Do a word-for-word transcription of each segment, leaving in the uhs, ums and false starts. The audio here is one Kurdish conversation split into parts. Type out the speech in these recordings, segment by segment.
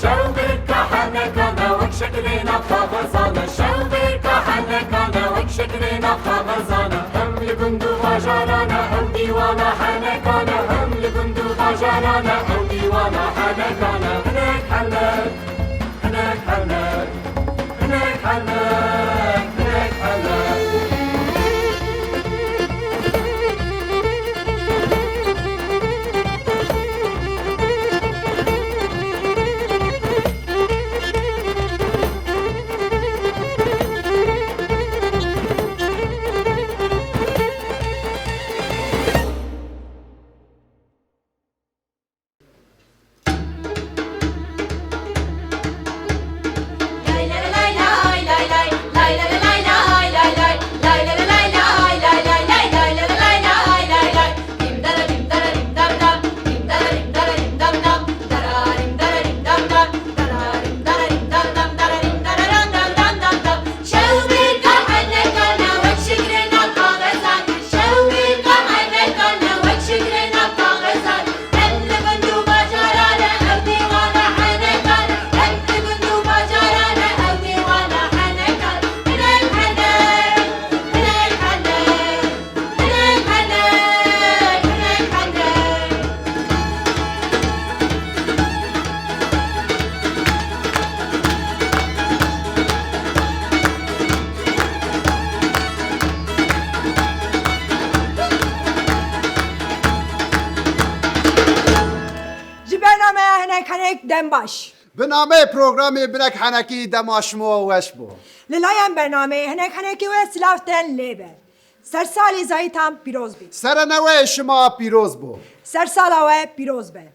Şewbêrka henekane wek şeklêna kaxezane, şewbêrka henekane wek şeklêna kaxezane. Hem li gund û bajarane ew dîwana henekane, hem li gund û bajarane ew dîwana henekane. Hinek henek, hinek henek, hinek henek, hinek henek. Ji bernameya Hinek Henek dem baş. Bi nameyê programê Binek Henekî dema şima weş bo. Li layan bernameyê Hinek Henekî we silav tên lê be. Sersalê Zayîtan pîroz bî. Sereneweyê şima pîroz bo. Sersala we pîroz be.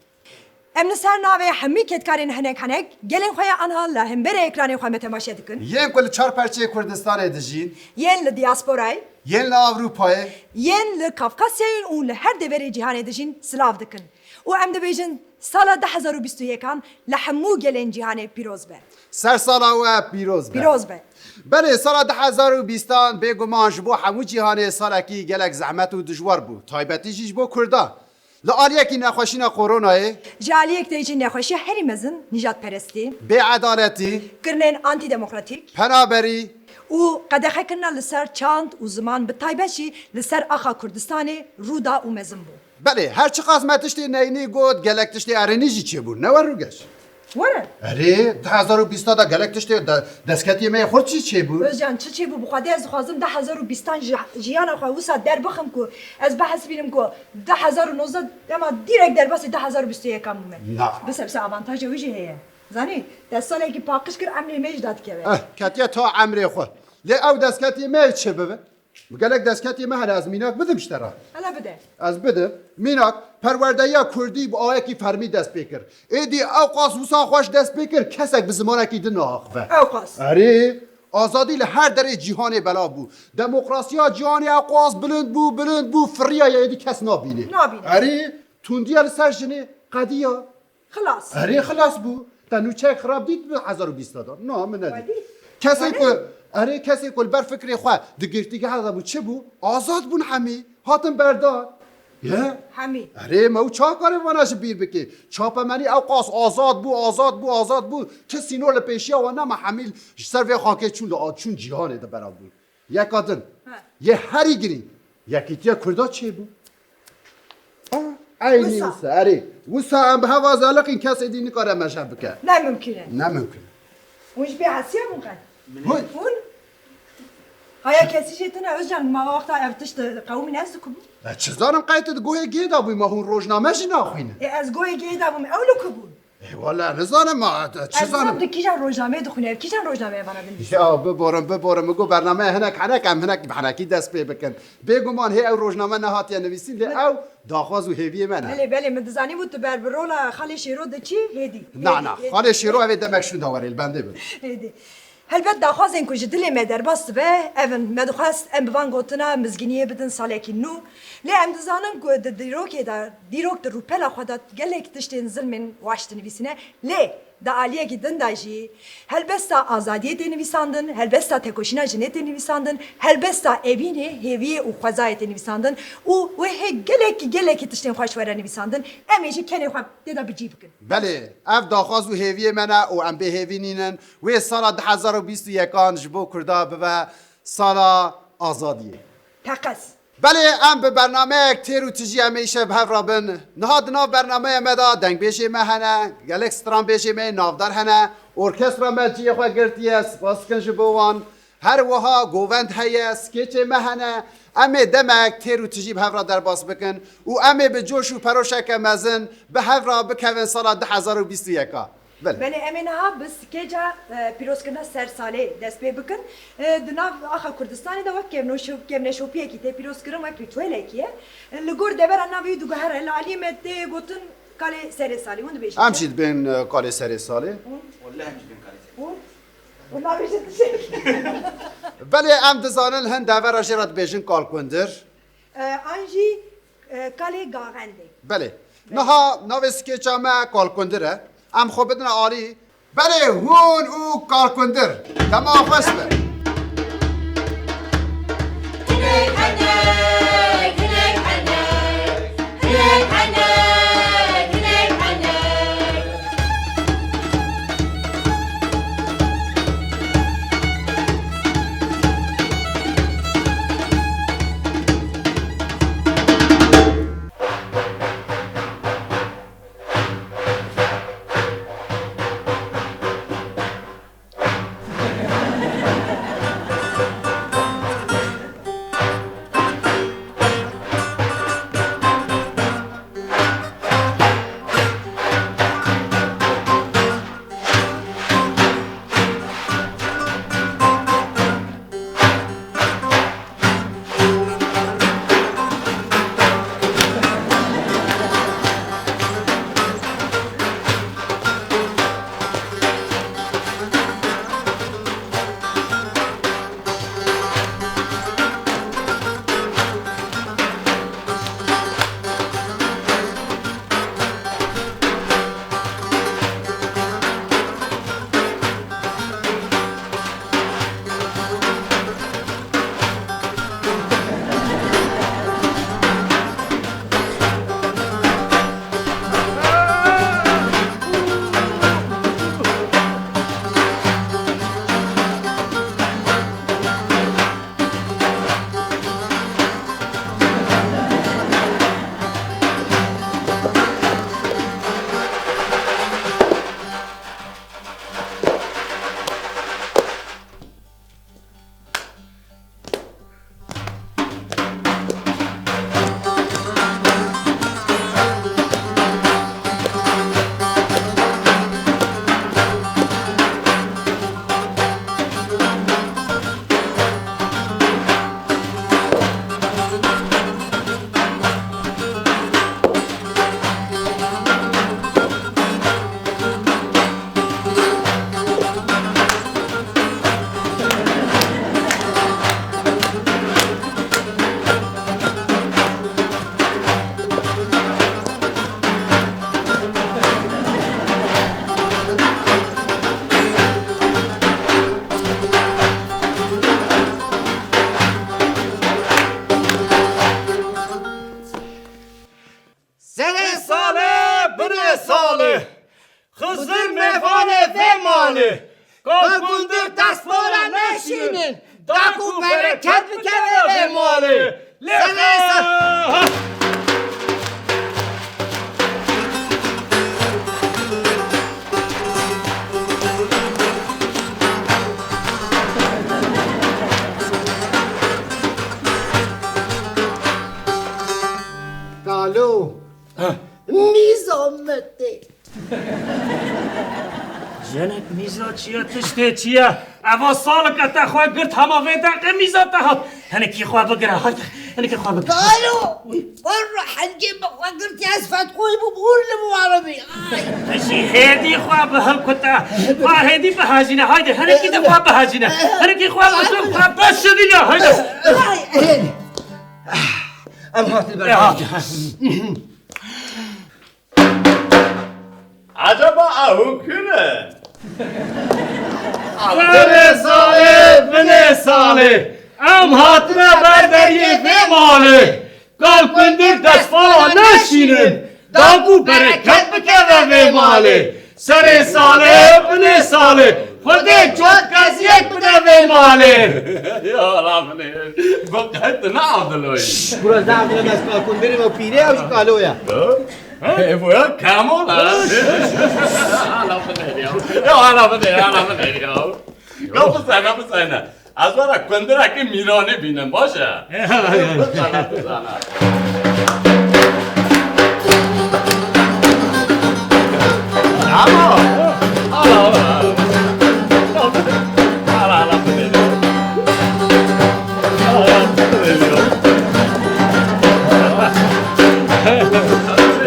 Em li ser navê hemî kedkarên Hinek Henek gelên xwe ya anha li hemberê ekranê xwe me temaşe dikin. Yên ku li çar perçeyê Kurdistanê dijîn. Yên li diasporayê. Yên li Ewropayê. Yên li Kafkasyayê û li her deverê cîhanê dijîn silav dikin. Û em dibêjin sala du hezar û bîst û yekan li hemû gelên cîhanê pîroz be. Ser sala we pîroz be. Pîroz be. Belê, sala du hezar û bîstan bêguman ji bo hemû cîhanê salekî gelek zehmet û dijwar bû. Taybetî jî ji bo Kurdan. Li aliyekî nexweşîna koronayê. Ji aliyek tê jî nexweşiya herî mezin nîjadperestî. Bêedaletî. Kirinên antîdemokratîk. Penaberî. Û qedexekirina li ser çand û ziman bi taybet jî li ser axa Kurdistanê rû da û mezin bû. Belê, her çiqas me tiştê neyînî got, gelek tiştê erênî jî çêbûn. Ne we Rûgeş? Were. Erê, du hezar û bîsta de gelek tiştê de, destkeftiyê me yê xurt jî çêbûn. Özcan, çi çêbû? Bi Xwedê ez dixwazim du hezar û bîstan ji jiyana xwe wisa derbixim ku ez bihesibînim ku du hezar û nozdeh dema direk derbasî du hezar û bîst û yekan bûme. Na. Bise, bise, avantaja wî jî heye. Zanî, te salekî paqij kir, emrê me jî dadikeve. Eh, ketiye ta emrê xwe. Lê ew destkeftiyê me çi bibe? Gelek destkeftiyê me hene, ez mînak bidim ji te re. Hele bide. Ez bidim. Mînak, perwerdehiya kurdî bi awayekî fermî dest pê kir. Êdî ew qas wisa xweş dest pê kir, kesek bi zimanekî din neaxive. Ew qas. Erê, azadî li her derê cîhanê belav bû. Demokrasiya cîhanê ew qas bilind bû, bilind bû, firiyaye, êdî kes nabîne. Nabîne. Erê, tundiya li ser jinê qediya. Xilas. Erê, xilas bû. Te nûçeyek xirab dît bi hezar û bîst de? Na, min nedît. Wedî. Kesê Erê. ku, erê, kesê ku li ber fikrê xwe di girtîgeha de bû, çi bû? Azad bûn hemî. Hatin berdan. Ye? Hemî. Erê, me û çawa karê vana ji bîr bikê? Çapemenî ew qas azad bû, azad bû, azad bû. Ti sînor li pêşiya wan nema, hemî ji ser vê xakê çûn li a-, çûn cîhanê de belav bûn. Yeka din. He. Yê herî girîng. Yekîtiya Kurda çêbû. Ah, eynî Wisa. wisa, erê. Wisa em bi hev azaliqîn, kesê dî nikare meşe bike. Ne mimkun e. Ne mimkun. Hûn ji pê hesiya bûn qet? Hûn? Hûn? Haya kesî jê tune Özcan, ma wexta ev tişt qewimî ez dikubû? E, çi zanim qey tu di guhê gê de bûyî, ma hûn rojname jî naxwînin. E, ez guhê gê de bûm, ew li ku bûn? Ê, wele nizanim ma, çi Ez zanim? Nizanim tu kîjan rojnameyê dixwînî, ev kîjan rojnameyê vana binivîsî? Ya biborim, biborim, min got bernameya hinek henek, em hinek bi henekî dest pê bikin. Bêguman hê ew rojname nehatiye nivîsîn, lê Min ew daxwaz û hêviyê me ne. Belê, belê, min dizanîbû tu ber bi rola Xalê Şêro diçî, hêdî. Na, Hêdî, na, hêdî. Xalê Şêro ev ê demek şûnda were, li bendê bin. Hêdî. Helbet daxwazên ku ji dilê me derbas dibe, ev in. Me dixwest em bi van gotina mizgîniyê bidin salekî nû. Lê em dizanin ku di dîrokê de, dîrok di rûpela xwe de gelek tiştên zilmên weş dinivîsîne. Lê di aliyekî din de jî helbesta azadiyê tê nivîsandin, helbesta tekoşîna jinê tê nivîsandin, helbesta evînê, hêviyê û xwezayê tê nivîsandin û wê hê gelekî, gelekî tiştên xweş were nivîsandin. Em ê jî kenê xwe tê de bi cî bikin. Belê, ev daxwaz û hêviyê me ne û em bêhêvî nînin. Wê sala du hezar û bîst û yekan ji bo Kurda bibe sala azadiyê. Teqez. Belê, em bi bernameyek têr û tijî em ê îşev bi hev re bin. Niha di nav bernameya me de dengbêjê me hene, gelek stranbêjê me yê navdar hene, orkestra me cihê xwe girtiye, spas dikin ji bo wan. Her wiha govend heye, skêçê me hene. Em ê demek têr û tijî bi hev re derbas bikin û em ê bi coş û peroşeke mezin bi hev re bikevin sala du hezar û bîst û yeka. Belê. Belê, em ê niha bi skêca, e, pîrozkirina ser salê dest pê bikin. E, di nav axa Kurdistanê de wek kevnoşo-, kevneşopiyekî tê pîrozkirin, wek rîtuelekî ye. E, li gor devera navê wî diguhere, li aliyê me tê gotin kalê serê salê. Hûn dibêjin Em çi? jî dibên, e, kalê serê salê. Hûn? Wele em jî dibên kalê serê. Hûn? Hûn nabêjin tiştek. Belê, em dizanin hin devera jê re dibêjin kalkundir. E, an jî, e, kalê gaxendê. Belê. Belê. Niha navê skêça me kalkundir e. Em xwe bidine alî. Belê, hûn û kalkundir. Dema xweş be. Serê salê, binê salê, Xizir mêvanê vê malê. Kalkundir destvala neşînin, dak û bereket bikeve vê malê. Lê Serê sa- Kalo. Heh. Nîzametê. Jinek mîza çi ye, tiştê çi ye? Eva salike te xwe girt, hema vê deqê mîza te hat. Hinekî xwe bigire, hayde, hinekî xwe bigire. Kalo! Walla hingê min xwe girtiye, ez fetqoyî bûm, hûr li min were bî. Ay! Tu jî hêdî xwe bi hilkute. Xwe hêdî bihejîne, hayde, hinekî de xwe bihejîne. Hinekî xwe bi tu xwe bişirîne, hayde. Ay, hêdî. Em hatin ber. Ecaba ew hûn kû ne? Serê salê, binê salê, em hatine ber deriyê vê malê. Kal kundir destvala neşînin, daku bereket bikeve vê malê. Serê salê, binê salê, Xwedê cot keziyek bide vê malê. Ya Rabbi, bu qet ne Abdullah. Şşş, burası da Abdullah, ez kalkundirî ve pîrê ew jî kalo ya. He? E, bu ya Kemal ha. Ala bide ya. Ya ala bide, ala bide ya. Ya bu sene, bu sene. Ez were kundirekî mîranî bînim, baş e? Bizana, bizana. Ama, ala, ala, ala. Ala, ala, bide. Ala, ala, bide.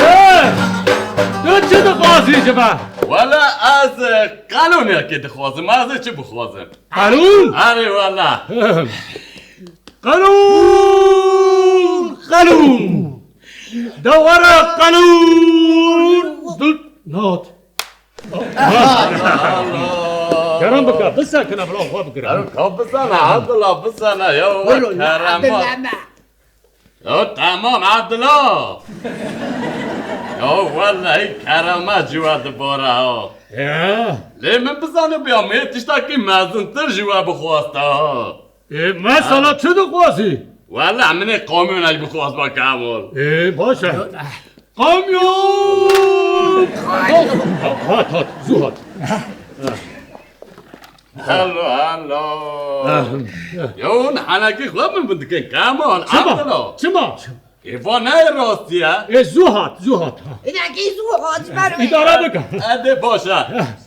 Eh, tu çi dixwazî ji me? Wele ez, e, qanûnekê dixwazim. Ez ê çi bixwazim? Qanûn? Erê wele. Qanûn! Qanûn! De were qanûn! Dur, nat. Kerem bike, bisekine, bila xwe bigire. Erê, ka bisene, Abdullah, bisene, ya, we kerema. Ya tamam Abdullah. Ya wellehî kerema ji we dibare ha. Ya. Lê min bizanibiya me tiştakî mezintir ji we bixwasta ha. Ê, mesela çi dixwazî? Welleh min ê kamyonek bixwast ba Kemal. Ê, baş e. Kamyon! Hat, hat, zû hat. Hello, hello. Ahem. Ya hûn henekî xwe min bindikin, Kemal, Çima? Abdullah. Çima? Ê, va ne rastî ye? Ê, zû hat, zû hat. Ha. Hinekî zû hat, ber wê. Îdare bike. Ede baş e.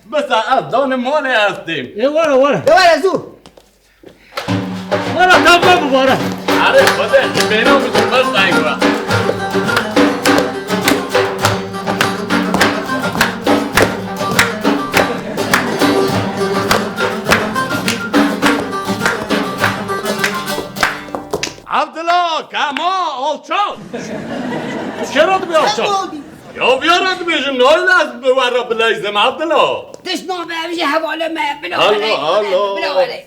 Bisa ez danê malê estêm. Ê, were, were. Ê, were zû. Were, tevbe bibare. Erê, Xwedê, bêno biçim, bes dayik we. Abdullah, Kema, alçak. Kera dibe alçak. Ya viyara dibêjim, nayê ez bi we re bileyzim, Abdullah. Tişt nabe, ev jî hevalê me ye. Bila Alo, were, alo. Bila were.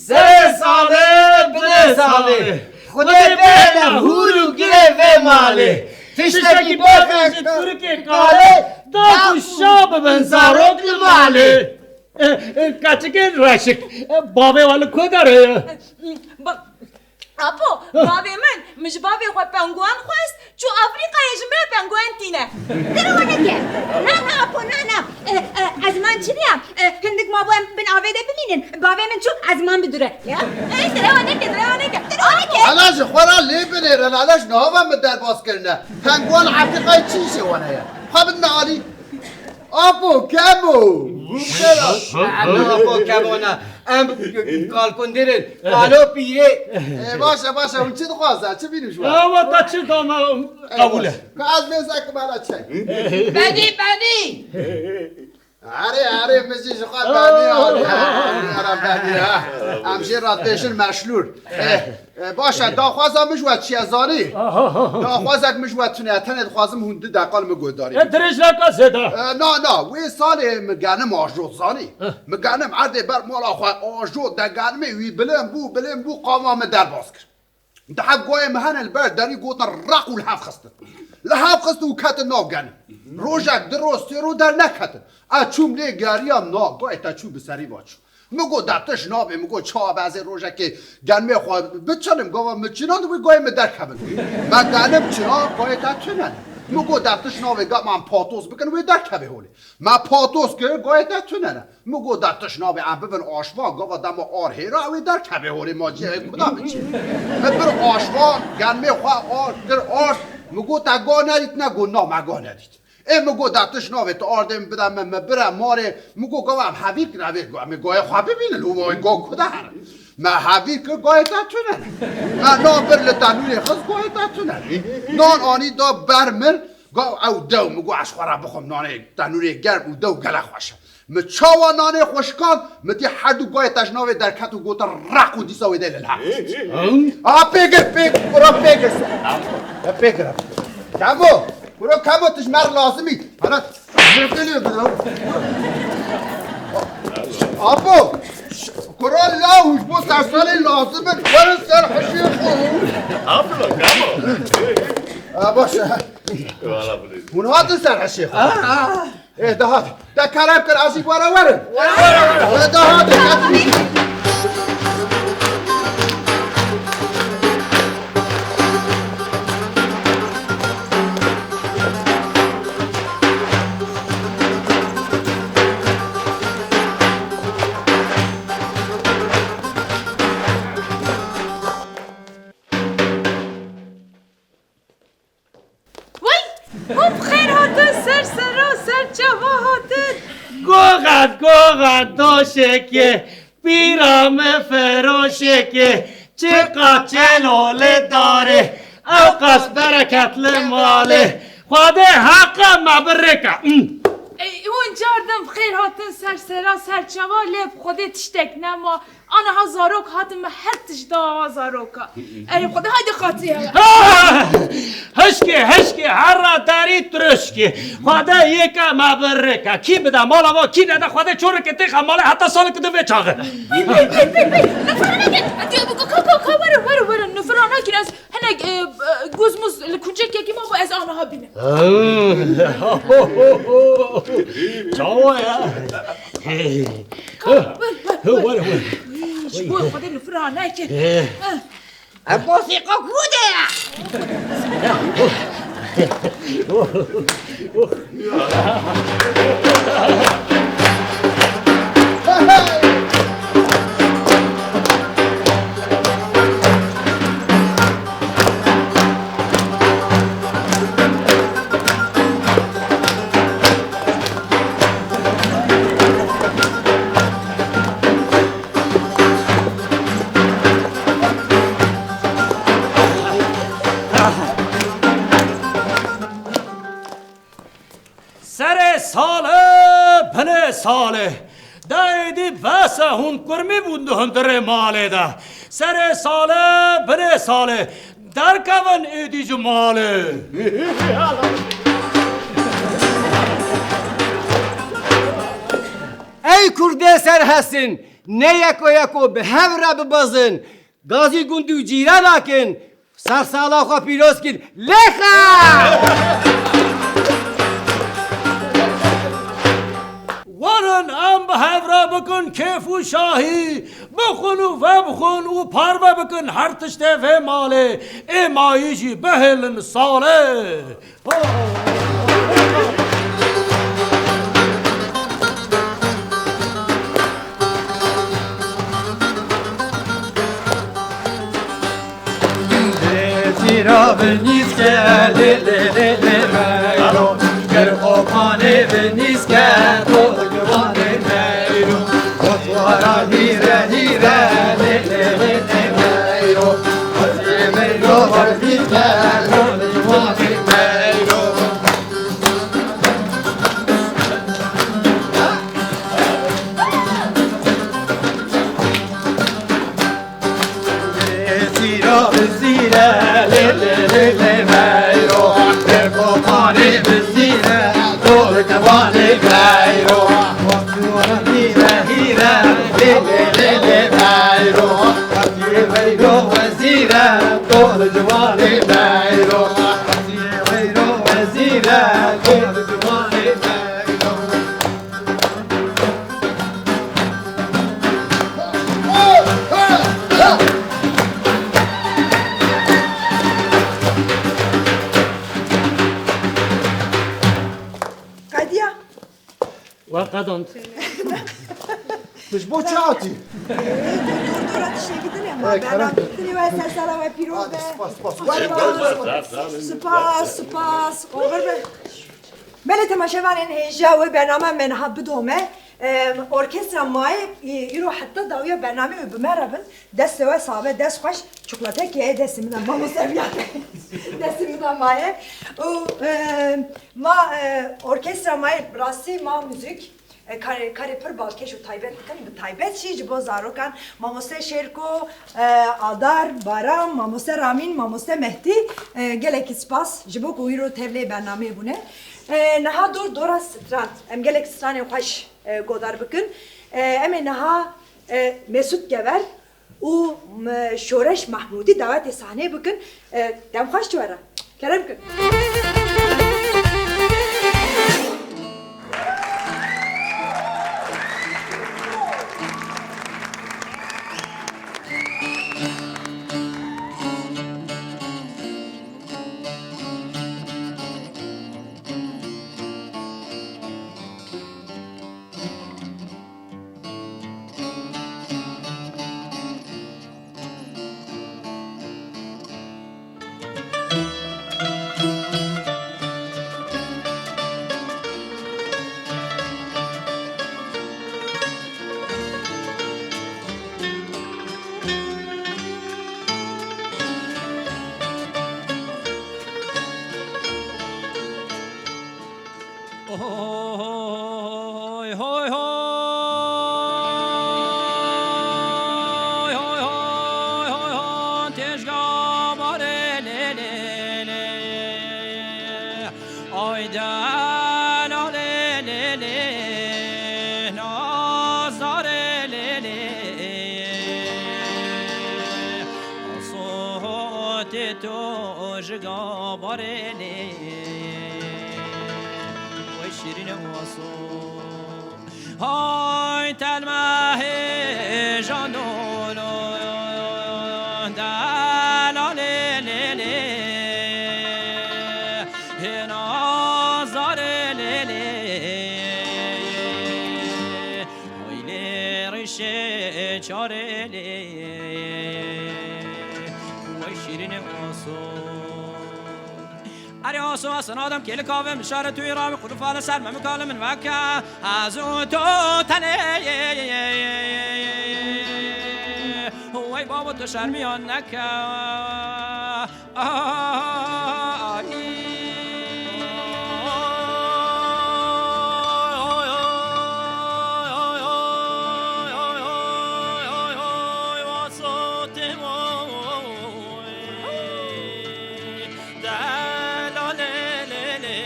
Serê salê, binê salê. Xwedê bêne hûr û girê vê malê. Tiştekî bêne ji Tirkê kalê, da ku şa bibin zarok li malê. E, e, keçikê reşik, e, bavê we li ku derê ye? Ba-, Apo, bavê min, min ji bavê xwe penguan xwest, çû Afrîkayê ji min re penguan tîne. Derewa neke. Na, na, Apo, na, na. E, e, ezman çi diya? E, hindik mabû em bin avê de bimînin. Bavê min çû ezman bidure. Ya? E, derewa neke, derewa neke. Derewa neke. Ana ji xwe re lê binêre, lale ji nava min derbas kirine. Penguan Afrîkayê çi îşê wan heye? Xwe bidine alî. Apo Kemo! Apo Kemo ne. Em kalkundirin. Kalo pîrê. E, baş e, baş e. Hûn çi dixwaze? Çi bînin ji we? Ya, wata çi dana qebûl e. Ka ez vê zek mala çek. Benî, benî. Erê, erê, min jî ji xwe benî, erê, erê, erê, benî, ha. Em jê re dibêjin meşlûr. E, e, baş e, daxwaza min ji we çi ye zanî? Aha. Daxwazek min ji we tune ye, tenê dixwazim hûn du deqa li min guhdarî bikin. E, dirêj neke zêde. E, na, na, wê salê min genim ajo zanî. Heh. Min genim erdê ber mala xwe ajo, de genimê wî bilind bû, bilind bû, qama min derbas kir. Daha guhê min hene li ber derî gotin req û li hev xistin. Li hev xistin û ketin nav genim. Rojek, du roj, sê roj derneketin. Ez çûm lê geriyam, na guhê te çû bi serî va çû. Min got, de tiş nabê, min got, çawa be ez ê rojekê genimê xwe biçinim, gava min çinan wî gayê min derkevin. Me genim çina, gayê te tune ne. Min got, de tiş nabê, ga em patos bikin, wê derkevê holê. Me patos kir, gayê te tune ne. Min got, de tiş nabê, em bibin aşvan, gava dema ar hêra, wê derkevê holê, ma cihê kuda biçî. Min bir aşvan, genimê xwe ar kir, ar. Min got, te ga nedît ne? Got, na, me ga nedît. Ê min got, de tiş navê, tu ardê min bide min, min bire marê. Min got, gava em hevîr kir, hevîr got, em ê gayê xwe bibînin, û wê go ku de herin. Me hevîr kir, gayê te tune ne. Me nan bir li tenûrê xist, gayê te tune ne. Nan anî da ber min, gav ew dew, min got, ez xwe re bixwim nanê tenûrê germ û dew gelek xweş e. Min çawa nanê xwe şikand, min dî her du gayê te ji navê derket û gotin, req û dîsa wê de li lehf. A pê gir, pê gir, kuro pê gir. Pê gir. Kemo. Kuro kemo tu ji me re lazim î. Ana, zirkilî bira. Apo, kuro law ji bo sersalê lazim in, werin ser hişê xwe. Apo, kemo. A, baş e. Wala bilî. Hûn hatin ser hişê xwe. Ê, de hat. De kerem kir, ez jî were werin. Ê, de hat. Wey! Hûn bi xêr hatin, ser sera, ser çava hatin. Goxa, goxa doşekê, pîra me feroşekê, çiqa çelo li darê, ew qas bereketli malê. Xwedê heqa me birêka. Ey, hûn cardin bi xêr hatin, ser sera, ser çava, lê bi Xwedê tiştek nema. Aniha zarok hatin, me her tişt da ava zaroka. Erê Xwedê, haydi qatî hewe. Ah! Hişkê, hişkê, herra darî tirişkê. Xwedê yeka me birêka. Kî bide mala va, kî nede, Xwedê çoreke têxa malê heta saleke di vê çaxê. Pey, pey, pey, pey, pey. Nifira neke. Etiya bu ka, ka, ka, were, were, were. Nifira nakin ez. Hinek, e, e, guz muz li kuncekekî ma, ez aniha bînim. Çawa ya? Ka, wer, wer, wer. Were, were. Ji bo Xwedê li fira neke. Eh. Eh. Em mosîqa ku de ye? Serê salê, binê salê. Da êdî bes e, hûn kurmî bûn di hundirê malê de. Serê salê, binê salê. Derkevin êdî ji malê. Ey kurdê serhestin, ne yeko yeko bi hev re bibezin. Gazî gund û cîran nakin, sersala xwe pîroz kin, lêxe! Werin em bi hev re bikin kêf û şahî, bixwin û vebixwin û parve bikin her tiştê vê malê, ê mayî jî bihêlin salê. Tîra bi nîske lê lê lê lê meyro, ger qopanê bi nîske dol giwanê meyro. Kotwara hîre hîre lê lê lê lê meyro, hezî meyro hezî meyro dol giwanê meyro. Tîra bizîre lê lê lê lê meyro, ger qopanê bizîre dol giwanê meyro. Hîre hîre lê lê lê lê meyro, hezî meyro wezîre dol giwanê meyro. Weyro wezîre, weyro ciwanê meyro. Don. Tu ji bo çi hatî? Dora tiştekî din e, ma Ey, bername kerem. Din e, we ser sala we pîroz be. Spas, spas. Spas. Spas, spas. Oxir be. Belê temaşevanên hêja wê bername me niha bidome. Em, orkestra Mayê, e, îro heta dawiya bernameyê bi me re bin. Destê we sax be, dest xweş, çikolateyekê ye destê min de, mamoste Evliya. Destê min de maye. Û, e, ma, e, orkestra Mayê, bi rastî ma muzîk, e, karê, karê pir balkêş û taybet dikin, bi taybet jî ji bo zarokan, mamoste Şêrko, e, Adar, Baram, mamoste Ramîn, mamoste Mehtî, e, gelekî spas ji bo ku îro tevlê bernameyê bûne. E, niha dor dora stran, em gelek stranên xweş, e, godar bikin. E, em ê niha, e, Mesut Gever, û, m-, Şoreş Mahmûdî dawetê sahneyê bikin. E, dem xweş ji we re. Kerem kin. Oy, hoy, hoy. Oy, hoy, hoy, hoy, hoy, têjga barê lê, lê, lê. Oy, dela lê, lê, lê. Nazarê lê, lê. Asotê to ji gabarê lê. Wey şîrîne waso. Hay telmehê jandolo. Delalê lê lê. Hê nazarê lê lê. Oy lê rişê çarê lê. Wey şîrînê oso. Erê oso, ez adam kêlik avim, şarê tu yê ravî, qulufale ser me mikale min veke. Ez û tu tenê. Wey babo, tu şermiyan neke. Ay. Delalê lê lê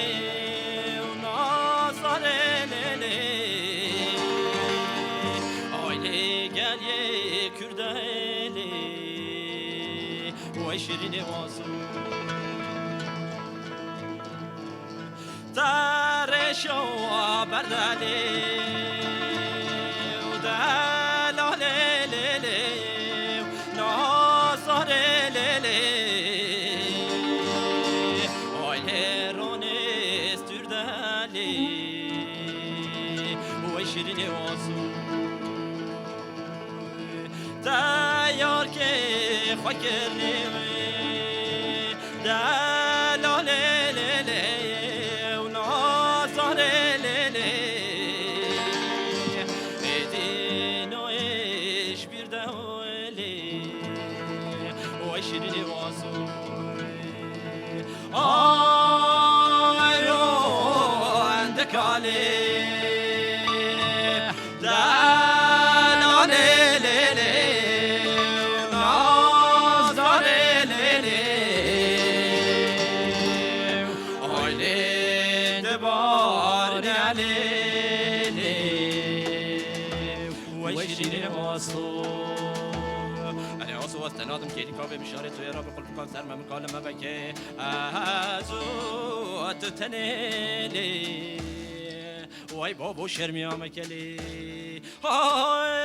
û nazarê lê lê. Ay lê gel yê Kurdelê. Wey şirînê waso. Te reşa berdelê û delalê lê lê û nazarê lê lê. Ay lê ronê stûrdelê. Wey şirînê waso. Te yarkê xwe kirnê wê, delalê lê lê û nazarê lê lê. Êdî nayê ji bîr de welê, wey şirînê waso. Ay ron dikalê, delalê lê lê, nazarê lê lê. Ay lê dibarê lê lê, wey şirînê waso. Erê waso, ez te nadim kêlî kavê mişarê tu yê rabî qulpukan ser me min kalê me veke. Ez û tu tenê lê. Wey babo şermiya me kelê. Hay.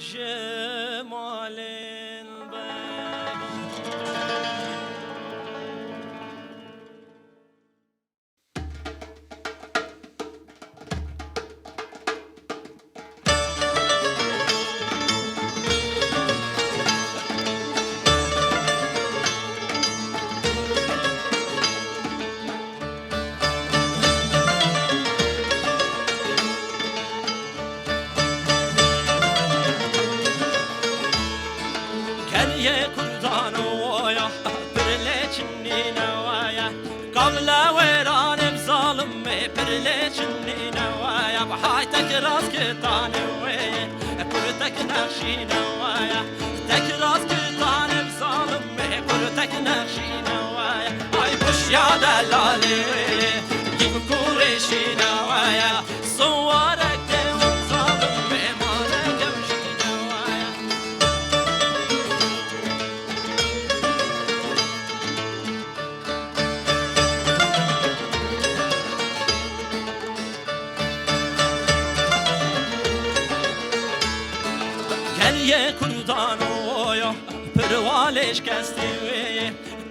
ji malên bebû. Keriyê kurdan oya, pir lê çinîne waya. Kavle wêranê bi zalimê, pir lê çinîne waya. Bi hay tek rast kitanê wê, kurtek nexşîne waya. Tek rast kitanê bi zalimê, kurtek nexşîne waya. Ay pişya delalê wê, kîf kurêşîne waya. Siwarek tê û zalim mêmane gewşî newaya. Gel yê kurdan oyo, pirwalê şikestî wê.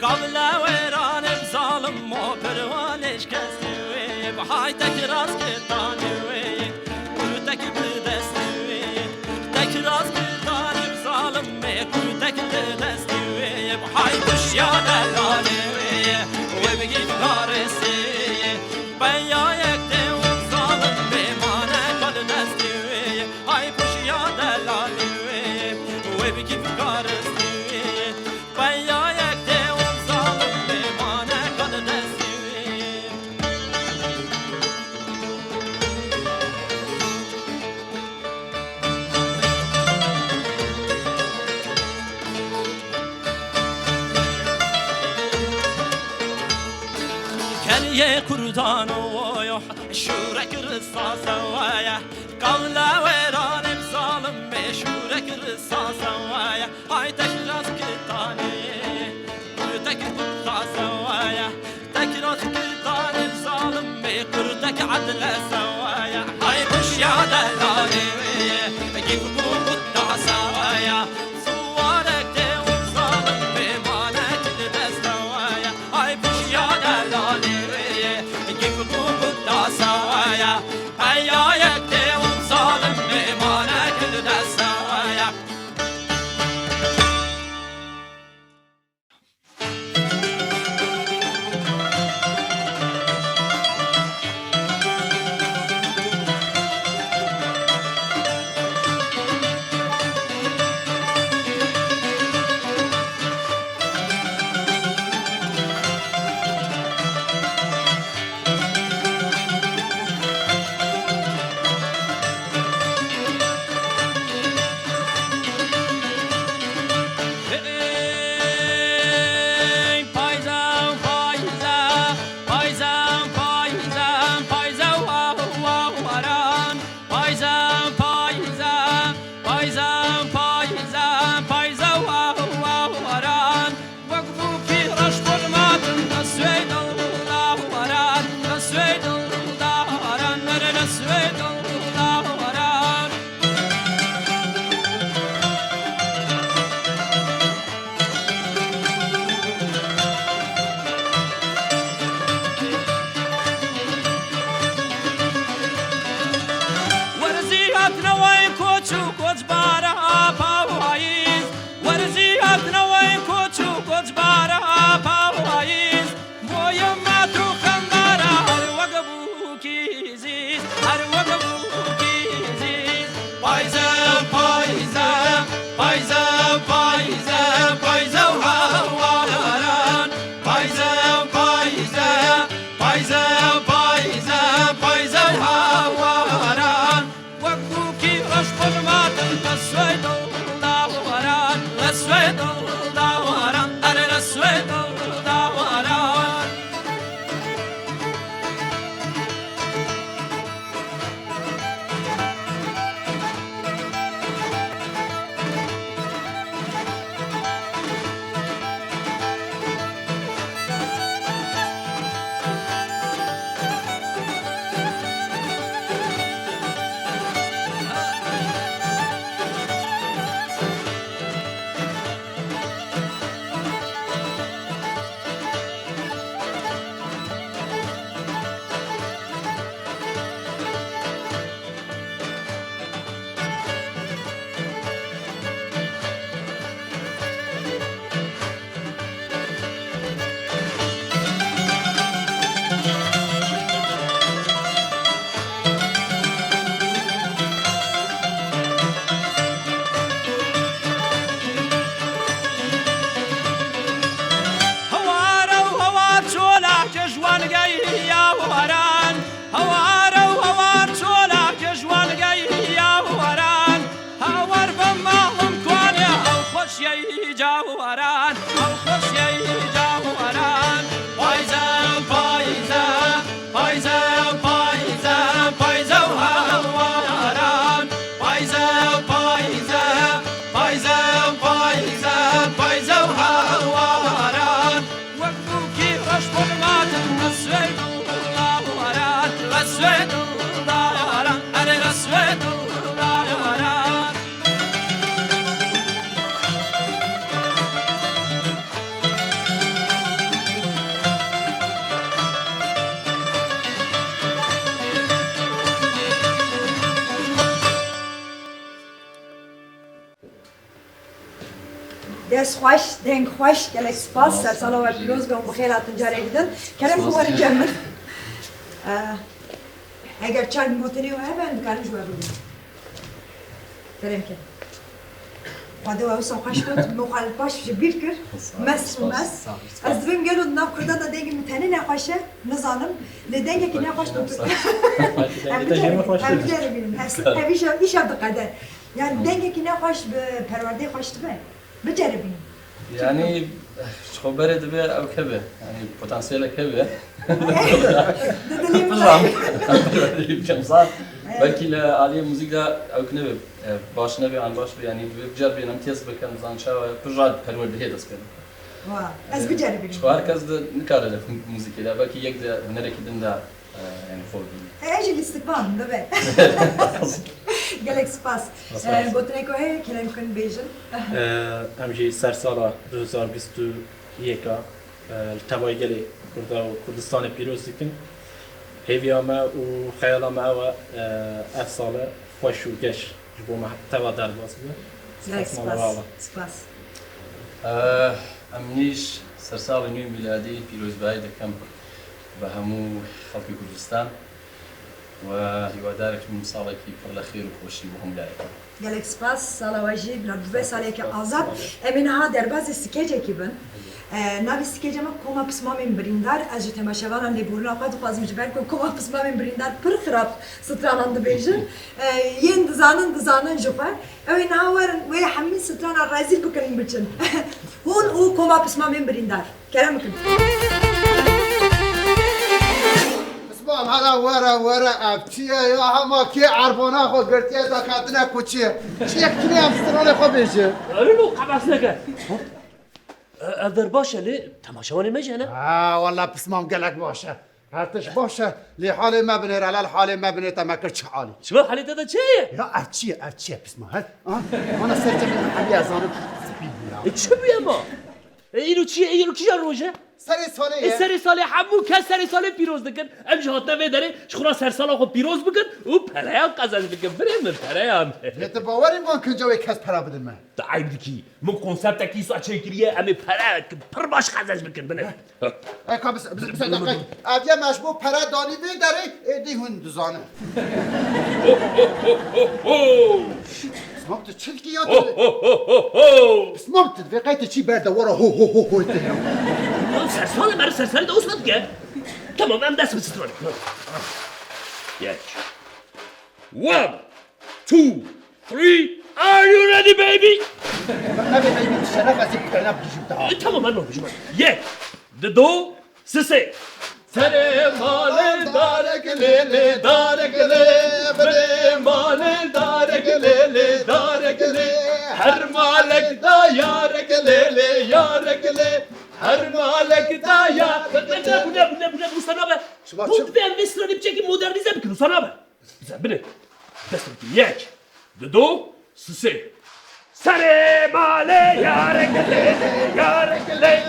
Kavle wêranê zalim o, pirwalê şikestî wê. Bi hay tek rast kitanê wê, kurtek bi destê wê. Tek rast kitanê zalim ê, kurtek li destê wê. Bi hay kuşya delalê wê, wê bi gîf karestê. Peya yek tê û zalim ê, mane kal destê wê. Hay kuşya delalê wê, wê bi gîf karestê. Peya yek tê û zalim ê, mane kal destê wê. Keriyê kurdan oyo, şûrek risa sewaye. Kavle wêranê zalim ê, şûrek risa sewaye. Hay tek rast kitanê, kurtek kutsa sewaye. Tek rast kitanê zalim ê, kurtek edle sewaye. Hay kuşya delalê wê, gîf bû kutsa sewaye. Siwarek tê û zalim ê, manek li dest sewaye. Hay kuşya delalê wê, gîf bû kutsa sewaye. Peya yek tê û zalim ê, manek li dest sewaye. Hey, payza, payza, payza, payza, payza, wa, wa, waran. Payza, payza, payza, payza, payza, wa, wa, waran. Wek bûkî reş xwe dimatin, destwê dil dawaran, destwê dil dawaran, nere destwê dil dawaran. Werzî hatine wey koç û koçbara apa wayîz. Werzî hatine wey koç û koçbara apa wayîz. Boyê me tu xendara her wek bûkî zîz, her wek bûkî zîz. Payze, payze, payze, payze, payze û hewaran. Payze, payze, payze, payze, payze û hewaran. Wek bûkî reş xwe dimatin, reswê dil dawaran, reswê dil dawaran, erê reswê dil dawaran. Xweşiyê cawaran, ew xweşiyê cawaran. Payze, payze, payze, payze, payze û hawaran. Payze, payze, payze, payze, payze û hawaran. Wek bûkî reş xurmatin, reswêd û lawaran, reswêd û lawaran, erê reswêd û lawaran. Dest xweş, deng xweş, gelek spas. Sersala we pîroz be û bi xêr hatin careke din. Kerem ku werin cem min. Eh, eger çend gotinê we hebe, em dikarin ji we bibin. Kerem ke. Xwedê we wisa xweş got, min xwe li paş ji bîr kir. Mes û mes. Ez dibêm gelo di nav Kurdan de dengê min tenê nexweş e, nizanim. Lê dengekî nexweş bi Em biceribînin, em biceribînin. Hev, hev îşev, îşev diqede. Yani dengekî nexweş bi perwerdeyê xweş dibe. Biceribînin. Yani, ji xwe berê dibe ew keve. Yani, potansiyelek heve. Di dilê min de. Belkî li aliyê muzîk de ew nebe, e, baş nebe, an baş be. Yani, biceribînin, em test bikin, zan çawa, pir rahat perwerdehê dest pê bike. Wa, ez biceribînim. Ji xwe her kes de nikare li muzîkê de, belkî yek de hunerekî din de, e, yani xwe bîne. E, ez jî lîstikvan, dibe. Gelek spas. Spas. E, gotinek we heye, kerem kin bêjin. E, em jî sersala du hezar bîst û yek a, e, li tevayê gelê Kurda û Kurdistanê pîroz dikin. Hêviya me û xeyala me ew e, e, ev sale xweş û geş ji bo me teva derbas bibe. Gelek spas. Spas. Spas. Eh, em nîş sersalê nû mîladî pîrozbayî dikim bi hemû xelkê Kurdistan we hîwadar dikim salekî pir li xêr û xweşî bo hemû layekî. Gelek spas, sala we jî bila bibe saleke azad. Em ê niha derbazê skecekî bin. Eh, navê skeca me Koma Pismamên Birîndar. Ez ji temaşevanan lêborîna xwe dixwazim ji ber ku Koma Pismamên Birîndar pir xirab stranan dibêjin. Eh, yên dizanin, dizanin ji xwe. Ew ê niha werin, wê hemî strana rezîl bikin biçin. Hûn û Koma Pismamên Birîndar. Kerem bikin. Pismam, hela were, were, ev çi ye ya? Hema kê erbana xwe girtiye, da ketine ku çi ye? Çi yek tune em stranê xwe bêje. Erilo, qebas neke. E, ev der baş e, lê temaşevanê me jî hene. Ha, walla pismam gelek baş e. Her tişt baş e, lê halê me binêre, lal halê me binê te me kir çi alî. Çima halê te de çi ye? Ya ev çi ye, ev çi ye pisma, he? Aha, ana ser cemê me hemiya zanim spî bû ya. E, çi bûye ma? E, îro çi ye? Îro kîjan roj e? Serê salê ye. E, serê salê, hemû kes serê salê pîroz dikin. Em jî hatine vê derê ji xwe re sersala xwe pîroz bikin û pereyan qezenc bikin. Birê min, pereyan. Lê tu bawerî wan kinca wê kes pera bidin me? Tu eyb dikî. Min konseptekî wisa çêkiriye, em ê pere pir baş qezenc bikin, binê. Eka bis, bis, bis, dakika. Ev ye me ji bo pere danî vê derê, êdî hûn dizanin. Ho, ho, ho, ho, ho. Pismam tu çi dikî ya tu? Ho, ho, ho, ho, ho. Pismam tu divê qey tu çî berde wara ho, ho, ho, ho te ya. Lan sersal e, meriv sersalî de wisa dike. Tamam, em dest bi stranê. Yek. One, two, three. Are you ready, baby? Nabê baby, şeref ez ê pere bigihîjim daha. E, tamam, ben olmuşum. Yek, di do, sisê. Serê malê darek lê lê, darek lê, birê malê darek lê lê, darek lê. Her malek da yarek lê lê, yarek lê. Her malek da ya. Ne, bu ne, bu ne, bu ne, bu sana be. Şima bu çi- Divê em vê stranê biçekî modernize bikin, sana be. Güzel, binê. Dest bikin. Yek, di do, sisê. Serê malê yarek lê lê, yarek lê.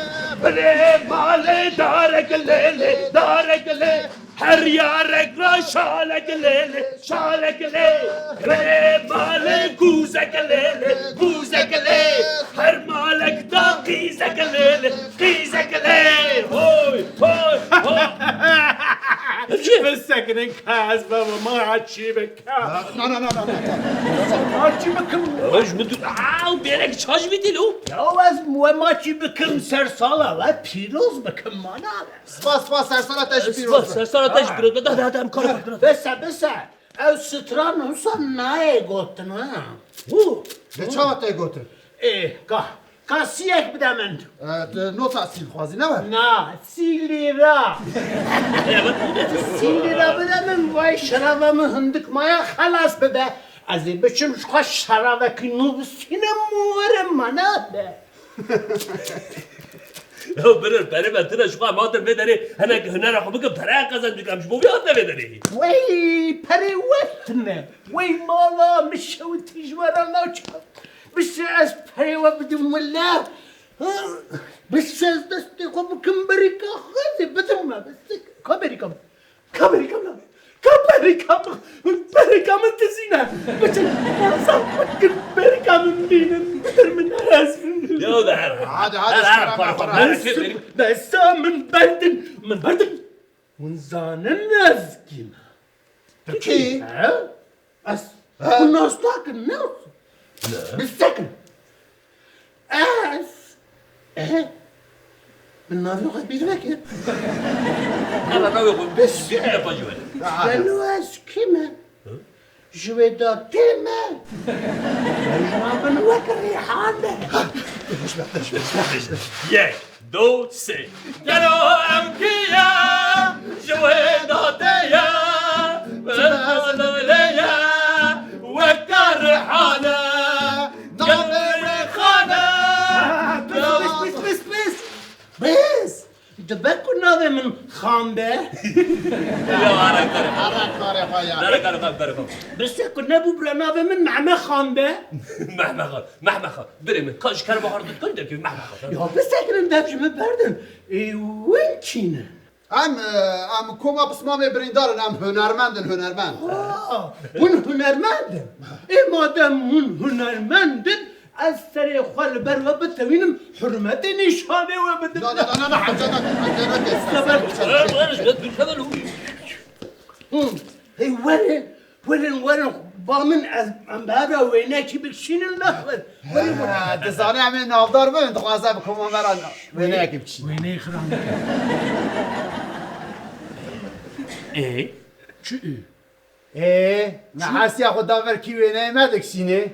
Binê malê darek lê lê, darek lê. Her yarek ra şalek lê lê, şalek lê. Binê malê gûzek lê lê, gûzek lê. Her malek da qîzek lê lê, qîzek lê. Hoy, hoy, hoy. Bisekinin ka ez baba, ma çî bikim. Na, na, na, na, na. Ma çî bikim. Roj min tu, aa, bêrek çaş bî dîl û. Ya ez we ma çî bikim, sersala we pîroz bikim, mana we. Spas, spas, sersala te jî pîroz be. Spas, sersala te jî pîroz be. Da, da, da, em kar bikin. Bese, bese. Ew stran wisa nayê gotin, ha. Hu. De çawa te gotin? Ê, ka, ka sîyek bide min. E, tu nota sî dixwazî, ne we? Na, sî lîra. Sî lîra bide min, vay şerava min hindik maya xelas bibe. Ez ê biçim ji xwe şeravekî nû bistînim û werim, ma ne be. Ya birir, perê me tune ji xwe em hatin vê derê hinek hunera xwe bikin, pere qezenc bikin, em ji bo vî hatine vê derê. Wey, perê we tune. Wey mala min şewitî ji we re navçe. Bişe ez perê we bidim wele. Bişe ez destê xwe bikim berîka xwe zê bidim me. Bişe ka berîka min. Ka berîka min. Ka berîka min. Berîka min dizîne. Biçin. Wasa bikin berîka min bînin. Bitir min ez. Ya da her. Hadi, hadi, her, her, şükran, para, şükran. Besa min berdin. Min berdin. Hûn zanin ez kî me? Tu kî? He? Ez. He? Hûn nas nakin, ne? Ne? Bi sekin. Ez. E? Min navê xwe bîr vekir. Nava navê xwe bes bîr vekir. Gelo ez kî me? Hı? Ji wê datê me. Ji navin wek Rîhan e. Yek, du, sê. Gelo ew kî ye? Ji wê datê ye. Wê datê ye. Wek Rîhan e. Navê wê Xan e. Pis, pis, pis, pis, pis. Bes! Dibe ku navê min Xan be. Ya, ara karê. Ara karê xwe ya. Ara karê xwe, karê xwe. Bise ku nebû bira navê min Mehme Xan be. Mehme Xan, Mehme Xan. Birê min, ka ji kerema xwe re dikun derkevî Mehme Xan. Ya bisekinin dev ji min berdin. Ê, win kî ne? Em, e, em koma pismamê birîndar in, em hunermend in, hunermend. Ha, hûn hunermend in. Ê, madem hûn hunermend in, ez serê xwe li ber we bitewînim, hurmetê nîşanê we bidim. Na, na, na, na, na, hewce nake, hewce nake. Seber. Hı, hey, werin, werin, werin, ba min ez, em bi hev re wênekî bikişînin, na, werin, werin, werin. Ha, dizane em ê navdar bibin, dixwaze bi koma me re wêneyekî bikişîne. Wêneyê xiran. Ê? Çi ê? Ê, me hesiya xwe da ver kî wêneyê me dikişînê.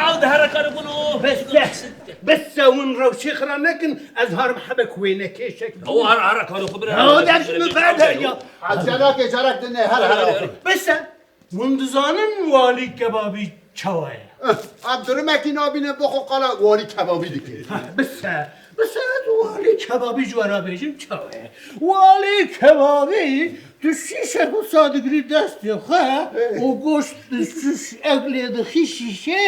Aw, de here kar bûn o. Bes, bes. Bes, se hûn rewşê xira nekin, ez harim hebek wênekê şek. Aw, here, here kar xwe bire. Aw, de ji min berde ya. Hesiya nake, carek dinê, here, here. Bes, se. Hûn dizanin walî kebabî çawa ye? Eh, em durimekî nabîne, bo xwe qala walî kebabî dike. Bise, bise ez walî kebabî ji we re bêjim çawa ye. Walî kebabî tu şîşe wisa digirî destê xwe û goşt tu şiş eglê dixî şîşê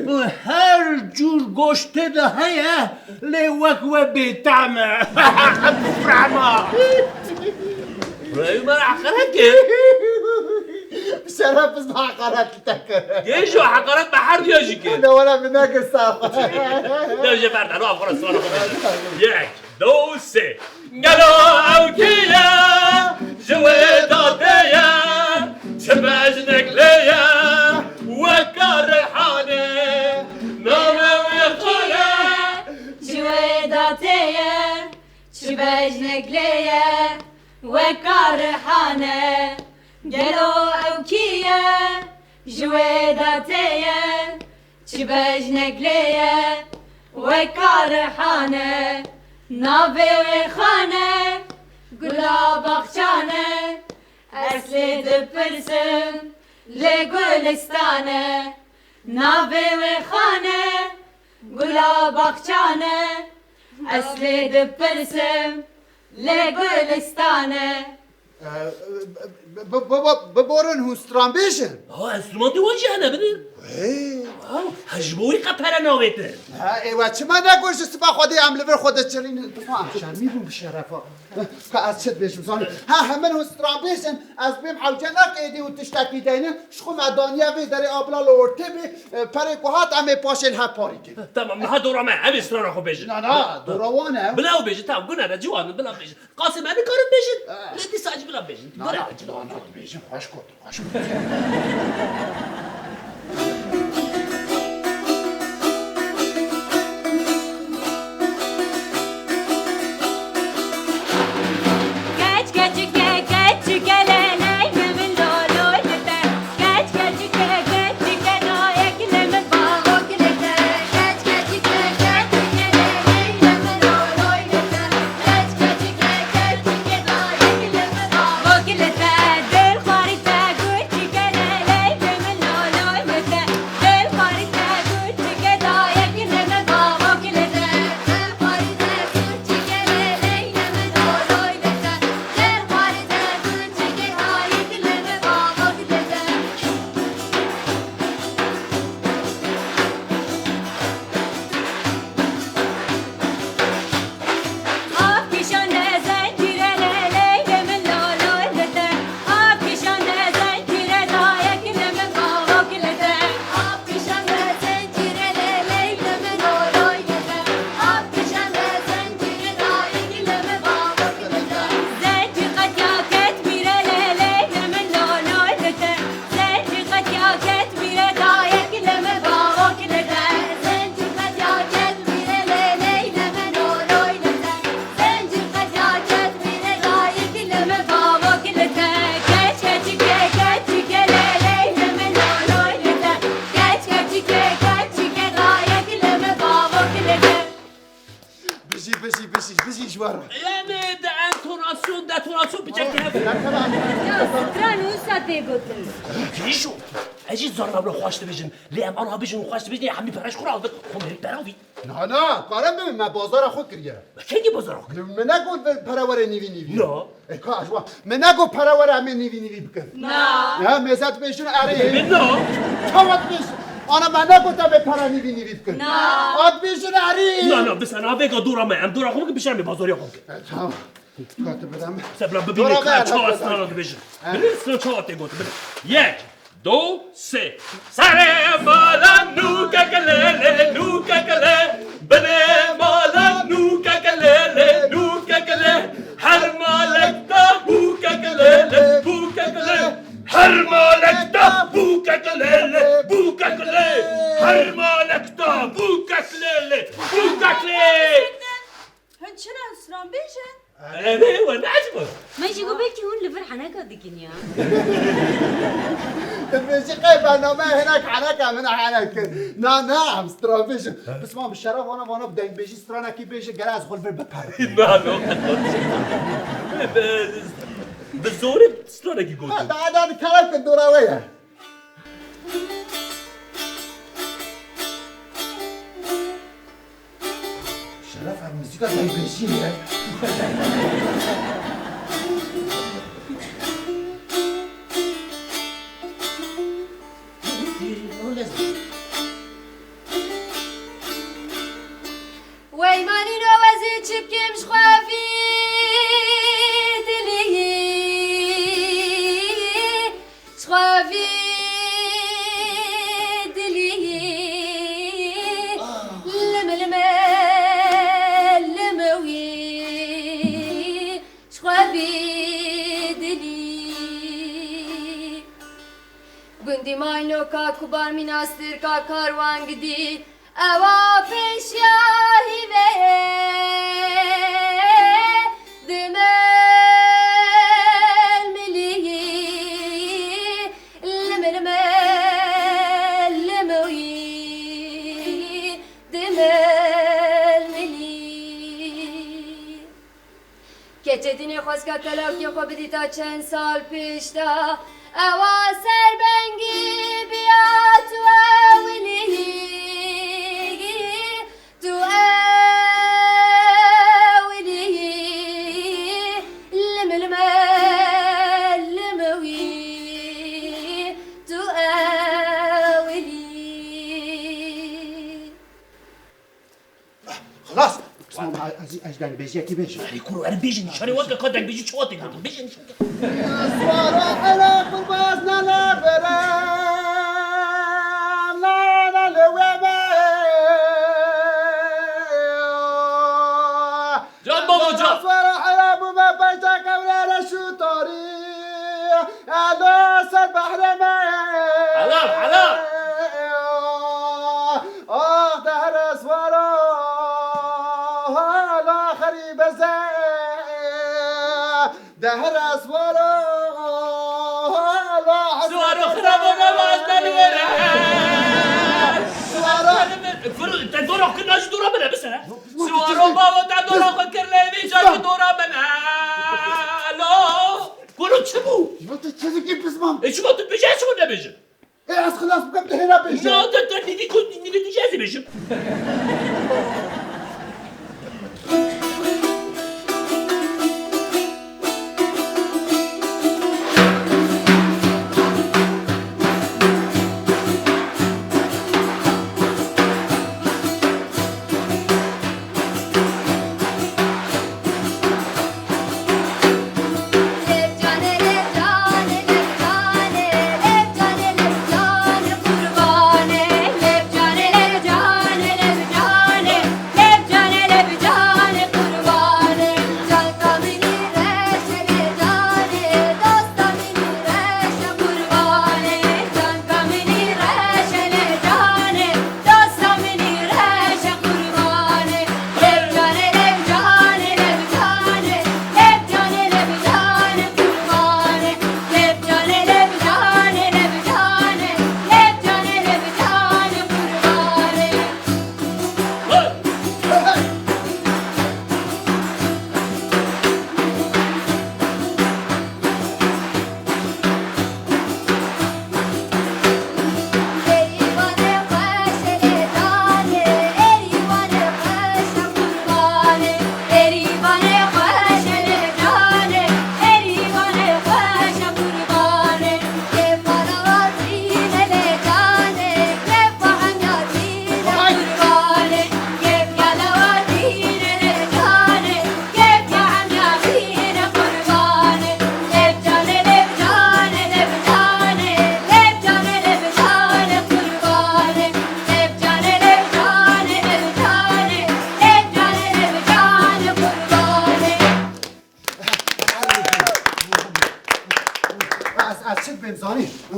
û her cûr goştê de heye lê wek we bêtehm e. Bifrema. Rewî me re heqaret kir. Şeref biz heqaret te kir. Gêjo heqaret me her duya jî kir. Ne wala min nekir sax. Ne jê berda, no, xora, xora, xora. Yek, du, sê. Gelo ew kî ye? Ji wê datê ye. Çi bejnek lê ye? Weka Reyhanê. Navê wê xwe ye. Ji wê datê ye. Çi bejnek lê ye, weka Rihane. Gelo ew kî ye, ji wê de tê ye? Çi bejnek lê ye, weka Rihane. Navê wê xane, gula baxçane. Ez lê dipirsim, lê gulistane. Navê wê xane, gula baxçane. Ez lê dipirsim, lê gulistane. Ee, bi, bi, bi, biborin hûn stranbêj in? Ha, enstrûmantê wan jî hene, bidin. Hey. Ha, ha, ji bo wî qe pere navêtin. Ha, ê we çima negot ji siba Xwedê em li vir xwe diçirînin? Em şermî bûn bi şerefa. Ka ez çi dibêjim, zanî? Ha, hemin hûn stranbêj in, ez bêm hewce nake êdî û tiştekî deynin, ji xwe me daniye vê derê, a bila li ortê bê, e, perê ku hat em ê paşê li hev parî kin. Tamam, niha dora me, em ê strana xwe bêjin. Na, na, dora wan e. Bila ew bêjin, tamam, gune ne, ciwan in, bila bêjin. Qasê me nikarin bêjin, lê dîsa jî bila bêjin. Na, na, na, na, dibêjin, xweş got. Jî ji we re. Yani de entonasyon, detonasyon piçekî hev. Ya, stran wisa tê gotin. Kîşo, ez jî zarna bi xweş dibêjin. Lê em anha bijin xweş dibêjin, hemî pere ji xwe re avir. Xwe mêrik pera vî. Na, na, karin bibin, me bazara xwe kiriye. Me kengî bazara xwe kiriye? Min negot pere were nîvî nîvî. Na. E, ka ji wan. Min negot pere were em ê nîvî nîvî bikin. Na. Ya, mêze dibêjin erê. Min na. Çawa dibêjin? Ana, me negot em ê pere nîvî nîvî bikin. Na. A dibêjin erê. Na, na, bisa navêka dora me. Em dora xwe bikin, bişên em ê bazariya xwe bikin. E, tamam. Ka tu bidem. Se bila bibîne. Dora me ka çawa strana dibêjin. E. Bibîne strana çawa tê gotin. Bibîne. Yek. Du, sê. Serê mala nûkek lê lê, nûkek lê. Binê mala nûkek lê lê, nûkek lê. Her malek da bûkek lê lê, bûkek lê. Her malek da bûkek lê lê, bûkek lê. Her malek da bûkek lê lê, bûkek lê. Hûn çira stran bêjin? Erê, we neecibin. Me jî got belkî hûn li vir heneka dikin ya. Dibêjî qey bername hinek heneka min henek kir. Na, na, em stran bêjin. Pisman bi şeref vana, vana bi dengbêjî stranekî bêje, gere ez xwe li vir biperim. Na, no, qet. Bi, bi, bi zorê stranekî gotin. Ha, da, da, di kerem kir dora we ye. Şeref, ev muzîka dengbêjî ye. Wey manîno ez ê çi bikim ji xwe vî dilî. Ji xwe vî dilî, lim, lim, lim wî, ji xwe vî dilî. Gundî Maynoka, Kubar, Mînastirka, Karwangidî, ewa pêşiya hîvê dimilmilî, limilmil limwî dimilmilî. Keçetînê xwezka telawkê xwe bidîta çend sal pêş de, ewa serbengî biya tu ewilî, tu ewilî, limilmil limwî, tu ewilî. Xilas! Pismam, ez, ez dengbêjiyekî bêjim. Erê kuro, erê bêje nîşanê weke ka dengbêjî çawa tê gotin. Bêje nîşanê. Swara hele qurbaz nane bere, nane le weme. Can babo, can. Swara hele bûme peyta kewlere şu tarî. Elo ser behrê me. Helal, helal. Ah, dehre swara, hala xerîbe ze. Dehre swara, hala Swaro xirabo ne vaz deli were. Swara. Fır, te dora kir, naji dora bile bise. Swaro babo te dora xwe kir lê vî cayî dora bile. Alo. Kuro çi bû? Ya tu çi dikî pismam? E, çima tu bêje, çima nebêje? E, ez xilas bikim, tu hêna bêje. Na, te, te nîvî ku, nîvî tu jî ez ê bêjim.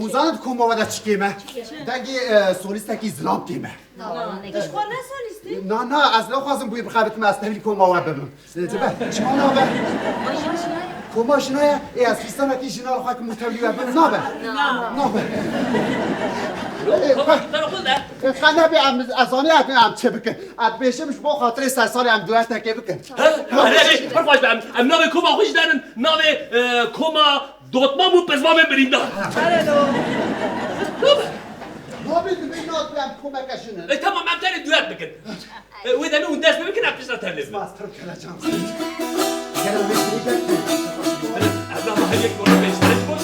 Hûn zanin di koma we de çi kêm e? Dengê, e, solîstekî zilam kêm e. Tu ji xwe ne solîst î? Na, na, ez naxwazim bi wî bixebitim, ez tevlî koma we bibim. E, tu be, çima nabe? Koma jina ye? Ê, ez fîstanekî jina li xwe kim û tevlî we bibim, nabe? Nabe. Ê, Koma be. Ji te re xwe de. Ê, qe nebê, em, ez zanî em, em çi bikin. Ez dibêjim ji bo xatirê sersalê em duetekê bikin. He? He, he, he, pir xweş be, em, em navê koma xwe jî derin, navê, e, koma Dotmam û pizmamên birîndar. Nabê divê nat em komeke jin in. E, tamam, em tenê duet bikin. E, wê demê hûn dest pê bikin, em pişta tevlê bikin. Spas, pir kelecan. Gel, wê dirêj. Em nava her yek gora pêşkêş boş.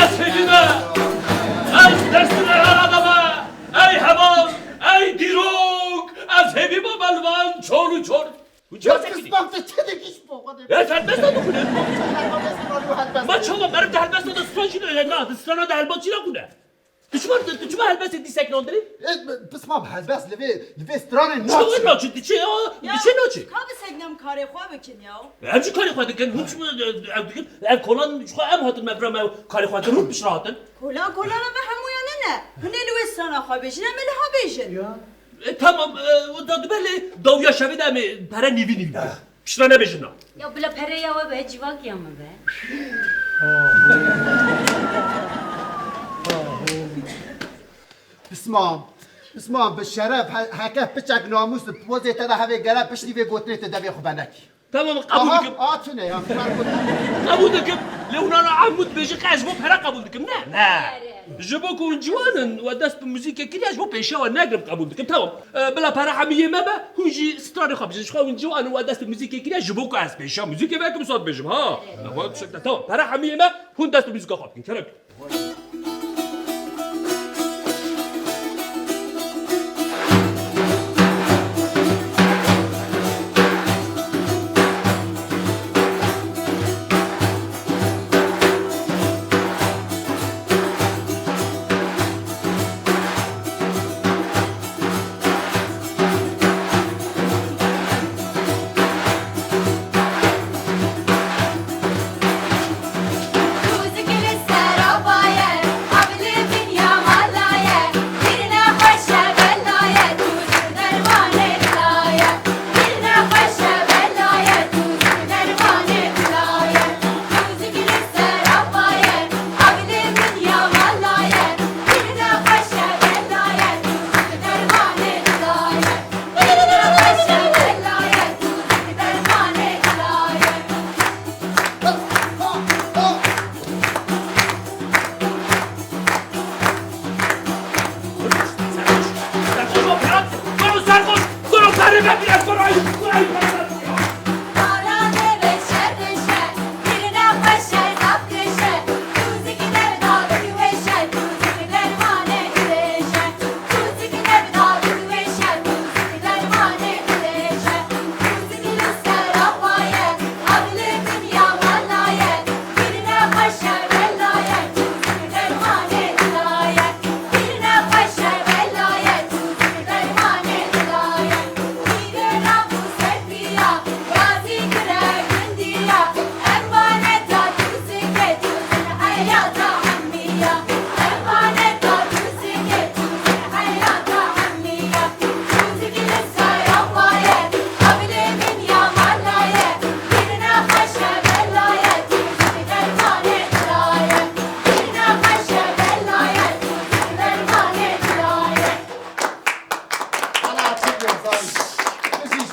Ez hêvî me! Ez destûrê erada me! Ey heval! Ey dîrok! Ez hêvî me belvan çor û çor! Hûn çima sekînî? Pismam, tu çi dikî ji bo Xwedê? Ez helbesta dixwînim. Ma çawa meriv di helbesta de stran jî ne? Na, di strana de helbest jî naxwîne. Tu çima, tu çima helbestê dîsek nandirî? E, pismam, helbest li vê, li vê stranê naçe. Çawa naçe? Diçe ya, diçe naçe. Ka bi sek nem karê xwe bikin ya. Em jî karê xwe dikin, hûn çima, e, ew dikin? Ev kolan ji xwe em hatin me vira me karê xwe dikin, hûn piştre hatin. Kolan, kolana me hemûyan ne. Hûn ê li wê strana xwe bêjin, em ê liha bêjin. Ya. E, tamam, e, da dibe lê dawiya şevê de em ê pere nîvî nîvî bikin. Piştre nebêjin na. Ya bila pereya we be, civakî ya min be. Pismam, pismam, bi şeref, he-, heke piçek namûs bi pozê te de hevê gere piştî vê gotinê te devê xwe benekî. Tamam, qebûl dikim. Aha, a tune ya, qebûl dikim. Qebûl dikim. Lê hûn ana Ehmûd bêjin qe ez bo pere qebûl dikim, ne? Ne. Ji bo ku hûn ciwan in, we dest bi muzîkê kiriye, ji bo pêşiya we negirim, qebûl dikim. Tamam. E, bila pere hemiyê me be, hûn jî stranê xwe bijin. Ji xwe hûn ciwan in, we dest bi muzîkê kiriye, ji bo ku ez pêşiya muzîkê vekim, saz bêjim, ha. Tamam, pere hemiyê me, hûn dest bi muzîka xwe bikin. Kerem.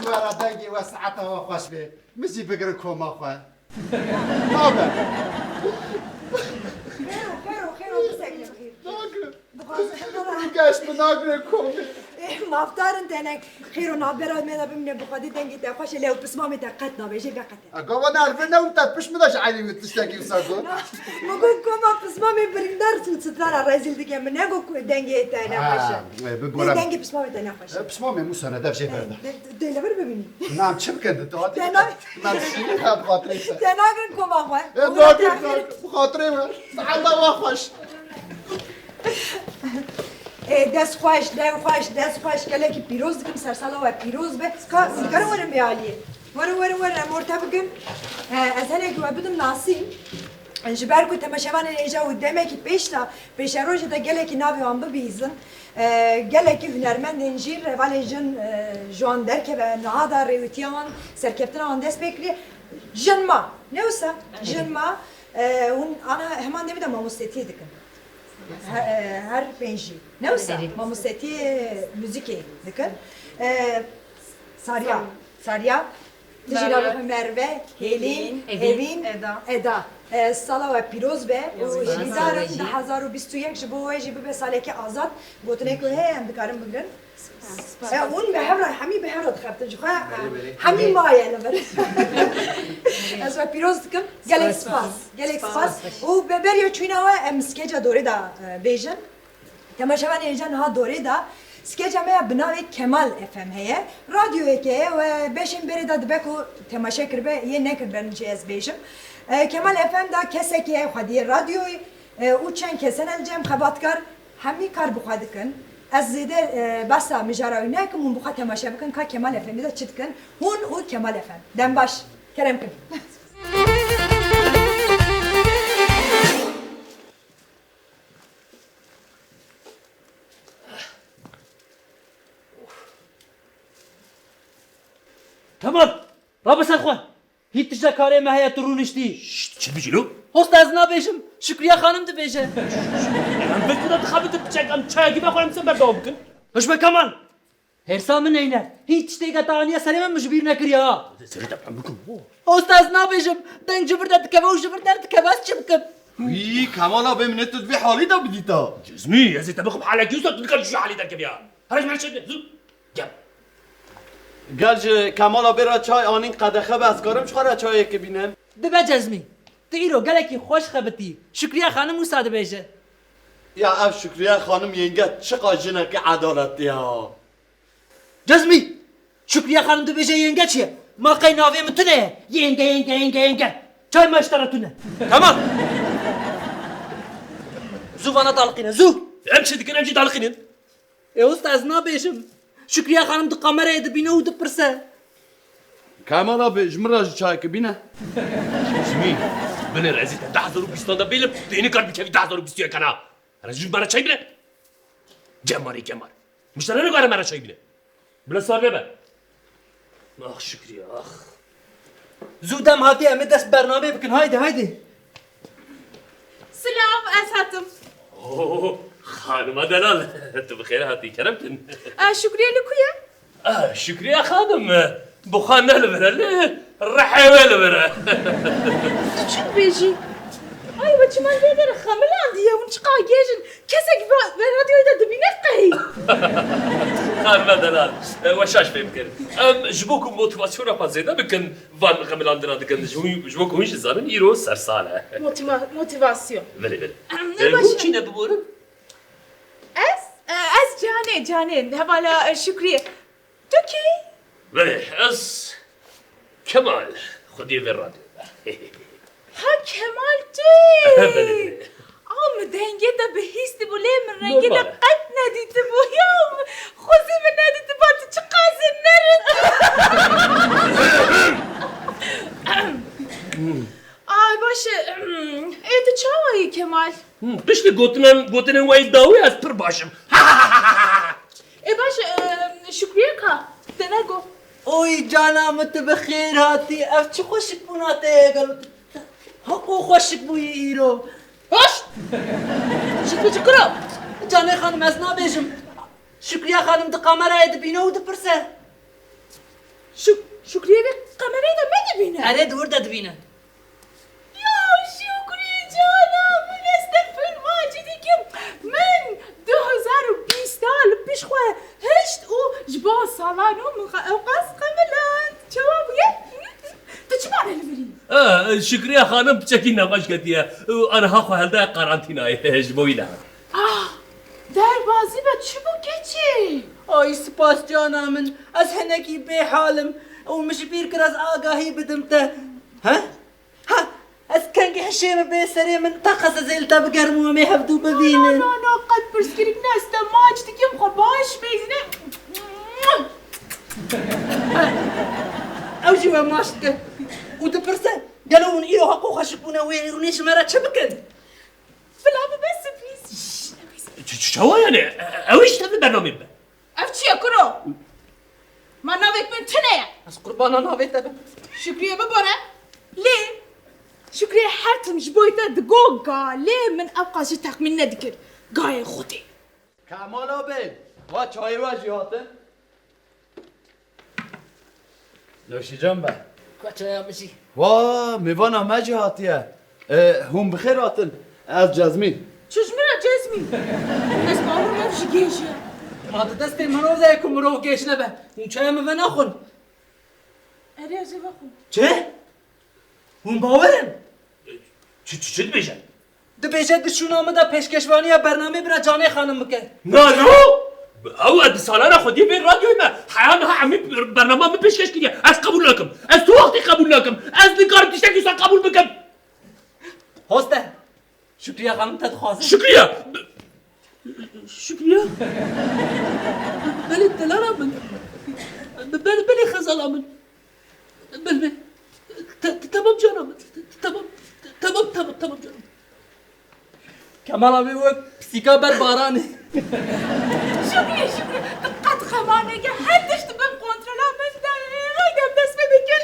Were dengê we saeta we xweş bê. Min jî bigirin koma xwe. Nabe. Xêro, xêro, xêro, bisekine bixîr. Nagirin. Dixwazim. Geş min nagirin komê. Ê, mafdar in tenek. Xêro navbera me de bimîne bi xwedî dengê te xweş e lê ew pismamê te qet nabe, jê veqete. A gava nerve ne û te pişt min de ji eynî min tiştekî wisa got. Min got koma pismamê birîndar strana rezîl dike, min negot ku dengê te nexweş e. Ha, e, bi Lê gola. Dengê pismamê te nexweş e. E, pismamê Mûsa ne dev jê berda. Dê, dê li vir bimînî. Na em çi bikin? Tu hatî Te na- Na em şîrî ha bi xatirê te. Te nagirin koma xwe. E, Û nagirin, te- nagirin. Bi xatirê we. Saeta we xweş. Ê, dest xweş, dev xweş, dest xweş, gelekî pîroz dikim, sersala we pîroz be. Ka, dikarin werin vê aliyê. Werin, werin, werin, em orte bikin. E, ez henekî we bidim nasîn. Ji ber ku temaşevanên êja û demekî pêş de, pêşerojê de gelekî navê wan bibihîzin. E, gelekî hunermendên jî, hevalên jin, e, ji wan derkeve, niha da rêwîtiya wan, serkeftina wan dest pê kiriye. Jin ma, ne wisa? Jin ma, e, hûn ana heman demî de mamostetiyê dikin. He-, e, her pêncî. Ne wisa? Erê. Mamostetiyê muzîkê dikin. E, Sariya. Sariya. Tu jî Merve. Navê xwe Merve, Hêlîn, Hêlîn, Evîn, Evîn, Eda. Eda. E, sala we pîroz be û Yazık. Hêvîdar im du hazar û bîst û yek ji bo we jî bibe salekî azad. Gotinê ku heye em dikarin bigrin. E, hûn bi hev re, hemî bi hev re dixebtin. Ji xwe, e, Belê, belê. Hemî maye li vir. Ez we pîroz dikim. Gelek spas. Spas. Gelek spas. Spas. Û be-, beriya çûyîna we em skeca dorê de, e, bêjin. Temaşevanê hêja niha dorê de skeca me ya bi navê Kemal F M heye. Radyoyekê heye we beşên berê de dibe ku temaşe kiribe, yê nekiribe, min jê ez bêjim. E, Kemal F M de kesekî heye xwediyê radyoyê, e, û çend kes hene li cem xebatkar. Hemî kar bi xwe dikin. Ez zêde, e, behsa mijara wî nekim, hûn bi xwe temaşe bikin ka Kemal F M'ê de çi dikin. Hûn û Kemal F M. Dem baş. Kerem kin. Kemal! Rabe ser xwe! Hîç tişta karê me heye tu rûniştî. Şşt, çi dibêjî lo? Hosta ez nabêjim. Şukriye xanim dibêje. Em ber tu de dixebitin piçek, em çayekî vexwin em sê berdewam bikin. Hişme Kemal. Hêrsa min neyne. Hîç tiştê ke te aniye serê min, min ji bîr nekiriye ha. Serê te bi em bikim. Hosta ez nabêjim. Deng ji vir de dikeve û ji vir derdikeve, ez çi bikim? Wî, Kemal abê min ê tu di vê halî de bidîta. Cezmî, ez ê te bixim halekî wisa tu dikarî ji vê halî derkevî ha. Here ji min re çêbine, zû. Gel. Gel ji Kemal abê re çay anîn qedexe be, ez karim ji xwe re çayekê bînim. Dibe Cezmî. Tu îro gelekî xweş xebitî. Şukriye xanim wisa dibêje. Ya ev Şukriye xanim yenge çiqa jinekî edaletî ya. Cezmî! Şukriye xanim dibêje yenge çi ye? Ma qey navê min tune ye? Yenge, yenge, yenge, yenge. Çay me ji te re tune. Kemal! Zû vana daliqîne, zû! Em çi dikin, em jî daliqînin. Ê usta, ez nabêjim. Şukriye xanim di kamerayê dibîne û dipirse. Kemal abi, ji min re jî çayekê bîne. Cezmî, binêre ez ê te du hezar û bîstan de bêlim, tu ê nikar bikevî du hezar û bîst û yekan ha. Here ji me re çay bîne. Cemarê Kemal. Miştera nikare me re çay bîne. Bila sar nebe. Ax Şukriye, ax. Zû dem hatiye, em ê dest bernameyê bikin. Haydi, haydi. Silav, ez hatim. Oo, xanima delal. Tu bi xêr hatî, kerem kin. E, Şukriye li ku ye? Ah, Şukriye xanim, bi xwe ne li vir e, li rihê wê li vir e. Tu çi dibêjî? Ay, we çima li vê derê xemilandiye? Hûn çiqa gêj in. Kesek ve, ve radyoyê de dibîne qey? Xanime delal, e, we şaş fêm kir. Em ji bo ku motivasyona xwe zêde bikin, van xemilandina dikin. Ji, ji bo ku hûn jî zanin, îro sersal e. Motiva-, motivasyon. Belê, belê. Em, e, ne E, baş hûn e. Çi ne biborin? Ez? E, ez Canê, Canê, hevala, e, Şükriyê. Tu kî? Belê, ez Kemal, xwediyê vê radyoyê me. Ha Kemal tu yî? Belê, belê. A min dengê te bihîstibû lê min rengê te Normal e. Qet nedîtibû ya. Xwezî min nedîtiba tu çiqas zî nerind î. Ay baş e. Ê tu çawa yî Kemal? Hı, piştî gotinan, gotinên we yê dawî ez pir baş im. Ê baş e, Şukriye ka, te ne got. Oy cana min tu bi xêr hatî. Ev çi xweşikbûna te ye gelo tu? Haqo xweşik bûyî îro. Hoş! Şikri çi kiro? Canê xanim ez nabêjim. Şukriye xanim di kamerayê dibîne û dipirse. Şuk-, Şukriyê vê kamerayê de me dibîne. Erê, di wir de dibîne. Ya Şukrî cana min, ez te filma cî dikim. Min du hezar û bîst a li pişt xwe hişt û ji bo sala nû min xwe ewqas xemiland. Çawa bûye? Tu çima ne li vir î? Eh, Şukriye xanim piçekî nexweş ketiye û aniha xwe hildaye karantînayê ji bo wî ne. Ah, derbazî be çi bû keçê? Ay spas cana min, ez hinekî bêhal im û min ji bîr kir ez agahî bidim te. He? Ha, ez kengî hişê min bê serê min, teqez ez ê li te bigerim û em ê hevdû bibînin. No, no, no, qet pirsgirêk ne, ez te maç dikim, xwe baş bêjine. Ew jî we maç dike û dipirse, gelo hûn îro heqo xweşik bûne wê hûnê ji me re çi bikin? Bila bibe sürpriz. Şş, Ç-, ç-, çawa yani? E, ew îş tevli bernamê bibe. Ev çi ye kuro? Ma navek min tune ye. Ez qurbana navê te bim. Şükrüye bibore. Lê Şükrüye her tim ji boy te digo ga, lê min ew qas jî texmîn nedikir. Gayê xwedê. Kemal abi, va çayê we jî hatin. Noşîcan be. Ka çaya min jî. Va, mêvana me jî hatiye. E, hûn bi xêr hatin. Ez Cezmî. Çi ji min re Cezmî? Ez bawer me jî gêj e. Ma di destê mirov de ye ku mirov gêj nebe. Hûn çaya min venaxwin. Erê, ez ê vexwim. Çi? Hûn bawer in? Çi, çi, çi dibêje? Dibêje di şûna min de pêşkeşvaniya bernamê bira Canê Xanim bike. Na, no! Ew ez di salana xwediyê vê radyoyê me. Heya niha hemî bernama min pêşkeş kiriye. Ez qebûl nakim. Ez tu wextî qebûl nakim. Ez nikarim tiştekî wisa qebûl bikim. Hoste. Şükriye Xanim te dixwazin. Şükriye! Şükriye? Belê delala min. Belê, belê xezala min. Belê. Te-, te-, tamam canım. Tamam. Tamam, tamam, tamam canım. Kemal abi wek pisîka ber baranê. Şükrî, Şükrî, tu qet xema neke, her tişt bin kontrola min de ye. Haydi em dest pê bikin.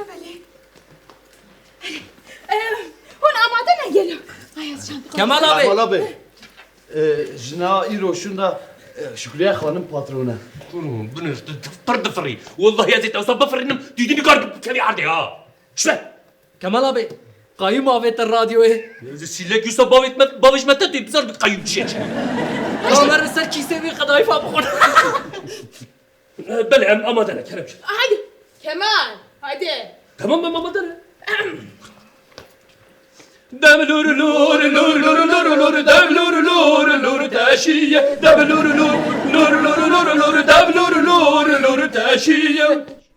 Belê. Hûn amade ne gelo? Ay, ez çand Kemal abi. Kemal abi. E, jina îro şûnda, e, Şükriye Xanim patron e. Kurum, binir, tu, tu pir difirî. Wallahî ez ê te wisa bifirînim, tu dî nikar kevî erdê ha. Şbe. Kemal abi, qayûm avête radyoyê. Sîlek wisa bavêt me, bavêj me te, tu bizar bi qayûm çi ye. Kamer li ser kîsê wî qedayfa bixwin. Belê, em amade ne, kerem. Haydi, Kemal, haydi. Tamam, em amade ne. Dem lur lur lur lur lur lur, dem lur lur lur teşiye, dem lur lur lur lur lur lur, dem lur lur lur teşiye.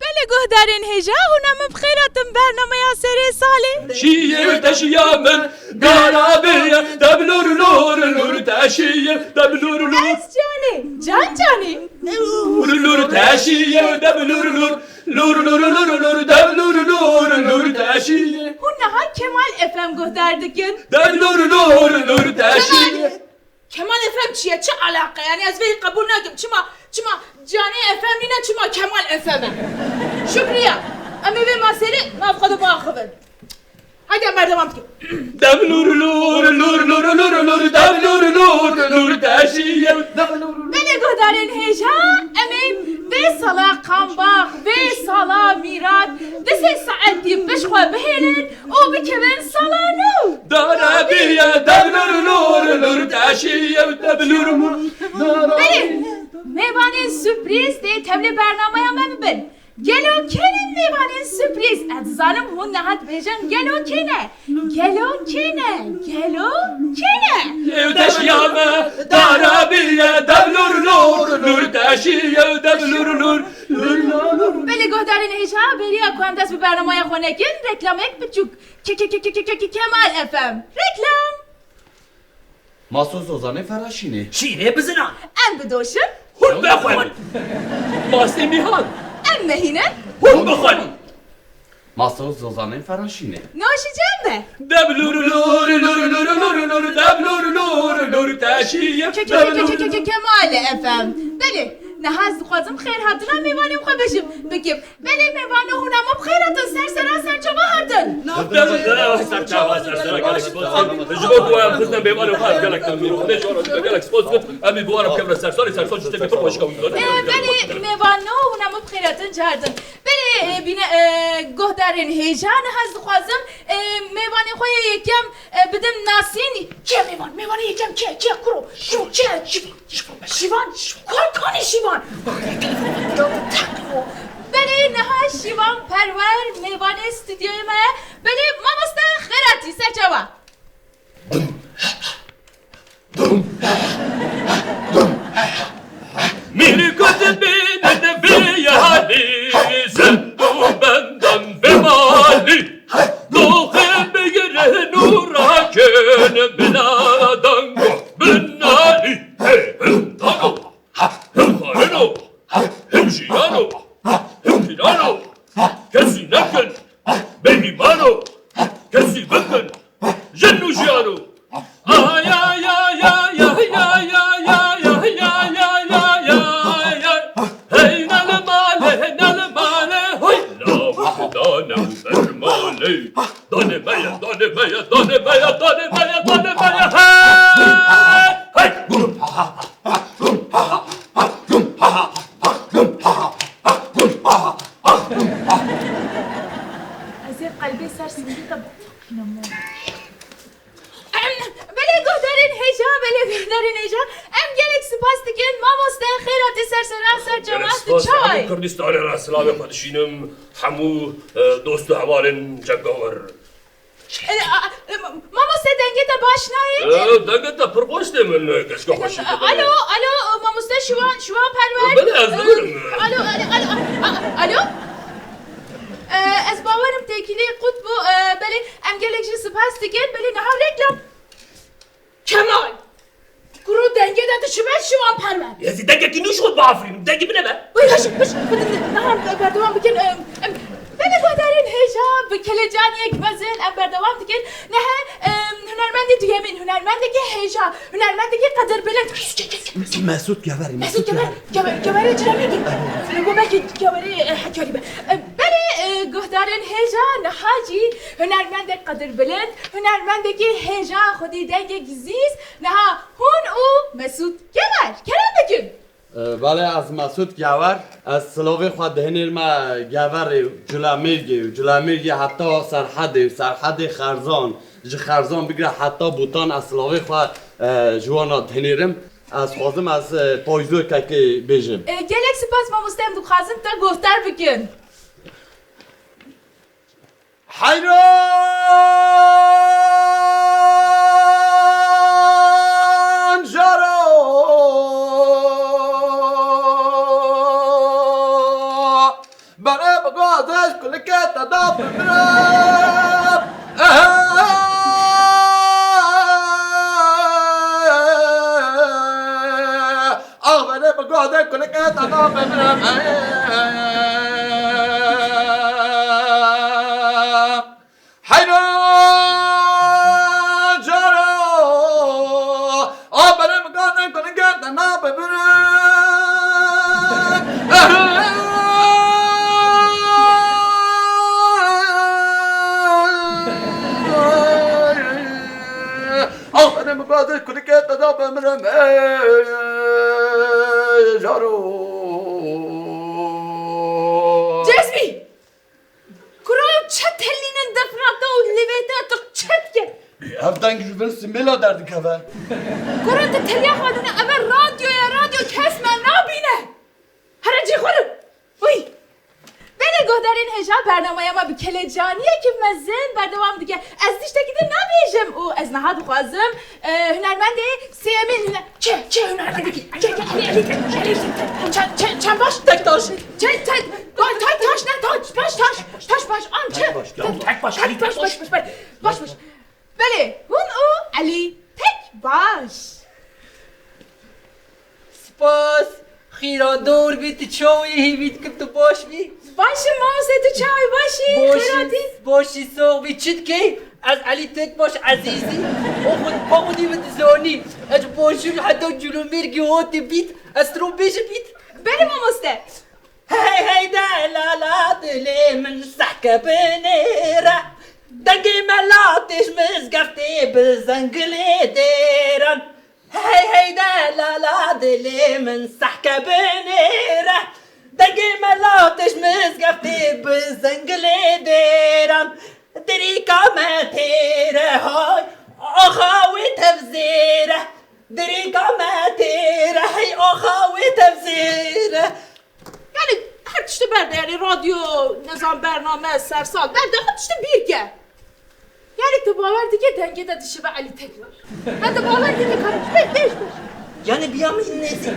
Belê guhdarên hêja, hûn ê min bi xêr hatin bernameya serê salê. Şiyê teşiya min, dara bêye, dem lur lur lur teşiye, dem lur lur. Ez canê, can canê. Lur lur teşiye, dem lur lur. Lur lur lur lur, dem lur lur lur teşiye. Hûn niha Kemal F M guhdar dikin. Dem lur lur lur teşiye. Kemal F M çi ye? Çi alaka? Yani ez vê qebûl nakim. Çima, çima Canê F M nîne, çima Kemal F M e? Şükriye, em ê vê maserê nav xwe de biaxivin. Haydi em berdewam dikin. Dem lur lur lur lur lur lur, dem lur lur lur teşiye. Belê guhdarên hêja, em ê vê sala qambax, vê sala mîrat, di sê saetî pişt xwe bihêlin û bikevin sala nû. Dara bîye, dem lur lur lur teşiye, dem lur lur. Belê, mêvanên sürprîz dê tevlê bernameya me bibin. Gelo kê ne mêvanên sürprîz? Ez dizanim hûn niha dibêjin gelo kê ne? Gelo kê ne? Gelo kê ne? Ew teşiya me dara bîye, dem lur lur lur teşiye, dem lur lur lur lur. Belê guhdarên hêja, bêriya ku em dest bi bernameya xwe nekin, reklamek biçûk. Ke-, ke-, ke-, ke-, ke-, Kemal F M. Reklam. Maso Zozanê Feraşînê. Şîrê bizinan. Em bidoşin. Hûn bexwin. Mastê Mîhan. Em mehînin. Hûn bixwin. Maso Zozanê Feraşînê. Noşî cem be. Deb lur lur lur lur lur lur, deb lur lur lur teşiye. Ke-, ke-, ke-, ke-, ke-, ke-, Kemal F M. Belê, niha ez dixwazim xêr hatina mêvanên xwe bêjim, bikim. Belê mêvano, hûn hema bi xêr hatin, ser sera ser çava hatin. Ser çava, ser sera, gelek spas dikim. Ji bo ku em xizna mêvanê xwe, em gelek memnûn in. Ji bo ku em gelek spas dikim, em ê bi wan re bikevin ser salê, ser sal ji tiştekî pir xweşik e. Belê mêvano, hûn hema bi xêr Cardin, cardin. Belê, e, bîne, e, guhdarên hêja, niha ez dixwazim, e, mêvanê xwe yê yekem, e, bidim nasîn. Kê mêvan? Mêvanê yekem kê? Kê? Kuro? Kuro? Kê? Şîvan. Şîvan. Şîvan. Kal kanê Şîvan. Belê, niha Şîvan Perwer mêvanê stûdyoyê me ye. Belê, mamoste Xêratî, ser çava. Mîlî ku dibînin vê yalî, zind û bendan vê malî. Doxê bigirin û rakin bila dango binalî. Hey, him dano, him xarino, him jiyano, him pirano, kesî nekin, bêîmano, kesî bikin. Jin û jiyano. Ay, ay, ay, ay. Hey, nal male, nal male, hoy. Lawik dane û ber male. Dane me ye, dane me ye, dane me ye, dane me ye, dane me ye. Hey! Hey! Ez ê qelbê ser sindî te bixînim. Em, belê guhdarên hêja, belê guhdarên hêja. Em gelek spas dikin. Mamoste, xêr hatî ser sera, ser çava, tu çawa yî? Gelek spas, hemû Kurdistanê re silavê xwe dişînim. Hemû, e, dost û hevalên cengawer. E, a, e, ma-, mamoste, dengê te baş nayê? E, dengê te pir baş tê min, e, keşka xweşî. E, alo, alo, mamoste Şiwan, Şiwan Perwer. E, belê, ez dibirim. E, alo, alo, alo, a, alo? E, ez bawerim têkilî qut bû. E, belê, em gelek jî spas dikin. Belê, niha reklam. Kemal! Kuro dengê de diçime Şiwan Perwer. Ez ê dengekî nû ji xwe biafirînim. Dengê min e be. Wê, hiş, hiş, niha berdewam bikin. Em, em, belê guhdarên hêja bi kelecaniyek mezin em berdewam dikin. Niha, em, hunermendê duyemîn, hunermendekî hêja, hunermendekî qedirbilind. Mesûd Geverî, Mesûd Mesûd Gever, Gever. Gever, Geverê Cilemî. Li bo belkî Geverê, e, Hekarî be. E, belê, e, guhdarên hêja niha jî hunermendek qedirbilind, hunermendekî hêja xwedî dengek zîz, niha hûn û Mesûd Gever. Kerem bikin. E, belê, ez Mesûd Gever. Ez silavê xwe dihinêrime Geverê û Culemêrgê û Culemêrgê heta Serhedê û Serhedê Xerzan. Ji Xerzan bigire heta Bûtan ez silavê xwe, e, ji wana dihinêrim. Ez xwazim ez, e, payzokekê bêjim. E, gelek spas mamoste, em dixwazin te guhdar bikin. Heyran jaro Berê bi gazê ji kulikê te da bimirim. Ah, berê bi gazê kulikê te da bimirim. Heyran caro, a berê bi gazê kulikê te da bimirim. Aferin, bi gazê kulikê te da bimirim, ey jaro. Cezbî! Kuro çet helînin defna te û livê te tu çet ke. Ev deng ji bin simêla derdikeve. Kuro tu teliya xwe dine, eve radyo ye, radyo kes me nabîne. Here cî xwe re. Uy. Belê guhdarên hêja, bernameya me bi kelecaniyekî mezin berdewam dike. Ez tiştekî din nabêjim û ez niha dixwazim, e, hunermendê sêyemîn hune-, çi, çi hunermendekî? Çi, çi, Elî, Elî, Elî, çend, çend, çend baş? Tek taş. Çend, çend, baş, tek taş ne, taş, baş, taş, taş baş, an, çi? Tek baş, tek baş, Elî, tek baş. Tek baş, baş, baş, baş, baş. Belê, hûn û Elî tek baş. Spas. Xîra dor bî, tu çawa yî, hêvî dikim tu baş bî. Baş im, mamoste, tu çawa yî, baş î? Baş î, xêratî? Baş î, sax bî, çi dikey? Ez Elî tek baş ezîzî. O xwe, xwe xwedî min dizanî. Ez baş im, heta Culûmêrgê hatî bît. Ez tu ro bêjim bît. Belê, mamoste. Hey hey delala dilê min sehke binêre. Dengê melatê ji mizgeftê bi zengilê dêran. Hey hey delala dilê min sehke binêre. Dengê mela têş mizgeftê bi zengilê dêran. Dirîka me têre hay, axa wê tevzêre. Dirîka me têre hey, axa wê tevzêre. Yani her tiştî berde, yani radyo, nizam bername, sersal, berde her tiştî bîr ke. Yani tu bawer dike dengê de dişibe Elî Tekbaş. Ha, tu bawer dike kardeş, be, beş, beş. Yani biya min nêzî.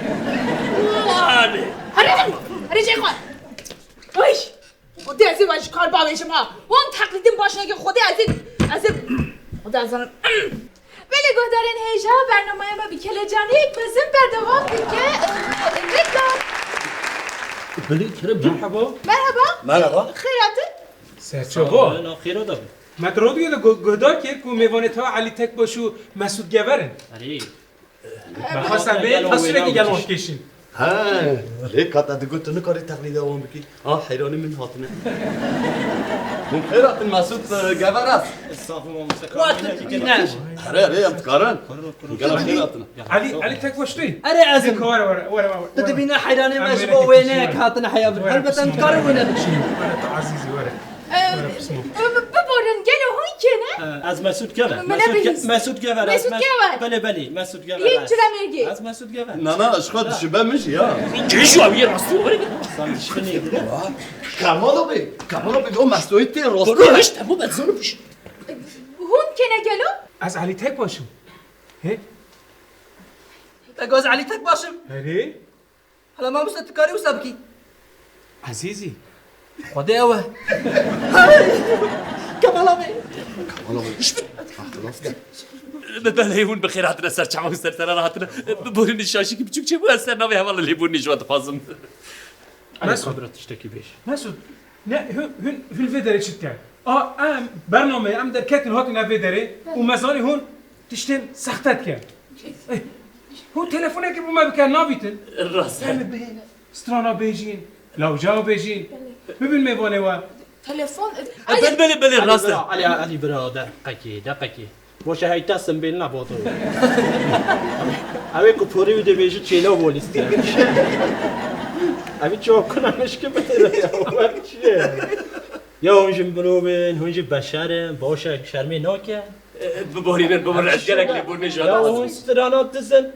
Wale. Here, here, here, Ceyhun. Ay. Xwedê ez ê we ji kar bavêjim ha. Hûn teqlîdin baş neke Xwedê ez ê, ez ê, Xwedê ez ê. Belê guhdarên hêja bernameya me bi kelecaniyek mezin berdewam dike. Ee, Reklam. Belê kerem. Merhaba. Merhaba. Merhaba. Xêr hatin. Serçava. Sağ ol, xêra da bin. Me di radyoyê de gu-, guhdar kir ku mêvanê te Elî Tekbaş û Mesûd Gever in. Erê. Me xwest em bê tasvîrekî gel wan bikêşîn. He, lê ka te digot tu nikarî teqlîda wan bikî. Ha, heyranî min hatine. Hûn xêr hatin Mesûd, e, Gever e. Estağfurullah, Mustafa. Waqt bîne. Here, here, em dikarin. Gel xêr hatin. Elî, Elî Tekbaş tu yî? Erê, ez im. Were, were, were, were. Tu dibîne heyranê me ji bo wêneyek hatine heya vir. Helbet em dikarin wêne bikişînin. Were, tu ezîzî, were. Em, bi-, biborin, gelo hûn kê ne? Ez Mesûd Gever. Min Mesûd Ge-, nebihîst. Mesûd Gever, ez Mesûd Mes-, Gever. Belê, belê, Mesûd Gever. Yek ez. Çira mêrgê. Ez Mesûd Gever. Na, na, ji xwe dişibe min jî ya. Kê ji awiye rastî were. Sen dişibe ne? Kemal abi, Kemal abi, o Mesûd tê rastî. Roj, tamam, ben zonu piş. Hûn kê ne gelo? Ez Elî Tekbaş im. He? Te got ez Elî Tekbaş im. Erê? Hala mamoste, tu karî wisa bikî? Ezîzî. Xwedê ew e. Kemal abi. Kemal abi. Xilas ke. Be-, belê hûn bi xêr hatine ser çavan û ser sera re hatine. Biborîne şaşîkî biçûk çêbû, ez ser navê hevalê lêborînê ji we dixwazim. Mesûd. Bira tiştekî bêj. Mesûd, ne, hûn, hûn, hûn vê derê çi dikin? A, em, bernameyê em derketin hatin vê derê û me zanî hûn tiştên sexte dikin. Eh, hûn telefonekî bo me bikin, nabîtin. Rast e. Em bihêne, strana bêjîn, lawjeya bêjîn. Bibin mêvanê we. Telefon, e, belê, belê, belê, rast e. Elî bira, Elî, Elî bira, deqekê, deqekê. Boşa heyta simbêl nebodo. Ew ê ku porê wî dibêjî çêla bolîstiye. Ev çav kuna mişki bide ya. Wer çi ye? Ya hûn jî mirovên, hûn jî beşer in, baş e, şermê nake. Biborînin, biborînin, ez gelek lêborînê ji we dixwazim. Ya hûn strana dizin.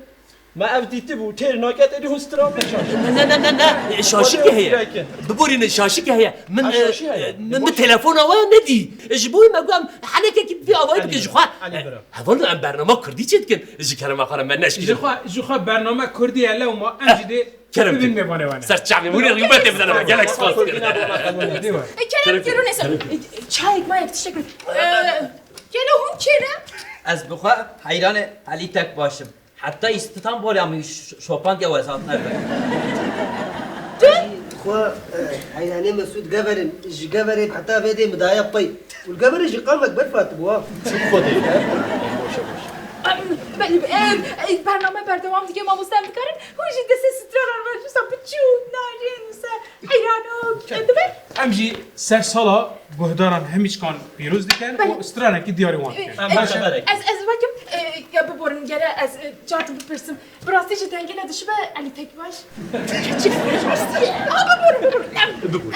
Me ev dîtibû, têr nake, te dî hûn stran neşaş. Ne, ne, ne, ne, ne. Şaşîkê heye. Biborîne, şaşîkê heye. Min, e, min, min telefona we nedî. Ji bo wê me got em henekekî bi vî awayî bikin ji xwe. Hevalno, em bernama kurdî çê dikin. Ji kerema xwe re me neşkînin. Ji xwe, ji xwe bername kurdî ye lewma, em jî dê kerem bibin mêvanê we ne. Ser çavê min rîbetê bidene me. Gelek spas dikin. E, kerem, kerem, neyse. E, çayek mayek tiştek. E, gelo hûn kê ne? Ez bi xwe heyranê Elî Tekbaş im. Heta Îstanbulê min ş-, ş-, şopandiya wezatine be. Tu? Xwe, e, heyranê Mesûd Gever im. Ji Geverê heta vê dê min daye pey. Û li Geverê jî qamek berf hatibû ha. Xwedê. Em, belê, em, em, bername berdewam dike, mamoste, em dikarin hûn jî destê stranan ve wisa biçûk, narin, wisa heyranok, em dibe. Em jî ser sala guhdaran hemîçkan pîroz dikin û stranekî diyarî wan dikin. Belê. Em, baş e. Ez, ez wekim, e, ya biborin gere ez, e, cartu bipirsim. Bi rastî ji dengê ne dişibe Elî Tekbaş? Keçik rastî ye. Aa, biborin, biborin. Em,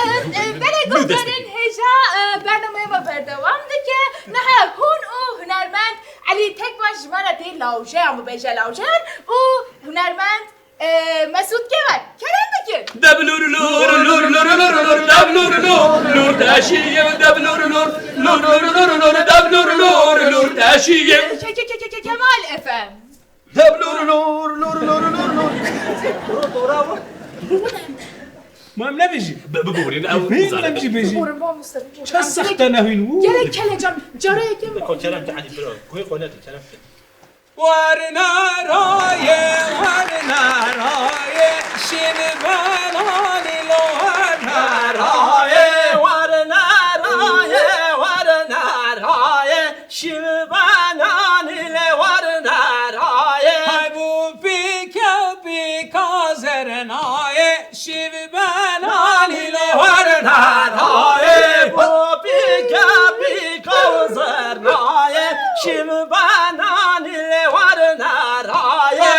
em, em, belê guhdarên hêja, e, bernameyê me berdewam dike. Niha hûn û hunermend Elî Tekbaş ji me re dê lawjeyan bibêje, lawjeyan û hunermend Ee, Mesut Kemal, kerem dikin. Deblur lur lur lur lur, deblur lur lur, deşiyim, deblur lur lur lur lur lur, deblur lur lur, deşiyim. Ke-, ke-, ke-, ke-, Kemal Efem. Deblur lur lur lur lur lur. Doğru, doğru ama. Ma em nebêjî. Bi-, biborîn, ew Hîn bizane. Em jî bêjî. Biborîn, ba Mustafa, biborîn. Çend sexte nehîn wû. Gerek kelecan, cara yekê mi? Ko kerem te Elî bira. Koy xwe nedî, kerem te. Werna raye, werna raye, şin benani lo werna raye. Werna raye, werna raye, şin benani le werna raye. Hay bu pike pika zernaye. Şiv benanî li werna rayê, bo pîka pîka û zernayê. Şiv benanî li werna rayê.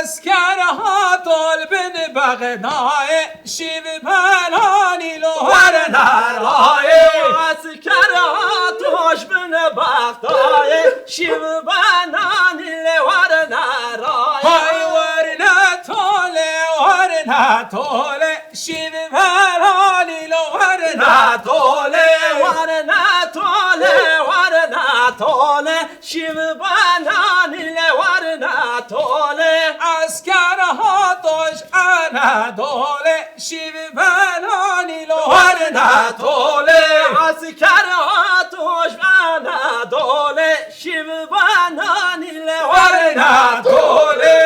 Esker hatol bin bexê. Nayê şîv benanî lo were nerayê. Esker hatoş bine bextayê, şîv benanî lê were nerayê. Hay were ne tole, were ne tole, şîv benanî lo were ne tole. Were ne tole, were ne tole. Şîv benanî lê were ne tole. Esker hatoş Anadole. Şîv benanî lo were ne tole. Esker hatoş Anadole. Şîv benanî lê were ne tole.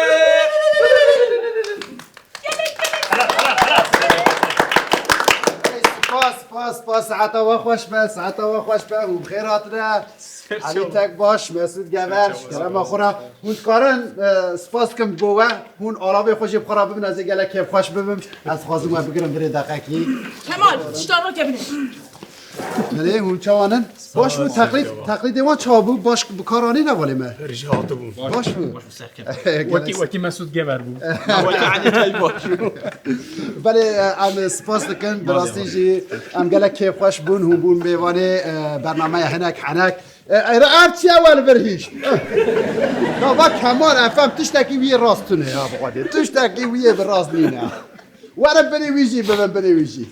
Spas, spas, spas. Saeta we xweş be, saeta we xweş be. Hûn bi xêr hatine. Elî Tekbaş, Mesûd Gever, ji kerema xwe re. Hûn dikarin, e, spas dikim bo we. Hûn alavê xwe jî bi xwe re bibin, ez ê gelek kêfxweş bibim. Ez dixwazim we bigirim virê deqekî. Kemal, tişta rakevine. Belê, hûn çawan in? Baş bû, teqlîd, teqlîdê wan çawa bû? Baş bi kar anîne balê me. Her jî hatibû. Baş bû. Wekî, wekî Mesûd Gever bû. Wekî Elî Tekbaş bû. Belê, em spas dikin, bi rastî jî em gelek kêfxweş bûn, hûn bûn mêvanê, e, bernameya hinek henek. E, e, ev çi ye we li vir hîşt? Gava Kemal F M tiştekî wî yê rast tune ya, bi xwedê. Tiştekî wî yê bi rast nîne. Werin binê wî jî, bibin binê wî jî.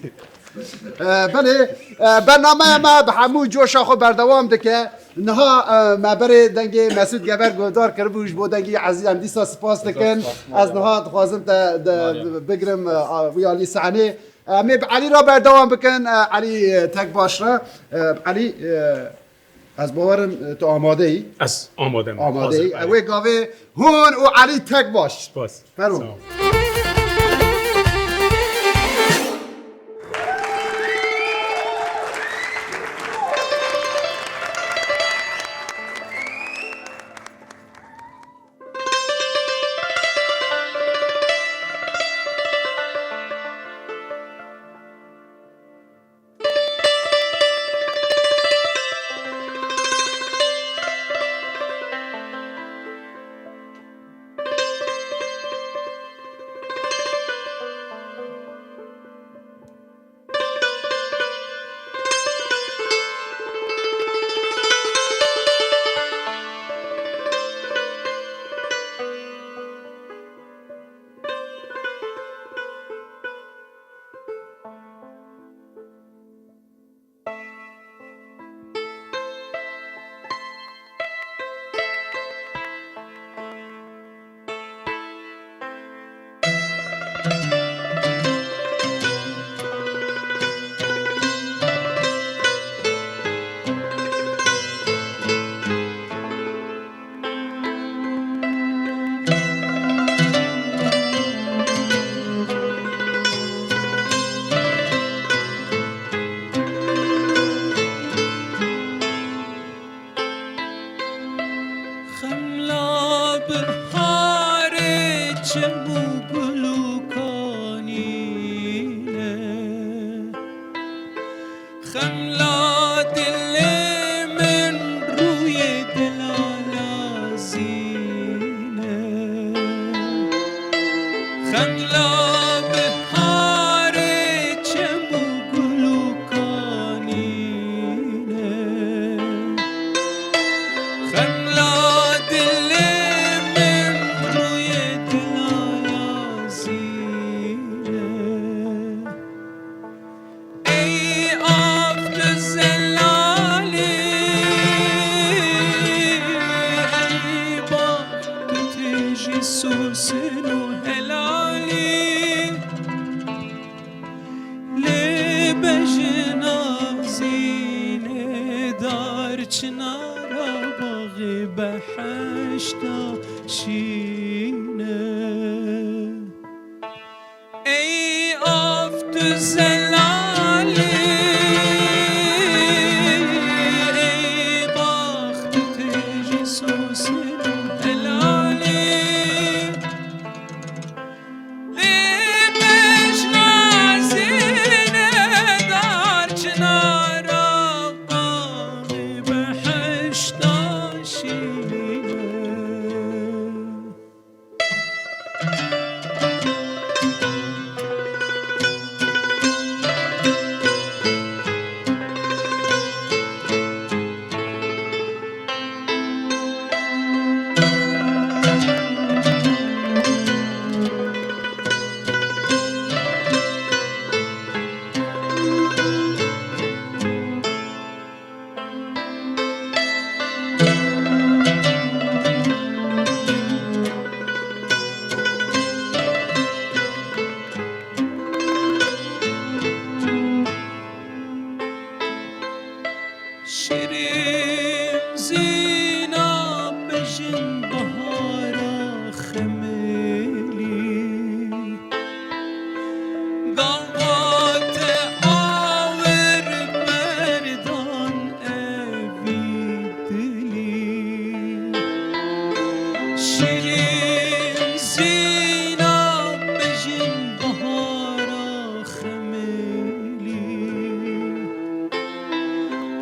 E, belê, e, bernameya me bi hemû coşa xwe berdewam dike. Niha, e, me berê dengê Mesûd Gever guhdar kiribû, ji bo dengê Ezîz em dîsa spas dikin. Ez niha dixwazim te, de, bigirim, e, a, wî alî sahnê. Em ê bi Elî re berdewam bikin, e, Elî, e, Tekbaş re. E, Elî, e, ez bawerim, e, tu amade yî. Ez amade me. Amade yî. Hazir, Elî. Wê gavê hûn û Elî Tekbaş. Spas. Fermo. Sağ ol. Xemla biharê çem û gul û kanî ne. Xemla dilê min rûyê delala zîne. Xemla biharê çem û gul û kanî ne. Xemla dilê min rûyê delala zîne. Ey av tu zelalî, ey bax tu têjî sosin û helalî. Lê bejna zînê dar çinara baxê behişta şîne. Ey av tu zelalî, ey bax tu têjî sosin û helalî. Lê bejna zînê dar çinara baxê behişta şîne. Şirîn zîna bejin bahara xemelî. Gava te awir berdan evî dilî. Şirîn zîna bejin bahara xemelî.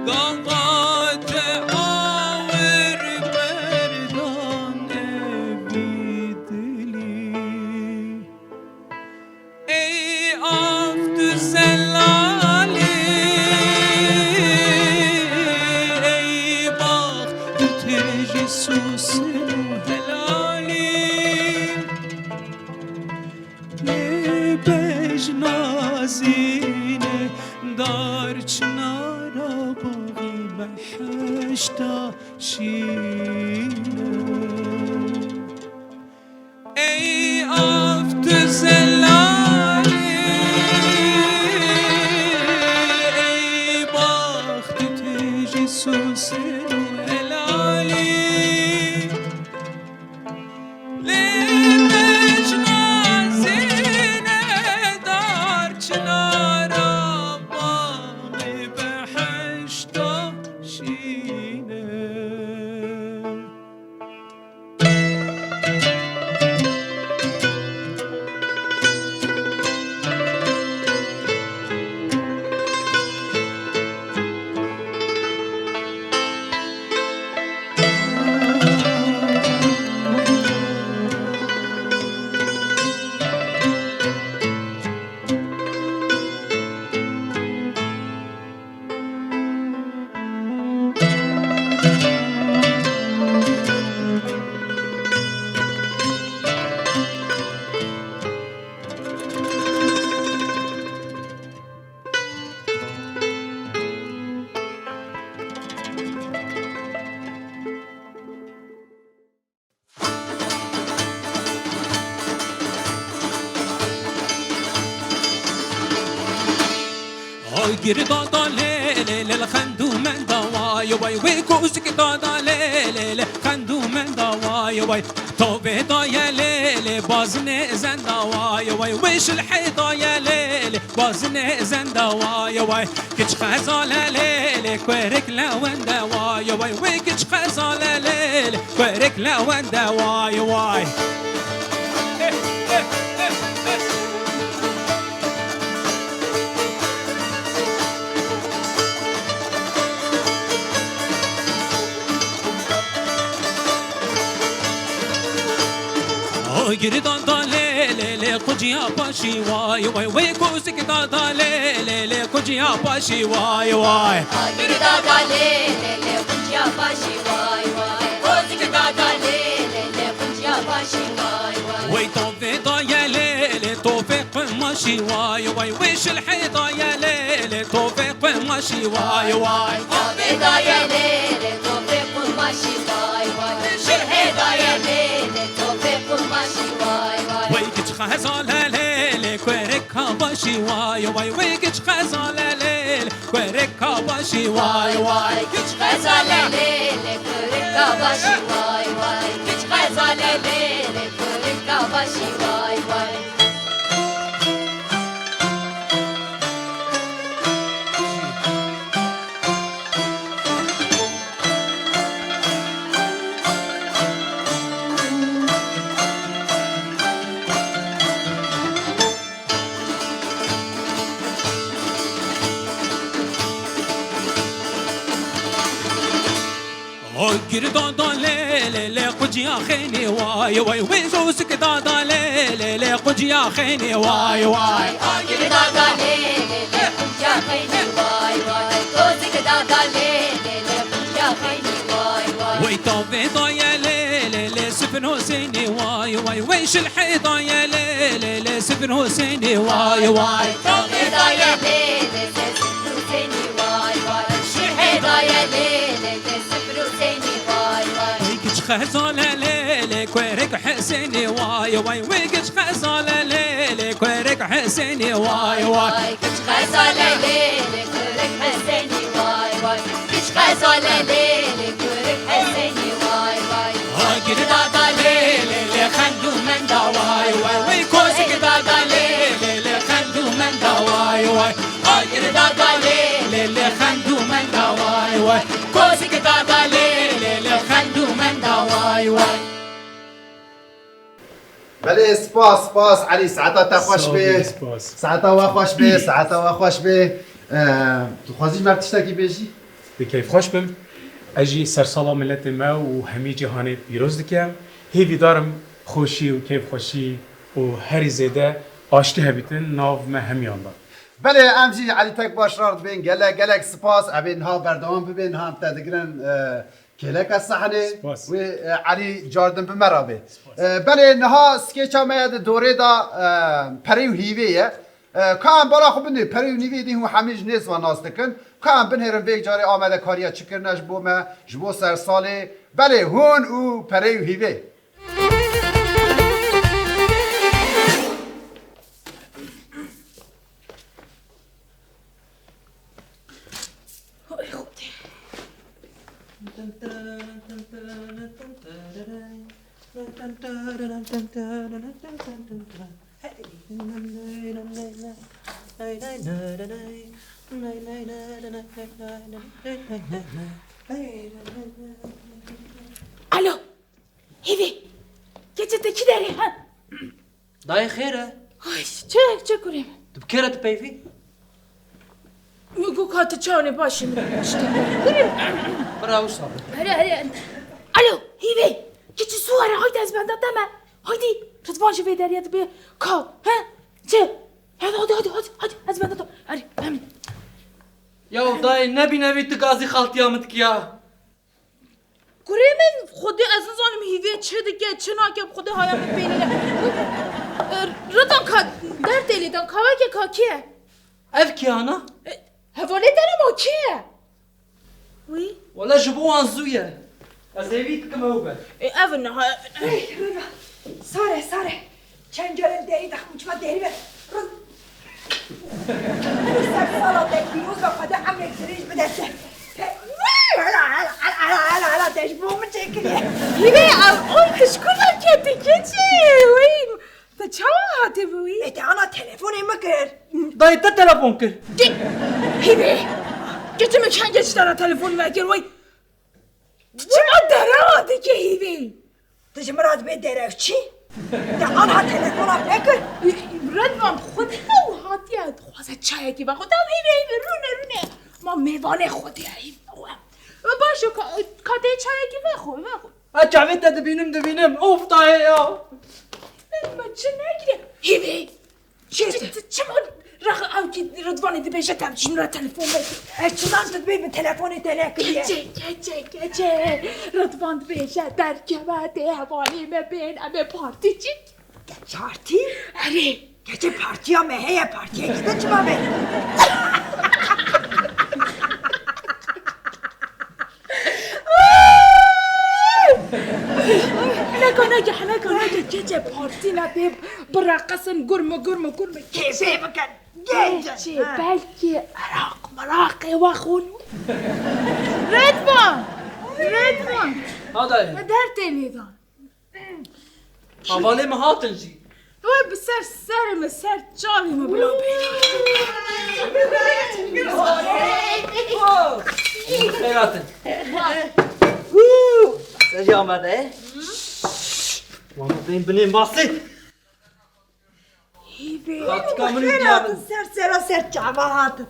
Gava te awir berdan evî dilî. Ey av tu zelalî, ey bax tu têjî sûsin û helalî. Lê bejna zîne dar çinara baxî behişta şîne. Ey av tu zelalî, ey bax tu têjî sûsin û helalî. Lê bejna zîne dar çinara baxî behişta şîne. Agir dada lê lê lê li xend û menda way way, wê kozik dada lê lê lê xend û menda way way. Tovê daye lê lê bazinê zenda way way, wê şilhê daye lê lê bazinê zenda way way. Kiç xezale lê lê kuerik lewende way way, wê kiç xezale lê lê kuerik lewende way way. Agir dada lê lê lê quciya paşî way way, wê kozik dada lê lê lê quciya paşî way way. Agir dada lê lê lê quciya paşî way way, kozik dada lê lê lê quciya paşî way way. Wey tovê daye lê lê tovê qumaşî way way, wey şilhê daye lê lê tovê qumaşî way way. Tovê daye lê lê tovê qumaşî way way, şilhê daye lê lê tovê qumaşî way way. Wey kiç xezale lê lê kuerik kabaşî way way, wey kiç xezale lê lê kuerik kabaşî way way. Kiç xezale lê lê kuerik kabaşî way way, kiç xezale lê lê kuerik kabaşî way way. Agir dada lê lê lê quciya xênê way way, wê zozik dada lê lê lê quciya xênê way way. Agir dada lê lê lê quciya xênê way way, zozik dada lê lê lê quciya xênê way way. Wey tavê daye lê lê lê sifin Husênê way way, wey şilhê daye lê lê lê sifin Husênê way way. Tavê daye lê lê lê sifin Husênê way way, şilhê daye lê lê lê sifin Husênê way way. Wey kiç xezale lê lê kuerik Husênê way way, wey kiç xezale lê lê kuerik Husênê way way. Kiç xezale lê lê kuerik Husênê way way, kiç Xezale lê lê kurik Hesênî way way. Ha girda da lê lê lê xend û menda way way. Wê kozik da da lê lê lê xend û menda way way. Ha girda da lê lê lê xend û menda way way. Kozik da da lê lê lê xend û menda way way. Belê, spas, spas, Elî, saeta te xweş Sağ ol, be. Spas. Saeta we xweş be, saeta we xweş be. Eee, tu xwazî ji me tiştekî bêjî? Bi keyfxweş bim. Ez jî sersala miletê me û hemî cîhanê pîroz dikim. Hêvîdar im xweşî û keyfxweşî û herî zêde aştî hebîtin nav me hemiyan de. Belê, em jî Elî Tekbaş re dibên gelek, gelek spas. Em ê niha berdewam bibên, niha em te digirin, e, kêleka sehnê. Spas. Wê, e, Elî cardin bi me re bê. Spas. E, belê, niha skêça me ya di dorê de, e, perê û hîvê ye. E, ka em bala xwe bindê, perê û nîvê dî hûn hemî ji nêz ve nas dikin. Ka em binêrin vê carê amadekariya çi kirine ji bo me, ji bo sersalê. Belê, hûn û perê û hîvê. Alo, Hêvî, keçê te kî derê, ha? Dayê xêr e? Ay, çi, çi kurê min? Tu bi kê re dipeyvî? Min got ka tu çawanê baş î, min tiştek got. Kurê min. Bira wisa be. Here, here. Alo, Hêvî, keçê zû were, haydi ez benda te me. Haydi, Ridvan ji vê derê dibe ka, he? Çi? Hadi, hadi, hadi, hadi, hadi, ez benda te. Hadi, hemen. Ya dayê, nebîne wî tu gazî xaltiya min dikiya. Kurê min, Xwedê ez nizanim Hîvê çi dike, çi nake, bi Xwedê haya min pê nîne. E, Ridan ka, dertê lê dan, kaweke ka kê ye? Ev kî ana? E, hevalê te ne ma kê ye? Wî? Wele ji bo wan zû ye. Ez hêvî dikim ew be. E, ev niha. Ey, Ridan. Sare, sare. Çend carên derî dixim çima derî ve. Rız. Ser sala te pîroz be, Xwedê emrek dirêj bide te. Te, hela, hela, hela, hela, hela, te ji bo min çêkiriye. Hîvê, ev, oy, tu ji ku derketî keçê? Wey, te çawa hatî bi wî? E, te ana telefonê min kir. Dayê te telefon kir. Hîvê, keçê min kengê ji te re telefon vekir, wey. Çima derewa dike Hîvê? Tu ji min re dibê derewçî? Te anha telefona nekir? Redvan, Xwedê ew hatiye, dixwaze çayekî vexwe. Te hîvê, hîvê, rûne, rûne. Ma mêvanê Xwedê ye, hîvê. Baş e, ka-, katê çayekî vexwe, vexwe. Ha, çavê te dibînim, dibînim. Of, dayê ya. Ma çi nekirî? Hîvê. Çi, çi, çi, çima rex ew kî Ridvanê dibêje te ji min re telefon vekir? Ez çilan tu dibê min telefonê te nekiriye? Keçe, keçe, keçe. Ridvan dibêje derkeve tê hevalê me bên em ê partî çîk. Partî? Erê. Keçe partiya me heye, partiyekî te çima be? Hineka neke, hineka neke, keçe partî ne pê bireqisin, gurmi, gurmi, gurmi. Kêfê bikin, genc in. Keçê, ha, belkî Iraq, Miraqê we xwin. Redvan! Redvan! Ha dayê. Me dertê lê dan. Hevalê min hatin jî. Wê bi ser serê min, ser çavê min bila bê. Xêr hatin. Hû! Ser jî amade. Wana bên binê masê. Hîvê. Xaltika min û diya min. Ser sera ser çava hatin.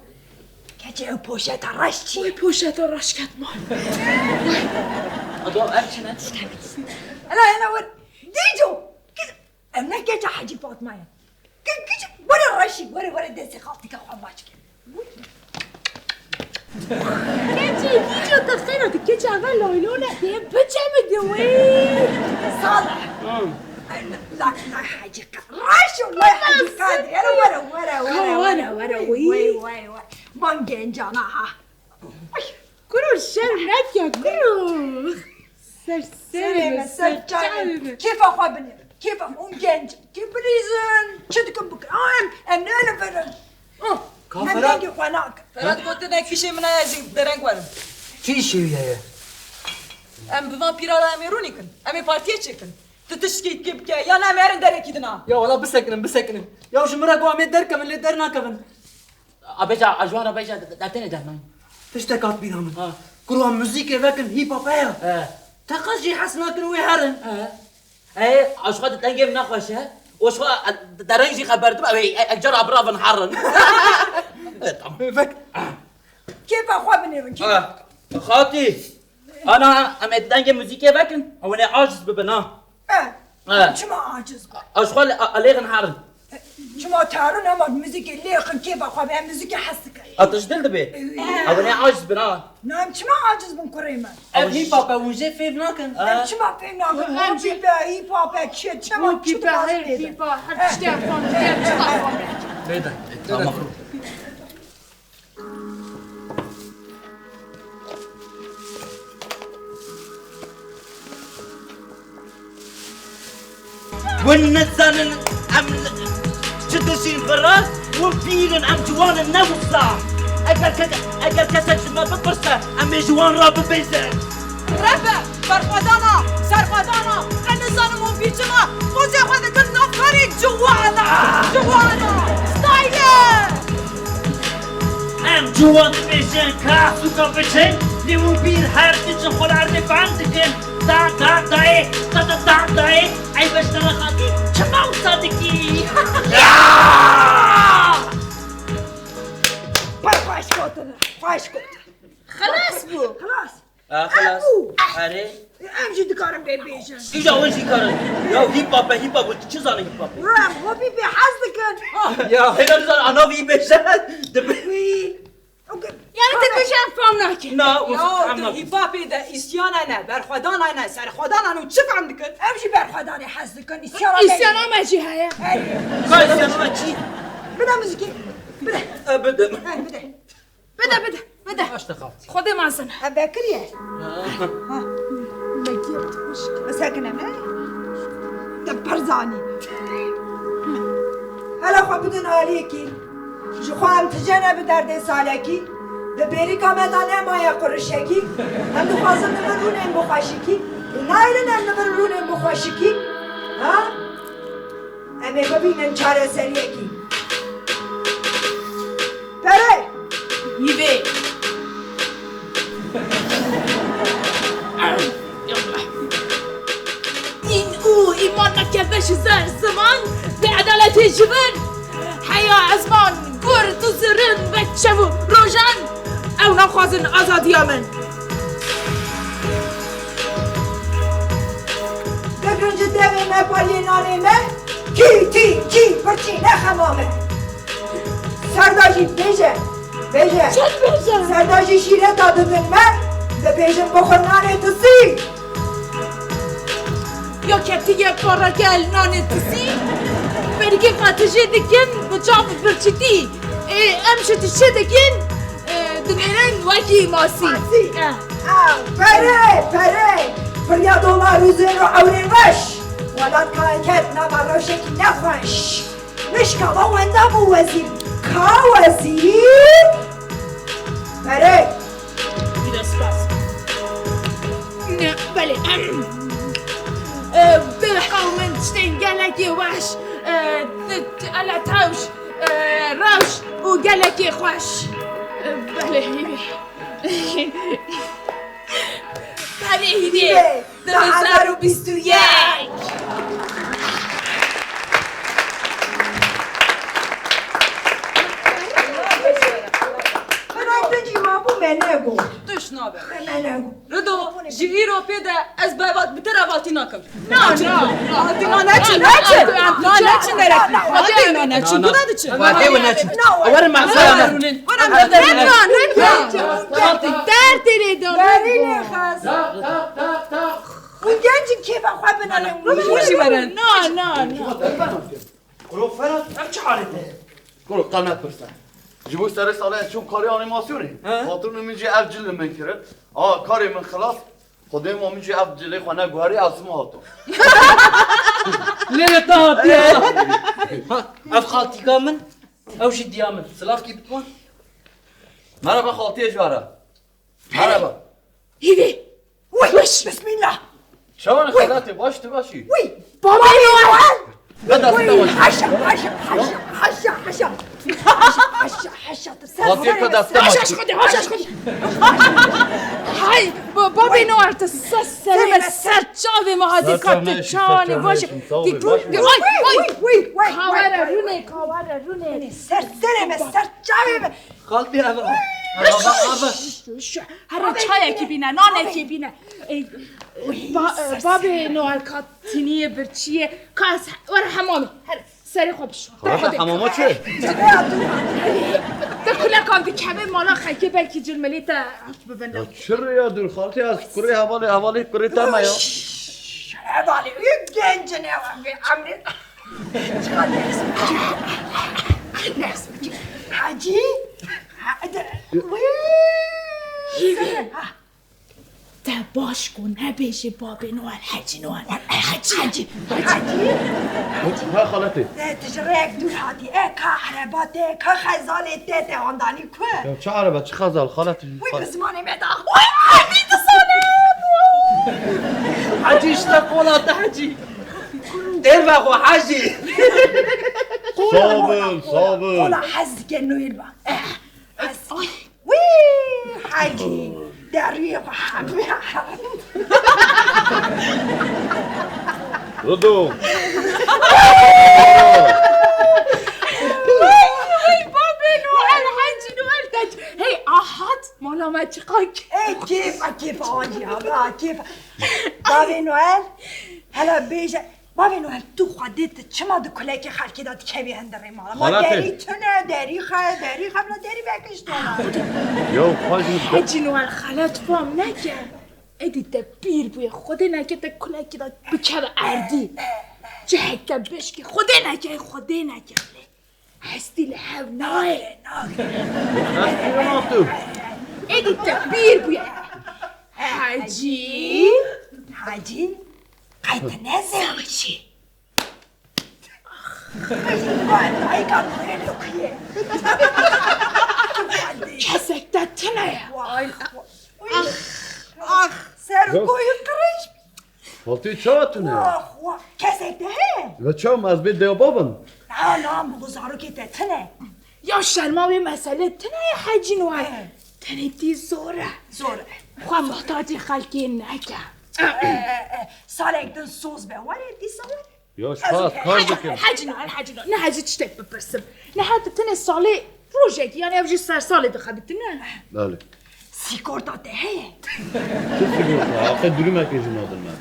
Keçê ew poşeta reş çi? Wê poşeta reş ket mal. Ado, ev çi ne? Ela, ela, wir. Dêco. Kız, em ne keçe Hacî Fatma ye. Kız, kız, were reşî, were, were destê xaltika xwe maç ke. Keçê, Dêco, te xêra di keçe eve laylone dê biçe mi di wê? Sala. Hı. Ay, la, la, Hacî Ka-, reş û la Hacî Kadrî. Ela, were, were, were, were, were, were, were, were. Man gencana ha. Ay. Kuro şerm neke, kuro. Ser serê me, ser çavê me. Kêfa xwe binêrin. Kêfa xwe, hûn genc in. Kê bilîzin, çi dikin bikin. Aa, em, em ne li vir in. Aa, ka em Ferhat dengê xwe nakin. Ferhat gotine kişê min heye, ez ê dereng werim. Çi îşê wî heye? Em bi van pîra re em ê rûnîkin. Em ê partiyê çêkin. Tu tiştkî dikê bike, yan em herin derekî dina. Ya wela bisekinin, bisekinin. Ya ji min re got em ê derkevin, lê dernakevin. A bêja, a ji wan re bêja, de, de, tenê dernayîn. Tiştek hat bîra min. Ha. Kurwa muzîkê vekin, hîp hop heye. He. Te qas jî hes nakin wê herin. He. Ê, aşxa di dengê min nexweş e. Aşxa, e, dereng jî xeber dibe, ê, e, e, cara biravin herin. E, tamam. Vek. Kêfa xwe binêrin, kêfa. Ah, xatî. Ana, em ê di dengê muzîkê vekin. Ew ê aciz bibin, ha. E, E. Çima aciz? Aşxa le-, a-, alêxin herin. Çima tarûn, ama muzîkê lêxin, kêfa xwe be, em muzîkê hez dikin. A tu ji dil dibê? Ew. Ew ne aciz bin, ha? Na, em çima aciz bin, kurê min? Ev hîp hop e, hûn jê fêm nakin. Em çima fêm nakin? Em jî Hopî be, hîp hop e, çi, çima, hûn çi pîpa, her pîpa, her tiştê em fam dikin, çi fam dikin. Bêde. Tamam. Hûn nizanin em çi dijîn vira, hûn pîr in, em ciwan in, ne wisa. Eger ke-, eger kesek ji me bipirse, em ê ji wan re bibêjin. Rebe, berxwedana, serxwedana, ez nizanim hûn bîr çima pozê xwe dikin navkarê ciwana, ciwana, style. Em ciwan dibêjin ka sûka biçin, lê hûn bîr her diçin xwe li erdê bend dikin. Da, da, dayê, da, da, da, dayê. Ey beşdara xatî, çima wisa dikî? Ya! Pir xweş gotin, xweş gotin. Xilas bû. Xilas. Ha, xilas. Ew. Erê. Em jî dikarin vê bêjin. Îja hûn jî karin. Ya hîp hop e, hîp hop e, tu çi zanî hîp hop e? Em hopî pê hez dikin. Ya. Hêla nizan, ana vî bêje. Dibi- Wî. Yani te bêje em fam nakin. Na, û Ya, fam tu nakin. Hîp hopê de îsyana ne, berxwedana ne, serxwedana ne, çi fam dikin? Em jî berxwedanê hez dikin, îsyana me. Îsyana me jî heye. Erê. Ka îsyana me çi? Bide muzîkê. Bide. E, bidim. He, bide. Bide, bide, bide. Aç da xaltî. Xwedê mezin. Ev vekiriye. Ha. Ha. Bisekine me. Te pir zanî. Hele xwe bidin aliyekî. Ji xwe em tije ne bi derdê salekî. Di bêrîka me de nemaye qurişekî. Em dixwazin li vir rûnên bi xweşikî. Û nayrin em li vir rûnên bi xweşikî. Ha? Em ê bibînin çareseriyekî. Pere! Hîvê! Dîn û îman nekeve ji ser ziman, bêedaletê ji vir heya ezman, gur tu zirin vek şev û rojan, ew naxwazin azadiya min. Digrin ji devê me, pariyê nanê me, kî, tî, kî, birçî, ne xema me. Serda jî bêje, bêje. Çend bêje? Serda jî şîreta didin me, dibêjin bixwe nanê tisî. Ya ketiye pareke li nanê tisî, bergê xwe tijê dikin bi çav birçîtî. Ê, em ji tişê dikin, ê, dinêrin wekî masî. Masî. Eh. Ah, pere, pere. Pirya dolar û zêr û ewrên reş. Welat kayket nava rewşekî nexweş. Mişka va wenda bû wezîr. Ka wezîr? Pere. Bide spas. Ne, belê. Ê, bi qewmin tiştên gelekî weş. Ê, t-, t-, ele tewş. Ê, rewş û gelekî xweş. Ê, belê, hîvê. Belê, hîvê. Hîvê. Du hezar û bîst û yek. Xeray din jî mabû me negot. Tişt nabe. Me negot. Rido, ji îro pê de ez bi heval-, bi te re hevaltî nakim. Na, na, na. Hadi, na, neçin, neçin. Na, neçin, neçin. Hadi, na, neçin. Buna diçin. Hadi, we neçin. Na, we. Werin mehsara me. Werin mehsara me. Na, na, na. Dertê lê dom. Berî nêxist. Tak, tak, tak, tak. Hûn genc in, kêfa xwe binêrin. Rûnê xwe jî werin. Na, na, na. Kuro Ferhat, ev çi halê te ye? Kuro, qe nepirse. Ji bo serê salê ez çûm karê anîmasyonê. He? Patronê min jî ev cil li min kirin. A, karê min xilas. Xwedê ma min jî ev cilê xwe neguherî, ez sima hatim. Lê li te hatiye. Ha, ev xaltîka min, ew jî diya min. Silavkî bi wan. Merhaba xaltiyê ji we re. Merhaba. Hîvî. Wî. Wîş. Bismillah. Çawan xelatê, baş tu başî? Wî. Babê Noel. Veda Wî. Haşa, haşa, haşa, haşa, haşa. Haşa, haşa, haşa. Xatê te destê Haşa, haşa, haşa. Hay, ba-, babê Noel, tu ser serê me, ser çavê me hatî, ka tu çawanî baş. Ay, ay. Wî, wî, wî, wî. Kawere rûnê, kawere rûnê. Ser serê me, ser çavê me. Xaltî eve. Eve, eve. Şu, şu, here çayekî bîne, nanekî bîne. Ey, ba-, babê Noel ka tiniyê birçiyê, ka ez were hemamê. Here, serê xwe bişo. Xaltî hemama çi? Te kulekan dikeve mala xelkê belkî cilmelê te aç bibin. Ya çi rê ya dur xaltî, ez kurê hevalê, hevalê kurê te me ya. Hevalê, wî gencine wî emrê. Çiqa ders bike. Ders bike. Hecî? Ha, de, wî. Ha. Te baş ku nebêjî babê Noel, Hecî Noel. Hecî, Hecî, Hecî. Ha, xaletê. Te, tu ji rêyek dûr hatî. E, ka ereba te, ka xezalê te, te handanî ku? Ya çi ereba, çi xezal, xaletê? Wî bi zimanê me da. Wî, Hecî dizane. Hecî işte qola te, Hecî. Dêr vexwe Hecî. Sabin, sabin. Qola hez dike Noel ba. Eh, hez. Wî, Hecî. Deriyê xwe hemû. Rido. Hey, hey, babê Noel, Hecî Noel, Hecî. Hey, ahat, mala me çiqak. Ê, kêfa, kêfa Hecî, ha, kêfa. Bavê Noel, hela bêje. Bavê Noel, tu Xwedê tu çima di kulekê xelkê de dikevî hindirê mala? Ma derî tune, derî xe, derî xe, bila derî vekiştona. Ya xwe jî Hecî Noel xelet fam neke. Êdî te pîr bûye, Xwedê neke te kulekê de bikeve erdî. Cihek te bişkê, Xwedê neke, Xwedê neke. Hestî li hev nayê. Hestî li nav tu. Êdî te pîr bûye. Hecî. Hecî. Qey tu ne zewicî. Dayika nûrê li ku ye? Kesek te tune ye. Ax, ax. Ser û goyî qirêj. Xaltî ça tune? Wah, wah, kesek te heye? Ve çawa ez bê deya babin? Na, na, min got zarokê te tune. Ya şerma wê meselê tune ye Hecî Noel. He. Tenê tî zor e. Zor e. Xwe muhtacê xelkê neke. E, e, e, salek din soz be, were dîsa were. Ya ji xwe ez kar dikim. Hecî Noel, Hecî Noel. Ne hecî tiştek bipirsim. Ne heta tenê salê rojekî, yani ev jî ser salê dixebitine. Belê. Sîkorta te heye? Çi sîkorta? Aqê durumekê jî nadin me.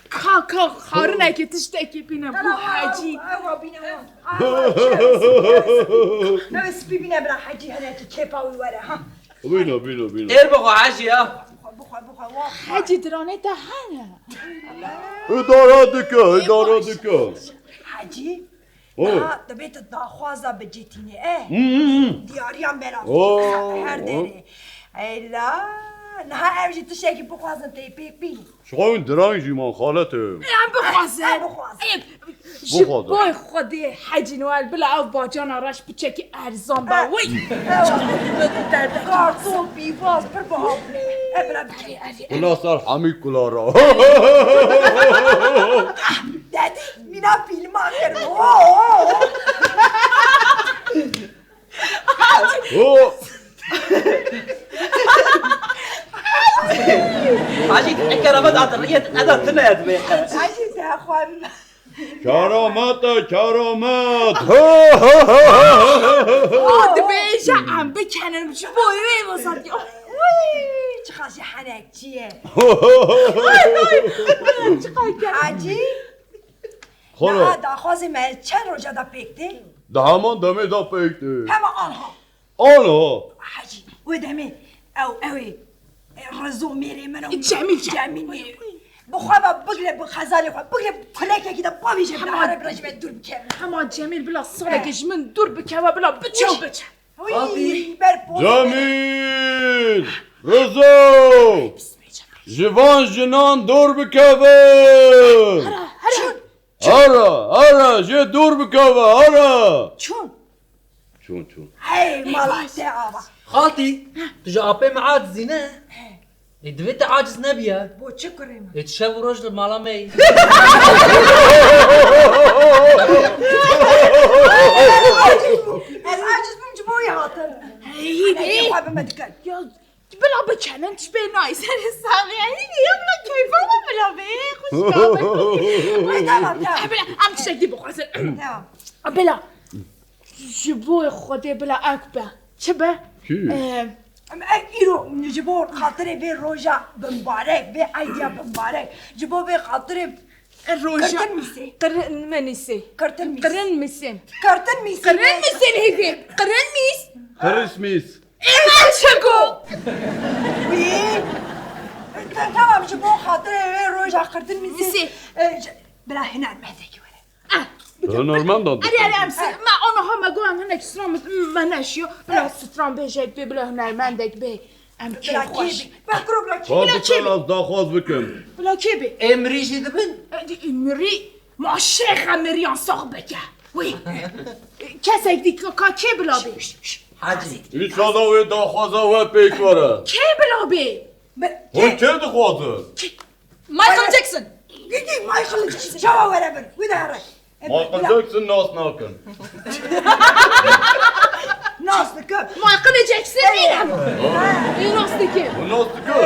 Ka, ka, xarinekê tiştekî bîne bo Hecî. Ewa bîne wan. Ew spî bîne bira Hecî, hinekî kêfa wî were ha. Bîne, bîne, bîne. Dêr bixwe Hecî ya. Bixwe, bixwe, bixwe, wa. Hecî diranê te hene. Îdare dike, îdare dike. Hecî. Oh. Niha dibê tu daxwaza bicêtînê, eh. Hmm, hmm, hmm. Diyariya mela fikir her derê. Eyla, niha ev jî tiştekî bixwazin tê pêk bînî. Şixwe wî dirang jî man xalete. Em bixwazin. Em bixwazin. Em, ji bo Xwedê Hecî Noel bila ev bacana reş piçekî erzan be. Wey. Kartol, pîvaz, pir biha bûne. E, bila bikevî. Kula ser hemî kula ra. Dedî, mîna fîlma kir. Ho, ho, ho. Ho. Hacî, eker eve da riyet, eda tine et be. Hacî, te xwe. Keramet e, keramet. Ho, ho, ho. Aa, dibêje em bikenin, ji bo wê vazat ya. Wî, çiqas jî henekçî ye. Çiqas ke- Hacî. Xolo. Niha daxwazê me çend roja da pêk tê? Di heman demê da pêk tê. Hema anha. Alo. Hecî, wê demê ew, ew ê, e, Rizo mêrê min û Cemîl, Cemîl. Cemîl mêrê. Bi xwe ve bigre, bi xezalê xwe, bigre kulekekî de bavêje, bila here bila ji me dûr bikeve. Hema Cemîl bila salekê ji min dûr bikeve, bila biçe û biçe. Wî, ber pozê. Cemîl! Rizo! Ji van jinan dûr bikeve! Here, here. Ara, ara, jê dûr bikeve, ara! Çûn. Çûn, çûn. Hey, mala te ava. Xaltî, tu ji apê min acizî ne? Ê, divê te aciz nebiye. Bo çi kurê min? Ê, tu şev û roj li mala me yî. Ez aciz bûm, ji bo wî hatim. Hey, hey. Xwe bi me dikin. Ya, bila bikenin, tu bê nayî serê saxê. Hey, ya bila keyfa me bila bê, xwişka me. Ay, tamam, tamam. Bila, em tiştekî bixwazin. Tamam. Bila, ji bo Xwedê bila ek be. Çi be? Kî? Em, em ek îro ji bo xatirê vê roja bimbarek, vê eydiya bimbarek. Ji bo vê xatirê Roja. Qirtin mîsê. Qirtin mîsê. Qirtin mîs. Qirtin mîsê. Qirtin mîsê. Qirtin mîsê hêvê. Qirtin mîs. Qirtin mîs. Ê, me çi got? Wî. Te-, tamam, ji bo xatirê wê roja qirtin mîsê. Mîsê. E, ji-, bila hunermendekî were. Ah, Hunermend da. Erê, erê, em se-, me aniha me got em hinek stran me, me neşiyo. Bila stran bêjek bê, bila hunermendek bê. Em kêfxweş. Bila kê bê? Bila kê bê? Bila kê bê? Bila kê bê? Ê mirî jî dibin? E, di-, ê mirî, ma şêxa miriyan sax bike. Wî. Kesek dî ka, ka kê bila bê? Hacî. Înşallah wê daxwaza we pêk were. Kê bila bê? Hûn kê dixwazin? Michael Jackson. Gidi Michael Jackson. Çawa were bin? Wî de here. Michael Jackson nas nakin. Nas dikim. Michael Jackson nîne. Ê, nas dikim. Hûn nas dikin?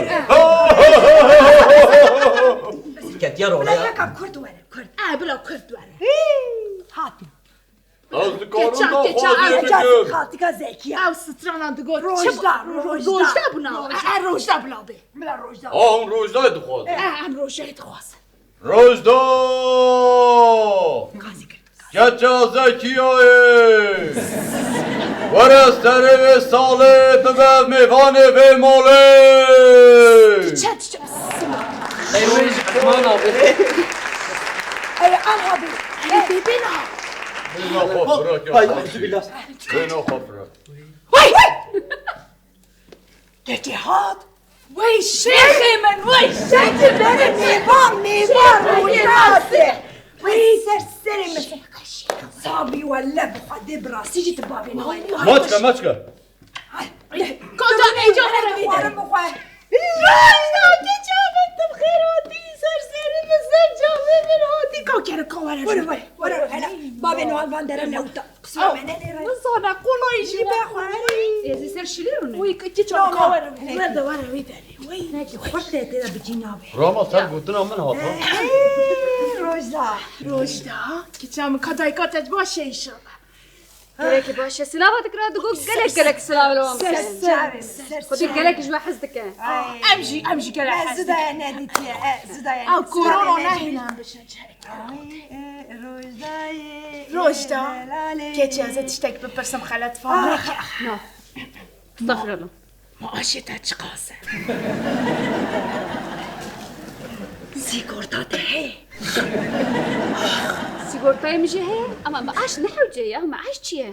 Ketiya role ya. Yeka Kurd were, Kurd. E, bila Kurd were. Hî, hatî. Ez dikarim da xwazê bikim. Xaltika Zekiya. Ew stranan digot. Rojda, Rojda. Rojda bûna. Rojda. E, Rojda bila bê. Bila Rojda. Ha, hûn Rojdayê dixwazin. E, em Rojdayê dixwazin. Rojda! Keça Zekiyayê! Were serê vê salê bibe mêvanê vê malê! Çe, çe, Ey, wê ji Ekmana be. Ey, anha be. Ey, bê, bê niha. Bê niha xwe firak ya. Ay, ay, billah. Bê niha xwe firak. Wey! Keçê hat. Wey şêxê min, wey şêxê min. Bere mêvan, mêvan, rojnase. Wey ser serê min. Sabî welle bi Xwedê bi rastî jî tu bavê nayê. Maçka, maçka. Kota êca here xwarin bixwe. Rojda, keçê min, tu bi xêr hatî, ser serê min, ser çavê min hatî. Ka kere ka were. Were, were, were, hele. Bavê Noel van dere lewta. Qisma me nedê re. Min zana qonayî jî be xwe. Êzî ser şilê rûne. Wî ki çawa were. Were de were wî derê. Wî. Nekî xurt tê tê de bicî nabe. Rama ser gotina min hata. Hey, Rojda. Rojda. Kiça min ka dayka te baş e înşallah. Gelekî baş e. Silava dikira digo gelek gelek silav li wan. Ser ser. Xwedî gelek ji we hez dike. Em jî, em jî gelek hez dike. Zidaya nedîtiye. Zidaya. Ew korona nehêlan bişin. Ay, e, Rojdayê, Rojda, e, delalê. Keçê ez ê tiştek bipirsim xelet fam neke. Na. Estağfirullah. Maaşê te çiqas e? Sîgorta te heye? Sîgortayê min jî heye, ama maaş ne hewce ya, maaş çi ye?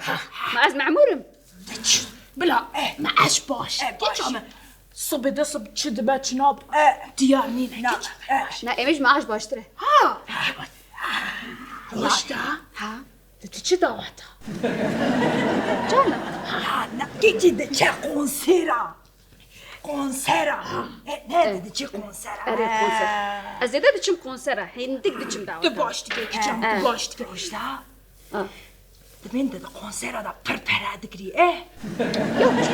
Ma ez memûr im. Te çi? Bila, eh, maaş baş. Eh, baş. Keçê min. Sibê de sib çi dibe çi nabe. Eh. Diyar nîne. Na, keçê min. Eh. Na, êmê ji maaş baştir e. Ha. Rojda. Ha. Di tu çi daweta? Cana. Ha, na, keçê diçe konsera. Konsera. E, ne, e, diçe konsera. Erê, konser. Ha. Ez zêde diçim konsera. Hindik diçim daweta. Tu baş dike, kiçem, tu baş dike. Rojda. Ha. Dibên de di konsera de pir pere digirî, eh? Ya kî?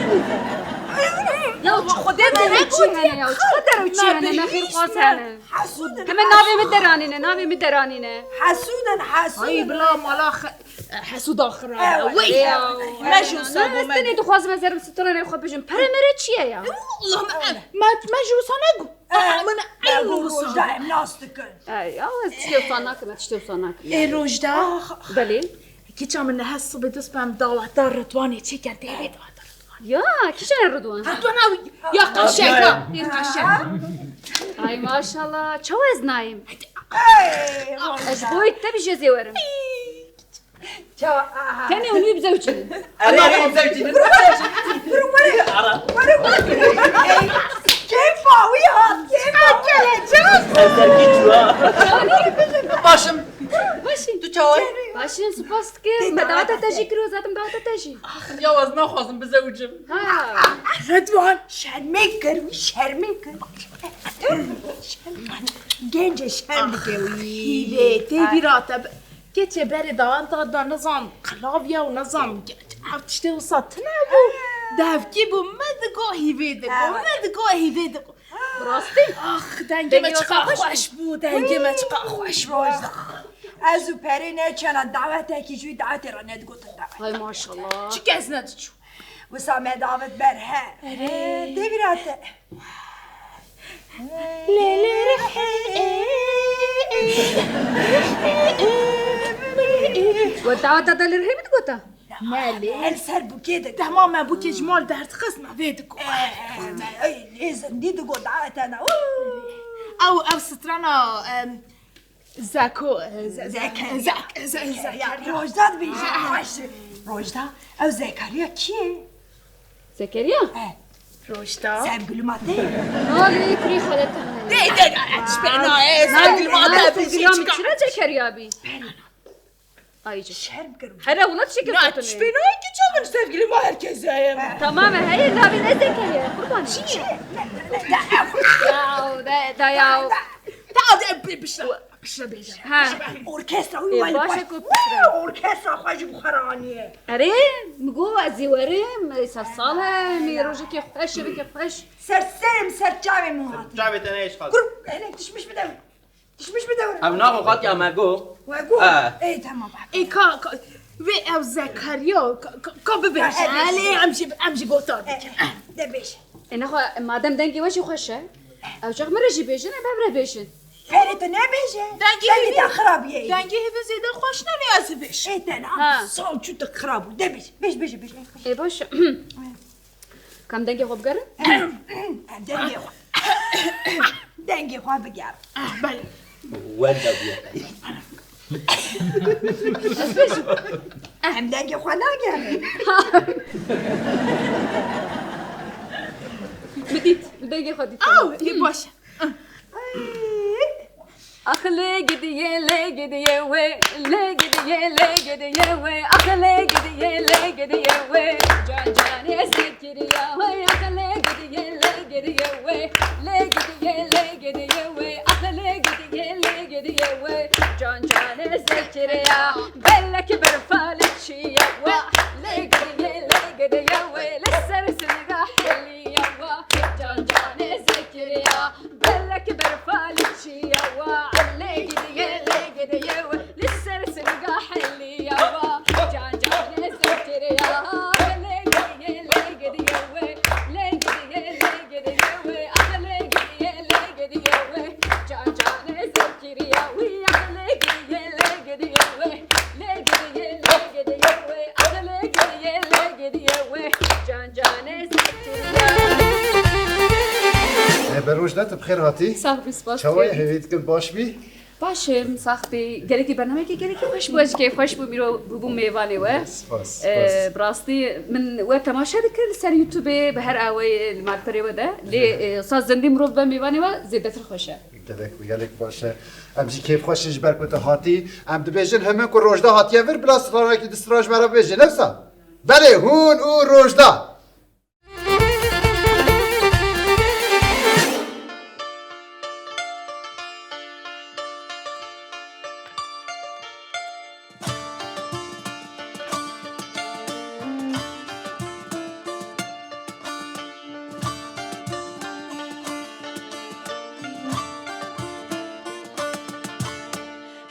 Ya Xwedê me ne çi hene ya? Çi qeder ew çi hene? Me xêrxwaz hene. Hesûd in. Heme navê min deranîne, navê min deranîne. Hesûd in, hesûd in. Ay bila mala xe-, hesûda xira. Wey. Me jî wisa bû me. Tenê dixwazim ez herim stranê xwe bijim. Pere mere çi ye ya? Allah me, me, me jî wisa negu. Min eyn wisa. Rojda em nas dikin. Ey, ya ez tiştê wisa nakim, ez tiştê wisa nakim. Ê Rojda. Belê. Kiça min niha sibê dest bem daweta Ridwanê çêken tê vê daweta Ridwan. Ya, kîjan e Ridwan? Ridwan ew ya qaşeka, ê qaşeka. Ay maşallah, çawa ez nayêm? Ey, ez boyê te bi jezê werim. Çawa, aha. Tenê hûn wî bizewcînin. Erê, erê, bizewcînin. Bro, bro, bro. Ara. Bro, bro. Ey, kêfa wî hat, kêfa. Gele, can. Ez serkî çû ha. Başim. Başî. Tu çawa yî? Başî, spas dikim. Me daweta te jî kiro, zaten daweta te jî. Ax, Bizewicim. Ha. Redwan. Şermê kir wî, şermê kir. Şerm-, Gencê şerm dike wî. Hîvê, tê bîra te bi-, keçê berê dawan ta da nizam qlavya û nizam ge-, ev tiştê wisa tune bû. Devkî bû, me digo hîvê digo, Evet. me digo hîvê digo. Bi rastî? Ax, dengê me Dengê çiqa wisa xweş bû, dengê me çiqa xweş bû. Rojda. Ez û Perê neçena dawetekî ji wî dawetê re nedigotin dawet. Hay maşallah. Çi kes nediçû. Wisa me davêt ber he. Erê. Tê bîra te. We daweta te li rihê min digota? Melê. El ser bûkê de. Dema me bûkê ji mal derdixist me vê digot. Eh, me, ey, lê zindî digot dawete ne. Ew, ev strana, em, Zeko, e, Ze-, Zekeriya. Zek-, Ze-, Zekeriya. Zekeriya. Rojda dibêje, xweş. Rojda, ew Zekeriya kî ye? Zekeriya? He. Rojda. Sevgili ma te ye. Nalê kurê xaleta. De, de, de, tişbê nayê, sevgili ma te, sevgili ma çira Zekeriya bî? Ay, şerm kir. Here, wina çi Na, kir tişbê nayê ki çamin sevgili ma herkes ye. Tamam, heye, navê ne Zekeriya, qurban. Çi ye? Ya, de, de ya. Ta de, bi-, bişra. Piştre bêje. Ha. Orkestra wî Ê, wayî baş e baş. Ku piştre. Orkestra xwe ji bi xwe re aniye. Erê, min got ez ê werim, ser sal e, min rojekê xweş, şevekê xweş. Ser serê min, ser çavê min hate. Çavê te neyê ji xwe. Kur, hele tişmiş bide. Tişmiş bide were. Ev naxwe xatiya me got. We got. Ha. Ê, tamam. Ê, ka, ka, vê ev Zekeriya, ka, ka, ka bibêje. Ha, evet. Elê, em jî, em jî gotar bikin. E, e, de bêje. E, nexwe, madem dengê we jî xweş e, ew çax min re jî bêjin, em hev re bêjin. Perê tu nebêje. Dengê Dengê hêvî, te xirab ye. Dengê hêvî zêde xweş nebe ez bêj. Ê te ne, Ha. Sal çû tu xirab bû. De bêj, bêj, bêj, bêj. Ê baş. Kam dengê xwe bigerin? Em dengê xwe. Dengê xwe bigerin. Ah, belê. Wenda bûye. Em dengê xwe nagerin. Min dît, min dengê xwe dît. Aw, ê baş e. Ax lê gidiyê, lê gidiyê wê, lê gidiyê, lê gidiyê wê. Ax lê gidiyê, lê gidiyê wê. Can canê Zekeriya wê. Ax lê gidiyê, lê gidiyê wê, lê gidiyê, lê gidiyê wê. Ax lê gidiyê, lê gidiyê wê. Can canê Zekeriya. Belek berfa li çiye wa. Lê gidiyê, lê gidiyê wê. Li ser singa heliye wa. Can canê Zekeriya. Belek berfa li çiye wa, lê gidiyê, lê gidiyê we, li ser singa heliya wa. Can canê Zekeriya, lê gidiyê, lê gidiyê we, lê gidiyê, lê gidiyê we, ah, lê gidiyê, lê gidiyê we. Can canê Zekeriya, wî, ah, lê gidiyê, lê gidiyê we, lê gidiyê, lê gidiyê we, ah, lê gidiyê, lê gidiyê we. Can canê Zekeriya. E, Beroj de tu bi xêr hatî. Sax bî, spas. Çawa ye, hêvî dikim baş bî? Baş im, sax bî. Gelekî bernameyekî gelekî xweş bû, ez jî kêfxweş bûm, îro bûbûm mêvanê we. Spas, E, spas. Bi rastî min we temaşe dikir li ser YouTubeê, bi her awayê li malperê we de. Lê, e, sa zindî mirov be mêvanê we zêdetir xweş e. Gelek, gelek baş e. Em jî kêfxweş in ji ber ku tu hatî. Em dibêjin hemin ku Rojda hatiye vir, bila stranekî du stran ji me re bibêje. Ne wisa? Belê, hûn û Rojda.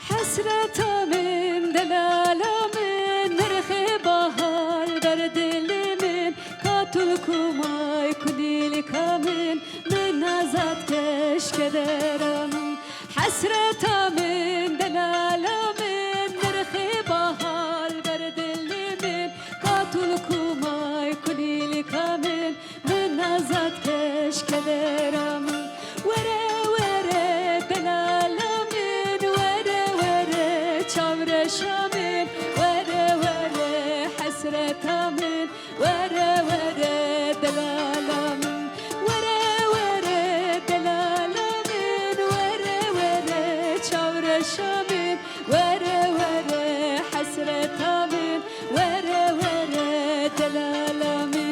Hesreta min, delala min, nirxê bahar ber dilê min, ka tu li ku may, kulîlka min, min azad ke ji kedera min. Hesreta min, delala min, nirxê bahar ber dilê min, ka tu li ku may, kulîlka min, min azad ke ji kedera min. Were, were, delala min, were, were, çavreşa min, were, were, hesreta min, were, were, delala min. Were, were, delala min, were, were, çavreşa min, were, were, hesreta min, were, were, delala min.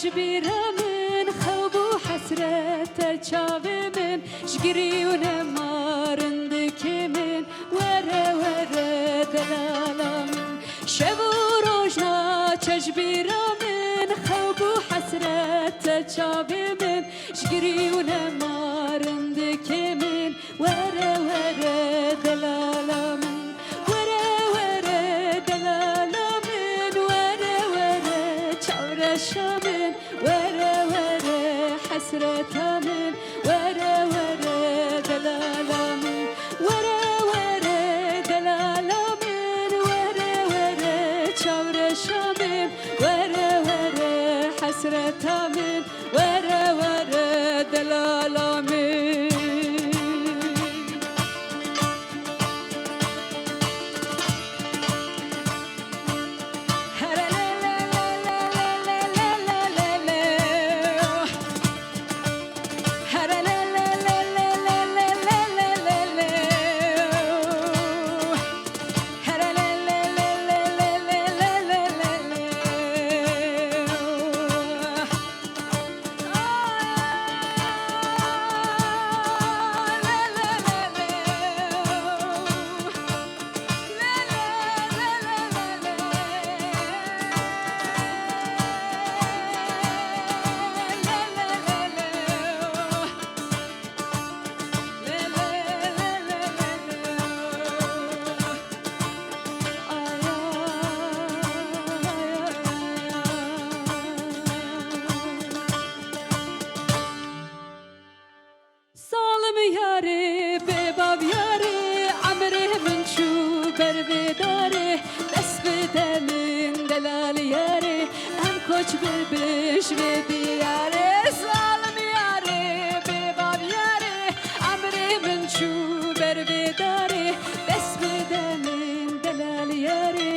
Ji bîra min xew bû hesrete çavê min, ji girî û nema rindikê min, were were delala min. Şev û roj naçe ji bîra min, xew bû hesrete çavê min, ji girî û nema rindikê min, were were delala min. Were were delala min, were were çavreşa min, were were hesreta min, were were delala min. Were were delala min, were were çavreşa min, were were hesreta min, were were delala min. Zalim yarê, bêbav yarê, emrê min çû ber vê darê, dest bide min delal yarê, em koç bibin ji vê diyarê. Zalim yarê, bêbav yarê, emrê min çû ber vê darê, dest bide min delal yarê,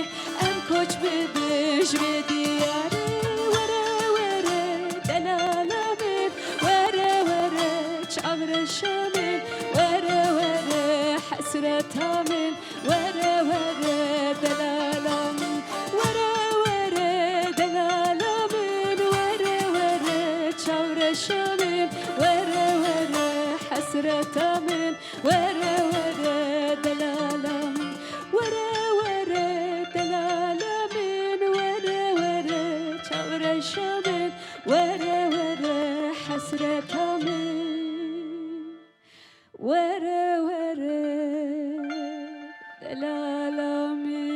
em koç bibin ji vê diyarê. Were were delala min, were were çavreşa min, were were hesreta min, were were delala min. Were were delala min, were were çavreşa min, were were hesreta min, were were delala min. Were were delala min, were were çavreşa min, were were hesreta min, were were delala min.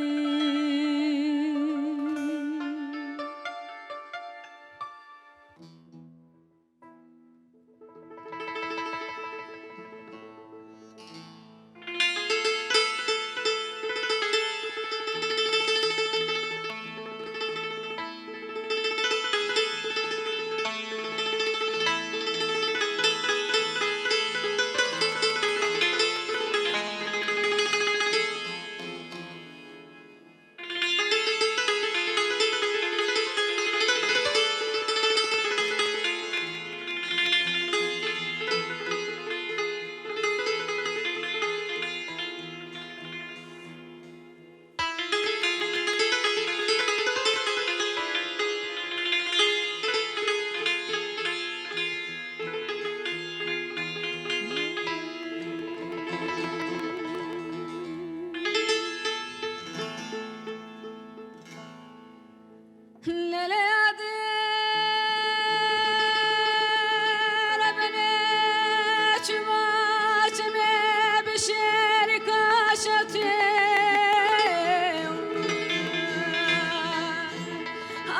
Lele adi rebine çima çime bi şerîka şetê.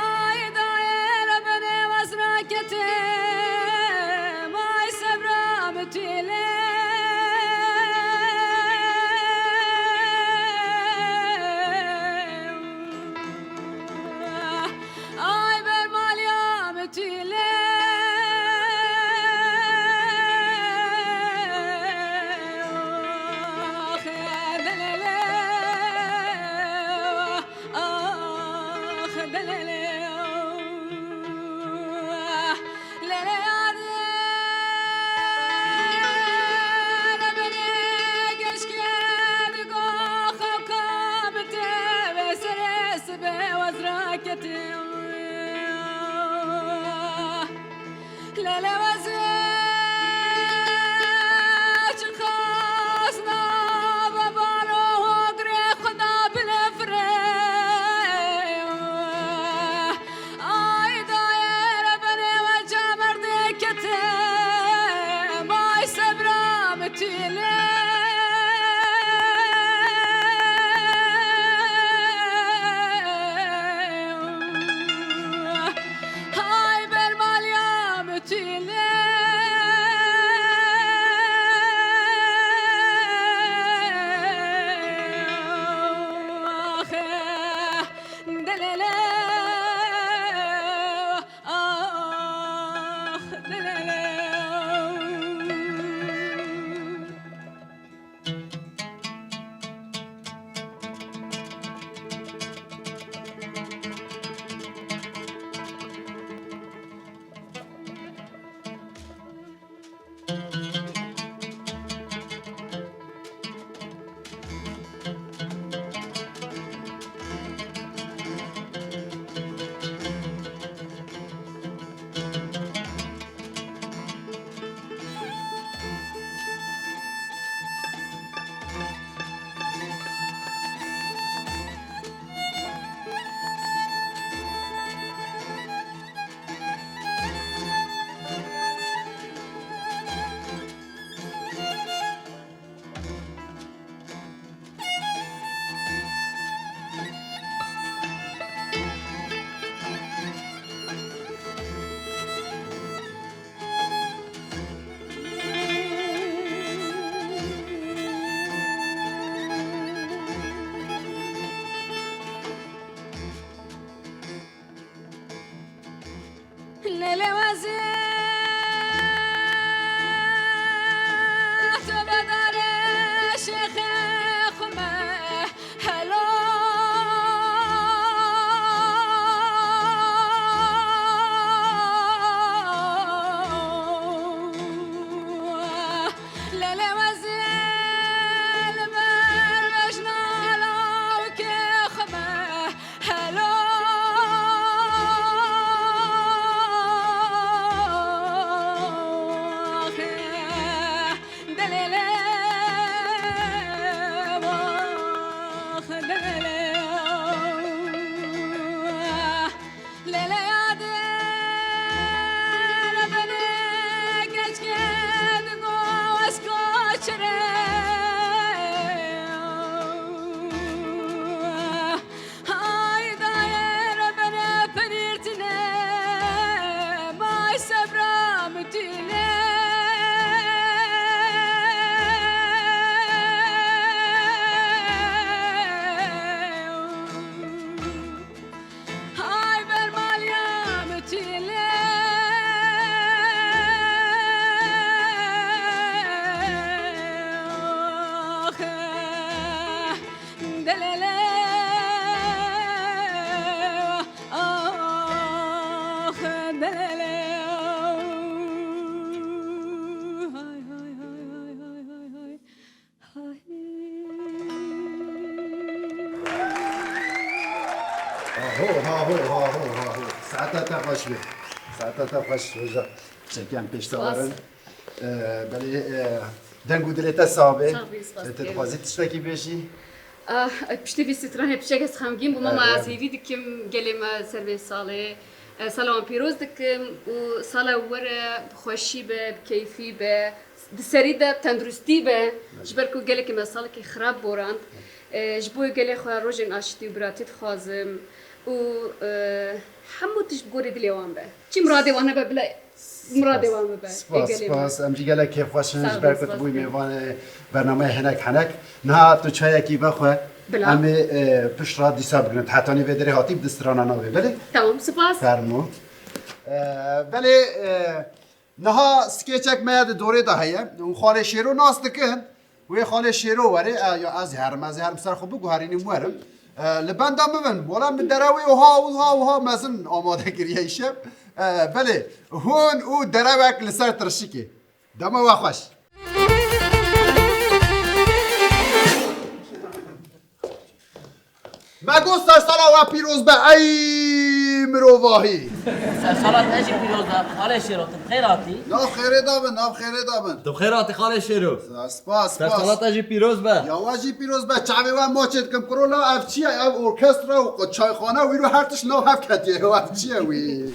Ay dayê rebine wezra kete, may sebra mitîle. Ay ber maliya mitîle. Ax delele, ax delele. Lele adi. Aho, haho, haho, haho. Saeta te xweş be. Saeta te xweş, hoca. Çekên pêş te werin. Ee, belê, e, deng û dilê te sax be. Sax bî, spas dikim. Te dixwazî tiştekî bêjî? Ah, piştî vî stranê piçek ez xemgîn bûm, ama ez hêvî dikim gelê me ser vê salê, e, sala wan pîroz dikim û sala were bi xweşî be, bi keyfî be, di serî de tenduristî be, ji ber ku gelekî me salekî xirab borand. E, ji bo gelê xwe rojên aştî û biratî dixwazim û, e, hemû tişt bi gorî dilê wan be. Çi miradê wan hebe bila miradê wan bibe. Spas, spas. Em jî gelek kêfxweş in ji ber ku tu bûyî mêvanê bernameyê Henek Henek. Niha tu çayekî vexwe. Bila. Em ê, e, pişt re dîsa bigirin. Hetanî vê derê hatî bi di strana navê. Belê? Tamam, spas. Fermo. E, belê, e, niha skêçek me di dorê de heye. Û Xalê Şêro nas dikin. Wê Xalê Şêro were, e, ya ez herim, ez herim ser xwe biguherînim werim. E, li benda min bin. Wala min derewê wiha, wiha, wiha mezin amade kiriye îşev. E, belê, hûn û derewek li ser tirşikê. Dema we xweş. Me got sersala we pîroz be ey mirovahî. Sersala te jî pîroz be, Xalê Şêro, tu bi xêr hatî. Nav xêrê de bin, nav xêrê de bin. Tu bi xêr hatî Xalê Şêro. Spas, spas. Sersala te jî pîroz be. Ya we jî pîroz be, çavê we maçê dikim. Kuro la ev çi ye? Ev orkestra û çayxane û îro her tişt nav hev ketiye. Ev çi ye wî?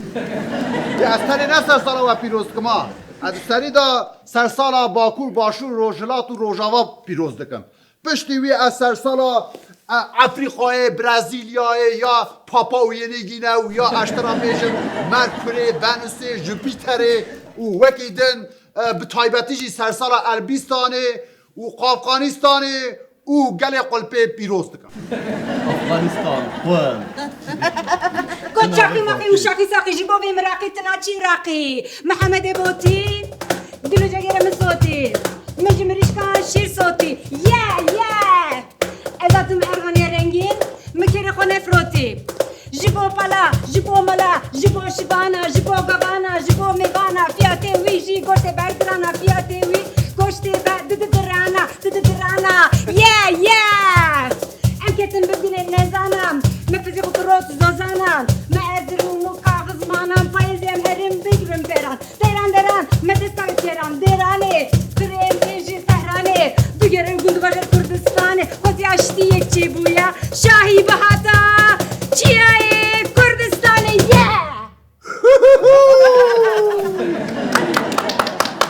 Ya ez tenê ne sersala we pîroz dikim ha. Ez di serî de sersala Bakur, Başûr, Rojhilat û Rojava pîroz dikim. Piştî wî ez sersala, e, Efrîqayê, Brezîlyayê ya Papua Yeni Gine û ya ez te re bêjim Merkurê, Venusê, Jupîterê û wekî din, e, bi taybetî jî sersala Erbîstanê û Qafqanistanê û gelê Qulpê pîroz dikim. Afganistan, xwe. Kot çaqî maqî û şaqî saqî ji bo vê miraqî tina çî raqî. Mihemedê Botî, dil û cegêre min sotî. Min ji mirîşkan şîr sotî. Ye, ye! Ez hatim Erxanê rengîn, min kêrê xwe nefrotî. Ji bo pala, ji bo mala, ji bo şibana, ji bo gavana, ji bo mêvana, fiyatê wî jî goştê berdirana, fiyatê wî goştê be di di dirana, di di dirana. Ye, ye! Em ketin bi dilê nezana, me fizî xwe rot zozana, me Erzirum û kaxizmana, payîzê em herin bigrin beran. Deran deran, me destay keran, deranê, kurê em ê ji Tehranê, digere gund bajar Kurdistanê, xwezî aştiyek çêbûya, şahî bihata, çiyayê Kurdistanê ye!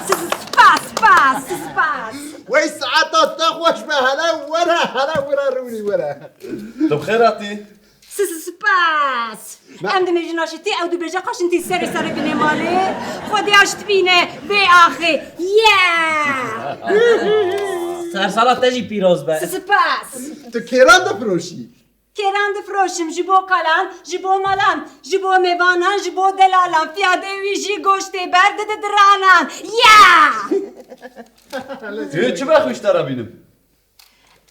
Spas, spas, spas. Wey saeta te xweş be, hele were, hele were rûnî were. Tu bi xêr hatî. Spas. Em dibêjin aşitî, ew dibêje qaşintî serê serê bîne malê. Xwedê aşt bîne vê axê. Yeah! Sersala te jî pîroz be. Spas. Tu kêran difiroşî? Kêran difroşim ji bo kalan, ji bo malan, ji bo mêvanan, ji bo delalan. Fiyadê wî jî goştê ber didi diranan. Ya! Ê, çi be xwiştara bînim?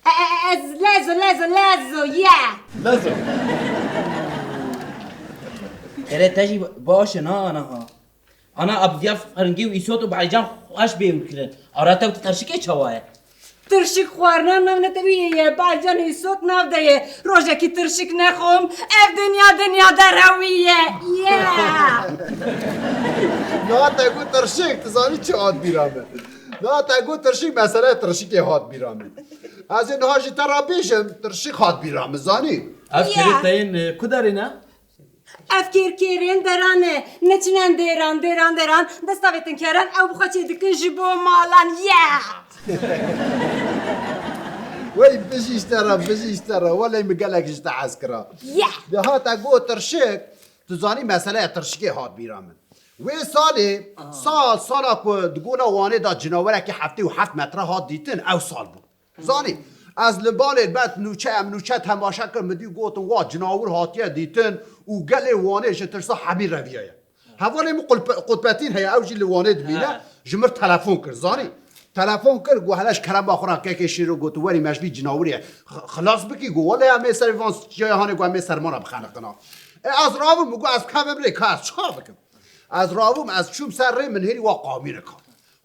E, e, ez lezo, lezo, lezo, ya! Lezo. Erê te jî baş e, na ana ha. Ana, ev viya firingî û îsot û balcan xweş bê û kirin. Ara te û tirşikê çawa ye? Tirşik xwarina navnetewî ye, balcan îsot nav de ye. Rojekî tirşik nexwim, ev dinya dinya derewî ye. Yeah! Niha te got tirşik, tu zanî çi hat bîra min? Niha te got tirşik, mesele tirşikê hat bîra min. Ez ê niha ji te re bêjim, tirşik hat bîra min, zanî? Ev Ya. Kêrê te yên, e, ku derê ne? Ev kêrkêrên deran e, neçinen dêran, dêran, dêran, desta vê tinkeran, ew bi xwe çê dikin ji bo malan, yeah! Wey, bijî ji te re, bijî ji te re. Welê min gelek ji te hez kira. Yeah! De hate got tirşik, tu zanî meseleya tirşikê hat bîra min. Wê salê, sal, sala ku di gona Wanê de cinawerekî heftê û heft metre hat dîtin, ew sal bû. Zanî, ez li balê bet nûçe, em nûçe temaşe kir, min dî gotin, wa cinawir hatiye dîtin û gelê Wanê ji tirsa hemî reviyaye. Hevalê min qulpe-, qutbetîn heye, ew jî li Wanê dibîne, He. Ji mir telefon kir, zanî. Telefon kir, got, hele ji kerema xwe re kekê Şêro, got, werî me ji vî cinawirê x-, xilas bikî, got, wele em ê ser van çiyaya hanê, got, em ê sermana bixeniqina. E, ez rabim, got, ez kevim rê, ka ez çawa bikim? Ez rabim, ez çûm ser rê, min hêrî wa qamînek hat.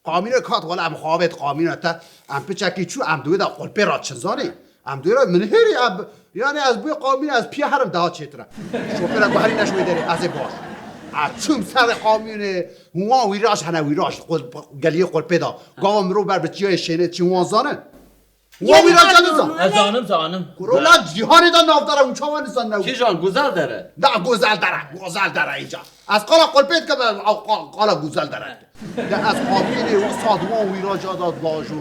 Qamînek hat, wela em xwe avêt qamîna te, em piçekî çû, em di wê de qulpê re çin, zanî? Em di wê re, min hêrî, em, yani ez bi wê qamîna ez piya herim daha çêtir e. Şofêra got, herî ne ji wê derê, ez ê baş. Ez çûm ser qamînê, wan wîraj hene, wîraj, qul-, geliyê qulpê de. Gava mirov ber bi çiyayê şênê çin, wan zanin? Wan wîraja nizan? Ez zanim, zanim. Kuro, la cîhanê de navdar e, hûn çawa nizan ne? Kîjan, Guzel Dere? Na, Guzel Dere, Guzel Dere îca. Ez qala qulpê dikim, ez qala Guzel Dere. De ez qamînê wisa di wan wîraja de divajo.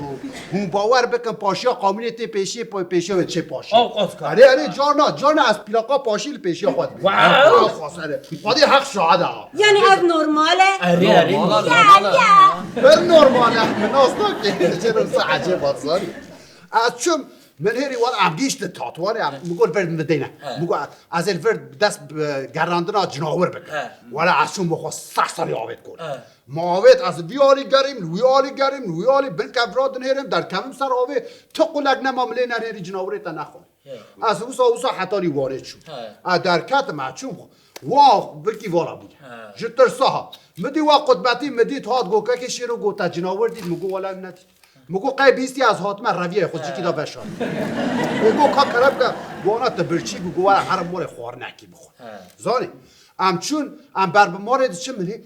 Hûn bawer bikin, paşiya qamînê tê pêşiyê, pê-, pêşiya wê çê paşiyê. Ew qas ka. Erê, erê, carna, carna ez plaka paşî li pêşiya xwe dibînim. Wow! Ew qas, erê. Xwedê heq şahid e ha. Yani ev normal e? Erê, erê. Normal, ya, normal e. Ya. Pir normal e. Min nas nake. Çê wisa ecêb hat, zanî. Ez çûm, min hêrî wan em gihîştin Tatwanê, em, min got vir min deyne. He. Min got, ez ê li vir dest bi gerandina cinawir bikim. He. Wela ez çûm, min xwe seh serî avêt got. He. Ma avêt, ez vî alî gerîm, li wî alî gerîm, li wî alî bin kevra dinêrim, derkevim ser avê, ti qulek nema min lê nenêrî cinawirê te nexwe. He. Ez wisa, wisa hetanî Wanê çûm. He. Ez derketim, ez çûm. Wa, birkî vala bûye. He. Ji tirsa ha. Min dî wa qutbetî, min dît hat got, kekê Şêro got, te cinawir dît, min got, wela nedît. Min got, qey bîstî ez hatime reviyê xwe cikî da veşarî. Min got, ka kerem ke, wana te birçî bû, got, were herim morê xwarinekî bixwe. He. Zanî, em çûn, em ber bi morê diçin, min hê,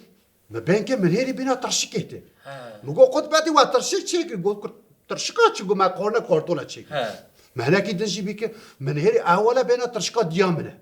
min bên ke min hêrî bîna tirşikê tê. He. Min got, qutbetî we tirşik çêkir, got, tirşika çi, got, me xwarine kartola çêkir. He. Me hinekî din jî bîke, min hêrî ewele bêna tirşika diya min e.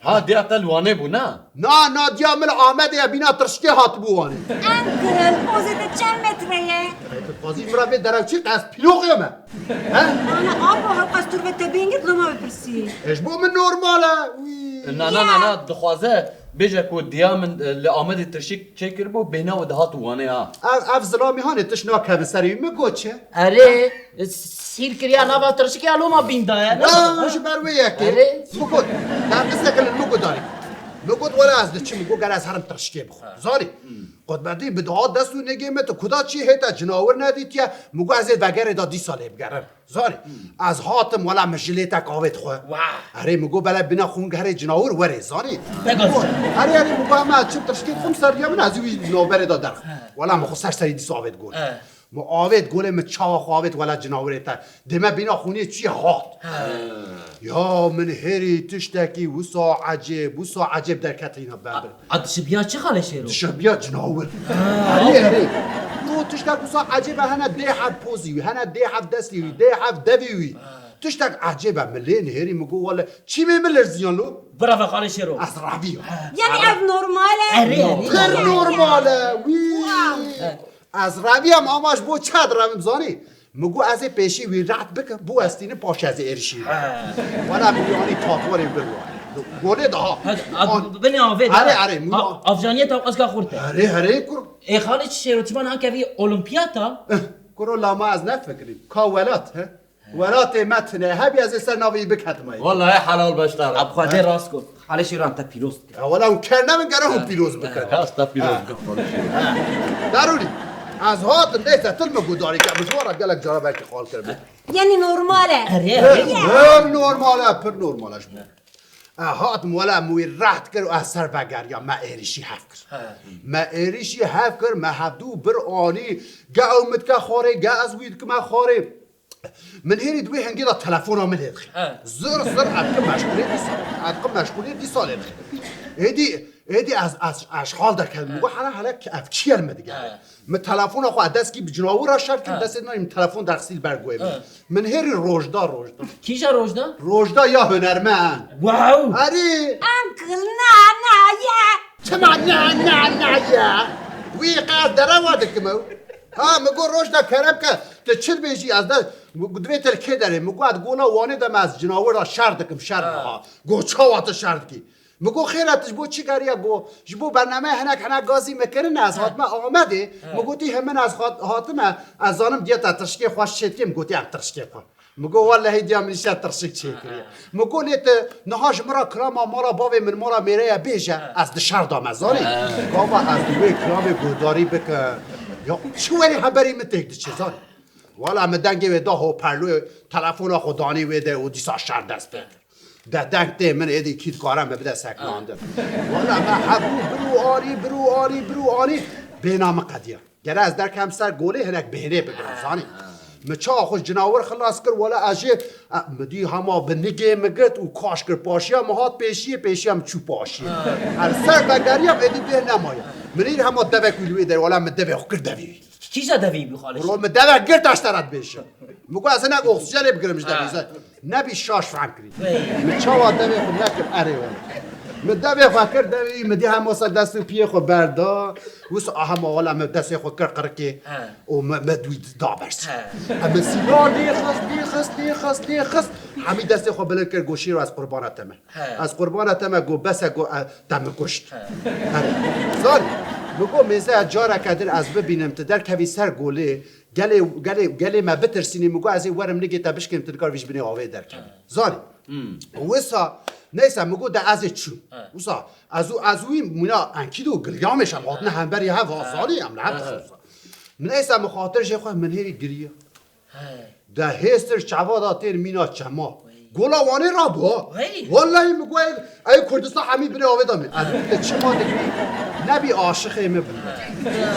Ha, diya te li Wanê bû, na? Na, na, diya min li Amedê ye, bîna tirşikê hatibû Wanê. Uncle, pozê te çend metre ye? Ey, tu dixwazî min re vê derew çî, qe ez pîloxê me. He? Ana, abo, hewqas tu ve te bêngit loma bipirsî. E, ji bo min normal e. Wî. Na, na, na, na, dixwaze bêje ku diya min, e, li Amedê tirşik çêkiribû, bêhna wê dihat Wanê ha. Ev, ev zilamî hanê tişt nakeve serê wî, min got çi? Erê, sîr kiriya nava tirşikê ya loma bîn daye, ne? Na, ji ber wê yekê. Erê. Min got, na qistek li min got darî. Min got, wela ez diçim, min got, gere ez herim tirşikê bixwim. Ha. Zanî? Hmm. Qutbetî bi daha dest û nigê min, tu kuda çî hête cinawir nedîtiye, min got, ez ê vegerê da dîsa lê bigerim. Zanî? Hmm. Ez hatim, wela min jilêtek avêt xwe. Wah. Erê, min got, bele bina xûn gerê cinawir werê, zanî? Te got. Erê, erê, min got, em ez çim tirşikê dixwim ser riya min, ez ê wî navberê da derxim. Ha. Wela min xwe ser serî dîsa avêt got. Ha. Min avêt golê min çawa xwe avêt wela cinawirê te. Dê me bîna xûnê çi hat. He. Ya min hêrî tiştekî wisa ecêb, wisa ecêb derketîna ber. A, a dişibiya çi xalê Şêro? Dişibiya cinawir. Ha. Erê, erê. No tiştek wisa ecêb e, hene dê hev pozî wî, hene dê hev destî wî, dê hev devî wî. Ha. Tiştek ecêb e, min lê nihêrî min got wele çîmê min lirziyan lo. Bravo xalê Şêro. Ez revî. Ha. Yani ev normal e? Erê, erê. Pir normal e. Wî. Wow. He. Ez reviyam ama ji bo çi direvim zanî? Min got ez ê pêşî wî reht bikim, bû ez tînim paşê ez ê êrişî. He. Wela min wî anî tatwarê bir wa. Golê daha. He, a, binê avê de. Erê, erê, min Avjaniyê tawqeska xurt e. Erê, erê, kur. Ê xalê çi Şêro, çiman ankevî olimpiyata? Kuro lama ez ne fikirîm. Ka welat, he? Welatê me tune, hebî ez ê ser navê wî biketim ay. Wallahî helal beşdar. Ab Xwedê rast got. Xalê Şêran te pîroz dike. Ya wela hûn ker nebin, gere hûn pîroz bikin. Rast te pîroz bikin. Darûlî. Ez hatim, neyse, til min gudarî ke, min ji wan re gelek cara belkî xal kiribin. Yanî normal e. Erê, erê. Pir normal e, pir normal e ji bo. E, hatim wela min wî reht kir û ez ser vegeriya, me êrîşî hev kir. He. Me êrîşî hev kir, me hevdû bir anî, ge ew min dike xwarê, ge ez wî dikime xwarê. Min hêrî di wê hingê de telefona min lê dixî. He. Zir zir ez dikim meşgûlê dîsa, ez dikim meşgûlê dîsa lê dixî. Êdî, êdî ez, ez, ez ji xal derketim. Min got, hele, hele ev kî ye li min digere? He. Min telefona xwe, ez destgî bi cinawira şer dikim, destê nayê min telefon derxistî li ber guhê min. He. Min hêrî Rojda, Rojda. Kîja Rojda? Rojda ya hunermend. Wow! Erê! Uncle, na, na ye. Çima na, na, na ye? Wî qas derewa dikim ew. Ha, min got, Rojda, kerem ke, tu çi dibêjî, ez de, divê te li kê derê? Min got, ez gola Wanê de me, ez cinawira şer dikim, şer. Ha. Ha. Got, çawa tu şer dikî? Min got, xêr e, tu ji bo çi geriya? Got, ji bo bernameya hinek, hinek gazî min kirin, ez hatime Amedê. Min gotî, hemin ez hat-, hatime, ez zanim diya te tirşikê xwe çêdikê, min gotî, em tirşikê xwe. Min got, wellehî diya min îşte tirşik çêkiriye. Min got, lê tu niha ji min re kirama mala bavê min, mala mêreye bêje, ez di şer de me, zanî? Gava ez di wê kiramê guhdarî bikim. Ya, çi werî hemberî min têk diçe, zanî? Wela min dengê wê da hoparlorê, telefona xwe danî wê de û dîsa şer dest pê kir. De deng tê min, êdî kî dikare min bide seknandin. Wela me hebû bir û anî, bir û anî, bir û anî, bêhna min qediya. Gere ez derkem ser golê hinek bêhnê bigirim, zanî? Min çawa xwe ji cinawir xilas kir, wela ez jê, e, min dî hema bi nigê min girt û kaş kir. Paşiya min hat pêşiyê, pêşiya min çû paşiyê. Ez ser vegeriyam, êdî bêhn nemaye. Min îr hema devek wî li wê derê, wela min devê xwe kir devê wî. Kîja devê wî xalê? Wela min devek girt, ez te re dibêjim. Min got, ez hinek oksîjenê bigirim ji devê wî. Nebî şaş fehm kirî. Min çawa devê xwe nekim, erê wele. Min devê xwe kir, devê wî, min dî hema ser dest û piyê xwe berda. Wisa hema wela min destê xwe kir qirikê. He. Û min, min dû da ber ser. He. Em min sîla nêxist, nêxist, nêxist, nêxist. Hemî destê xwe bilind kir, got, Şêro, ez qurbana te me. He. Ez qurbana te me, got, bes e, got, e, te min kuşt. He. Erê. Zanî, min got, mêze, careke din ez bibînim, tu derkevî ser golê, gelê, gelê, gelê me bitirsînî, min got, ez ê werim nigê te bişkêm, tu nikar vî ji binê avê derkevî. He. Zanî. Hmm. Wisa, neyse, min got, de ez ê çûm. He. Wisa, ez û, ez û wî mîna enkîdo û gilgamêş em hatine hemberî hev, ha, zanî, em li hev dixin wisa. Min neyse, min xatir jê xwe, min hêrî giriya. He. De hêstir çava da tên mîna çema. Wey. Gola Wanê rabû, ha. Wey. Wellahî min got, ey Kurdistan hemî binê avê da min. Ez got, te çima dikî? Nebî aşiqê min bin.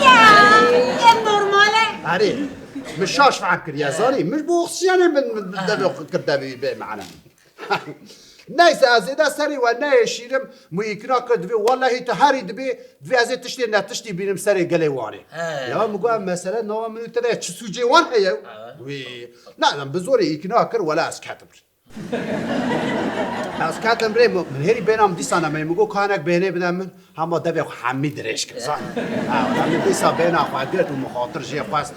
Ya, ev normal e. Erê, min şaş fehm kiriye, zanî. Min bo oksîjenê min, min, min devê xwe kir devê wî bê mane. Neyse, ez zêde serê we neyêşînim, min îkna kir, divê, wellahî tu herî dibê, divê ez ê tiştê netiştî bînim serê gelê Wanê. He. Ya, min got, ev mesele nava min û te de çi sûcê wan heye? He. Wî, ne, em bi zorê îkna kir, wela ez ketim rê. Ez ketim rê, min, min hêrî bêhna min dîsa nemeyî, min got, ka hinek bêhnê bide min, hema devê xwe hemî dirêj kir, zanî. Ha, wela min dîsa bêhna xwe girt û min xatir jê xwest,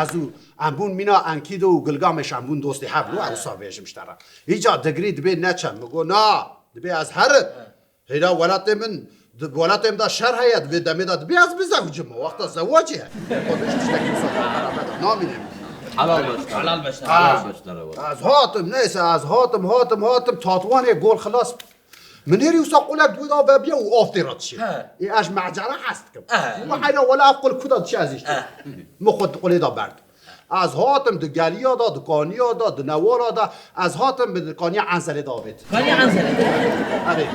ez û Em bûn mîna Enkido û Gilgameş, em bûn dostê hev, no, ew wisa bêjim ji te re. Îca digirî dibê neçe, min got, na, dibê ez herim. Hêra welatê min, di welatê min de şer heye, di vê demê de dibê ez bizewicim, wexta zewacê ye. Xwe bêj tiştekî wisa beraber de namîne. Helal beşdar. Helal beşdar. Ha. Helal beşdar e wela. Ez hatim, neyse, ez hatim, hatim, hatim, Tatwanê gol xilas. Min hêrî wisa qulek di wê de vebiya û av tê re dişê. He. Ê, ez ji mecera hez dikim. He. Min heyra wela ev qul ku de dişe ez îşte. He. Min xwe di qulê de berdim. Ez hatim di geliya de, di kaniya de, di newala de, ez hatim bi di kaniya Enzelê de avêt. Kaniya Enzelê de? Erê.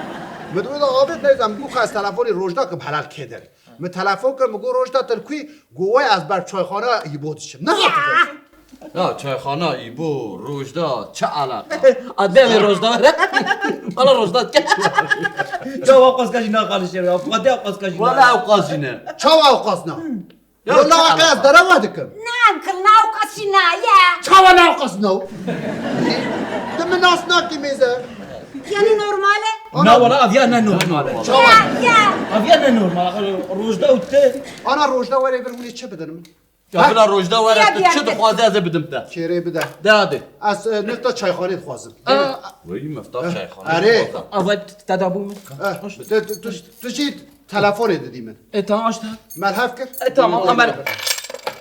Min di wê de avêt, neyse, min got, ez telefonê Rojda kim, helal kê derê. Min telefon kir, min got, Rojda, tu li ku yî? Got, wey, ez ber çayxana Îbo diçim. Ne hatî? Ya çayxana Îbo, Rojda, çi eleqa? Adem Rojda were. Ala Rojda ke. Ya wa qas ka jî na xalişe ya. Fatiha qas ka jî na. Wala ew qas jî ne. Çawa ew qas na? Ya wala çi qas eleqa? Derewa dikim. Na, kil na ew qas jî na ye. Çawa na ew qas na? Tu min nas nakî mêze. Yani normal e? Ana. Na wala aviya ne normal e. Çawa? Ya, ya. Aviya ne normal e. Rojda û te. Ana Rojda were vir hûnê çi bidin min? Ya bila Rojda were, tu çi dixwazî ez ê bidim te. Kêrê bide. De hadi. Ez, e, nifta çayxanê dixwazim. Wey mifta çayxanê. Erê. Ava te da bû min. Eh, tu, tu, tu, tu jî telefonê didî min. E, tamam, aç da. Melhev kir. E, tamam, Ömer.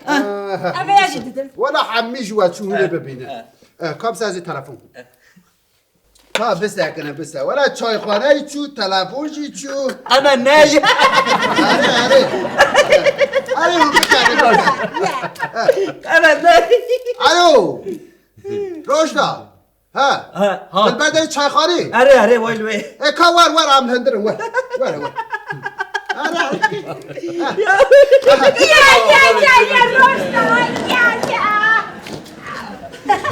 Aha. Eve ya jî didim. Wala hemî ji we çû hûnê bibîne. E, kam se ez ê telefon. Ka bisekine, bise. Wela çayxaneyî çû, telefon jî çû. Eme ne? Erê, erê. Erê, hûn bikerî. Eme ne? Alo. Rojda. Ha. Ha, ha. Dilber dayê çayxanî. Erê, erê, way li wê. E, ka wer, wer, em li hundir in, wer. Wer, wer. Erê. Ya, ya, ya, ya, Rojda, ya, ya.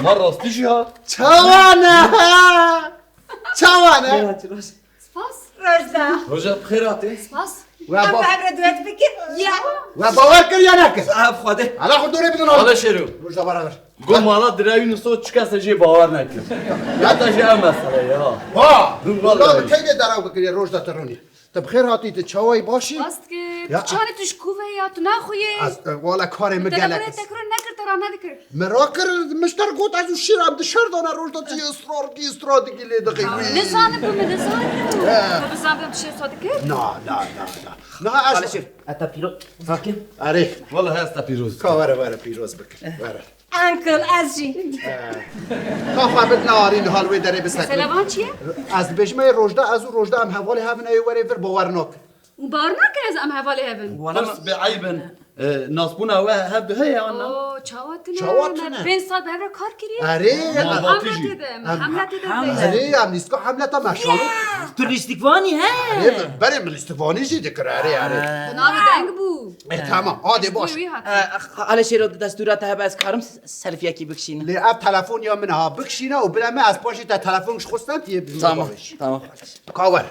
Ma rastî jî ha. Çawa ne? Çawa ne? Spas. Rojda. Rojda, bi xêr hatî. Spas. We Em ba- bi hev re duet bikin. Ya. We bawer kir ya nekir? Ev Xwedê. Ala xwe dorê bidin. Ala şêro. Rojda beraber. Go mala direwî niso çi kese jê bawer nekir. Ya te jê ev mesele ya. Ha. Dur, vallahi. Rojda bi keyde deraw bikiriye, Rojda te ronî. Te bi xêr hatî, te çawayî başî? Rast kir. Ya. Tu çanê tu ji ku ve ya, tu naxuyê. Ez, e, wala karê min gelek. Te tekrar nekir, te ra nedikir. Min rakir, min ji te re got ez û şîr em di şer dane, Rojda tu yê israr dikî, israr dikî lê dixî wî. Nizanim ku min nizanim. He. Tu bizanibim tu şêr sa dikir? Na, na, na, na. Niha ez Alişir, ez te pîroz bikim. Erê. Wala ez te pîroz. Ka were, were pîroz bikir. Were. Uncle, ez jî. Ka xwe bidine arî niha li wê derê bisekine. Mesele van çi ye? Ez dibêjim ê Rojda, ez û Rojda em hevalê hev in, ê were vir bawer nakin. Û bawer nake ez em hevalê hev in. Wala Pirs bê eyb in. E, nasbûna we hev du heye an na? Oo, çawa tune? Çawa tune? Me pênc sal bi hev re kar kiriye. Erê, Malbatî jî. Hemletê de, em Hemletê de. Erê, em lîstika Hemleta meşan. Tu lîstikvanî he? Erê, berê min lîstikvanî jî dikir, erê, erê. Bi navê deng bû. E, tamam, adê baş. Wî, wî hat. E, Alişêro destûra te hebe ez karim s-, selfiyekî bikişînim. Lê ev telefon ya min ha bikişîne û bile me ez paşê te telefon ji xwe stend yê bi Tamam, tamam. Ka were.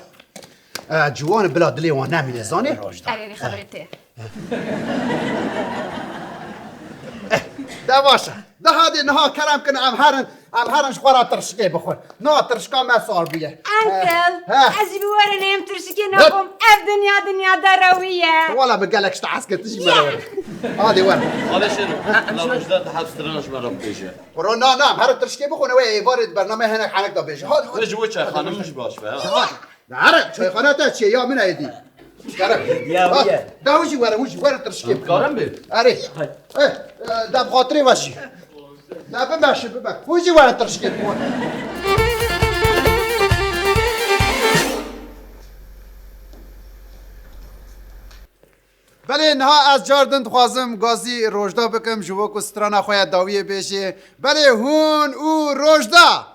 E, ciwan bila dilê wan nemîne, zanê? Erê, erê, xeberê te. De baş e. De hadê niha kerem kin em herin, em herin ji xwe re tirşikê bixwin. Na tirşika me sar bûye. Uncle, He. ez jî bi we re nêm tirşikê naxwim. Ev dinya dinya derewî ye. Wala bi gelek ji te hez kir, tu jî were were. Hadê were. Alişêro, la Rojda di heb strana ji me re bibêje. Kuro na na, em herin tirşikê bixwin, wê êvarê di bernameyê hinek henek de bêje. Hadi, hadi. Ji we çayxane min jî baş be, ha. Hadi. Nare, çayxana te çê ya min êdî. Kerem. Ya, Ha, ya. Da hûn jî were, hûn jî were tirşikê. Karim bê. Erê. Hay. Eh, eh, da bi xatirê we jî. Da bimeşe, bibe. Hûn jî were tirşikê. Belê, niha ez car din dixwazim gazî Rojda bikim, ji bo ku strana xwe ya dawiyê bêjê. Belê, hûn û Rojda.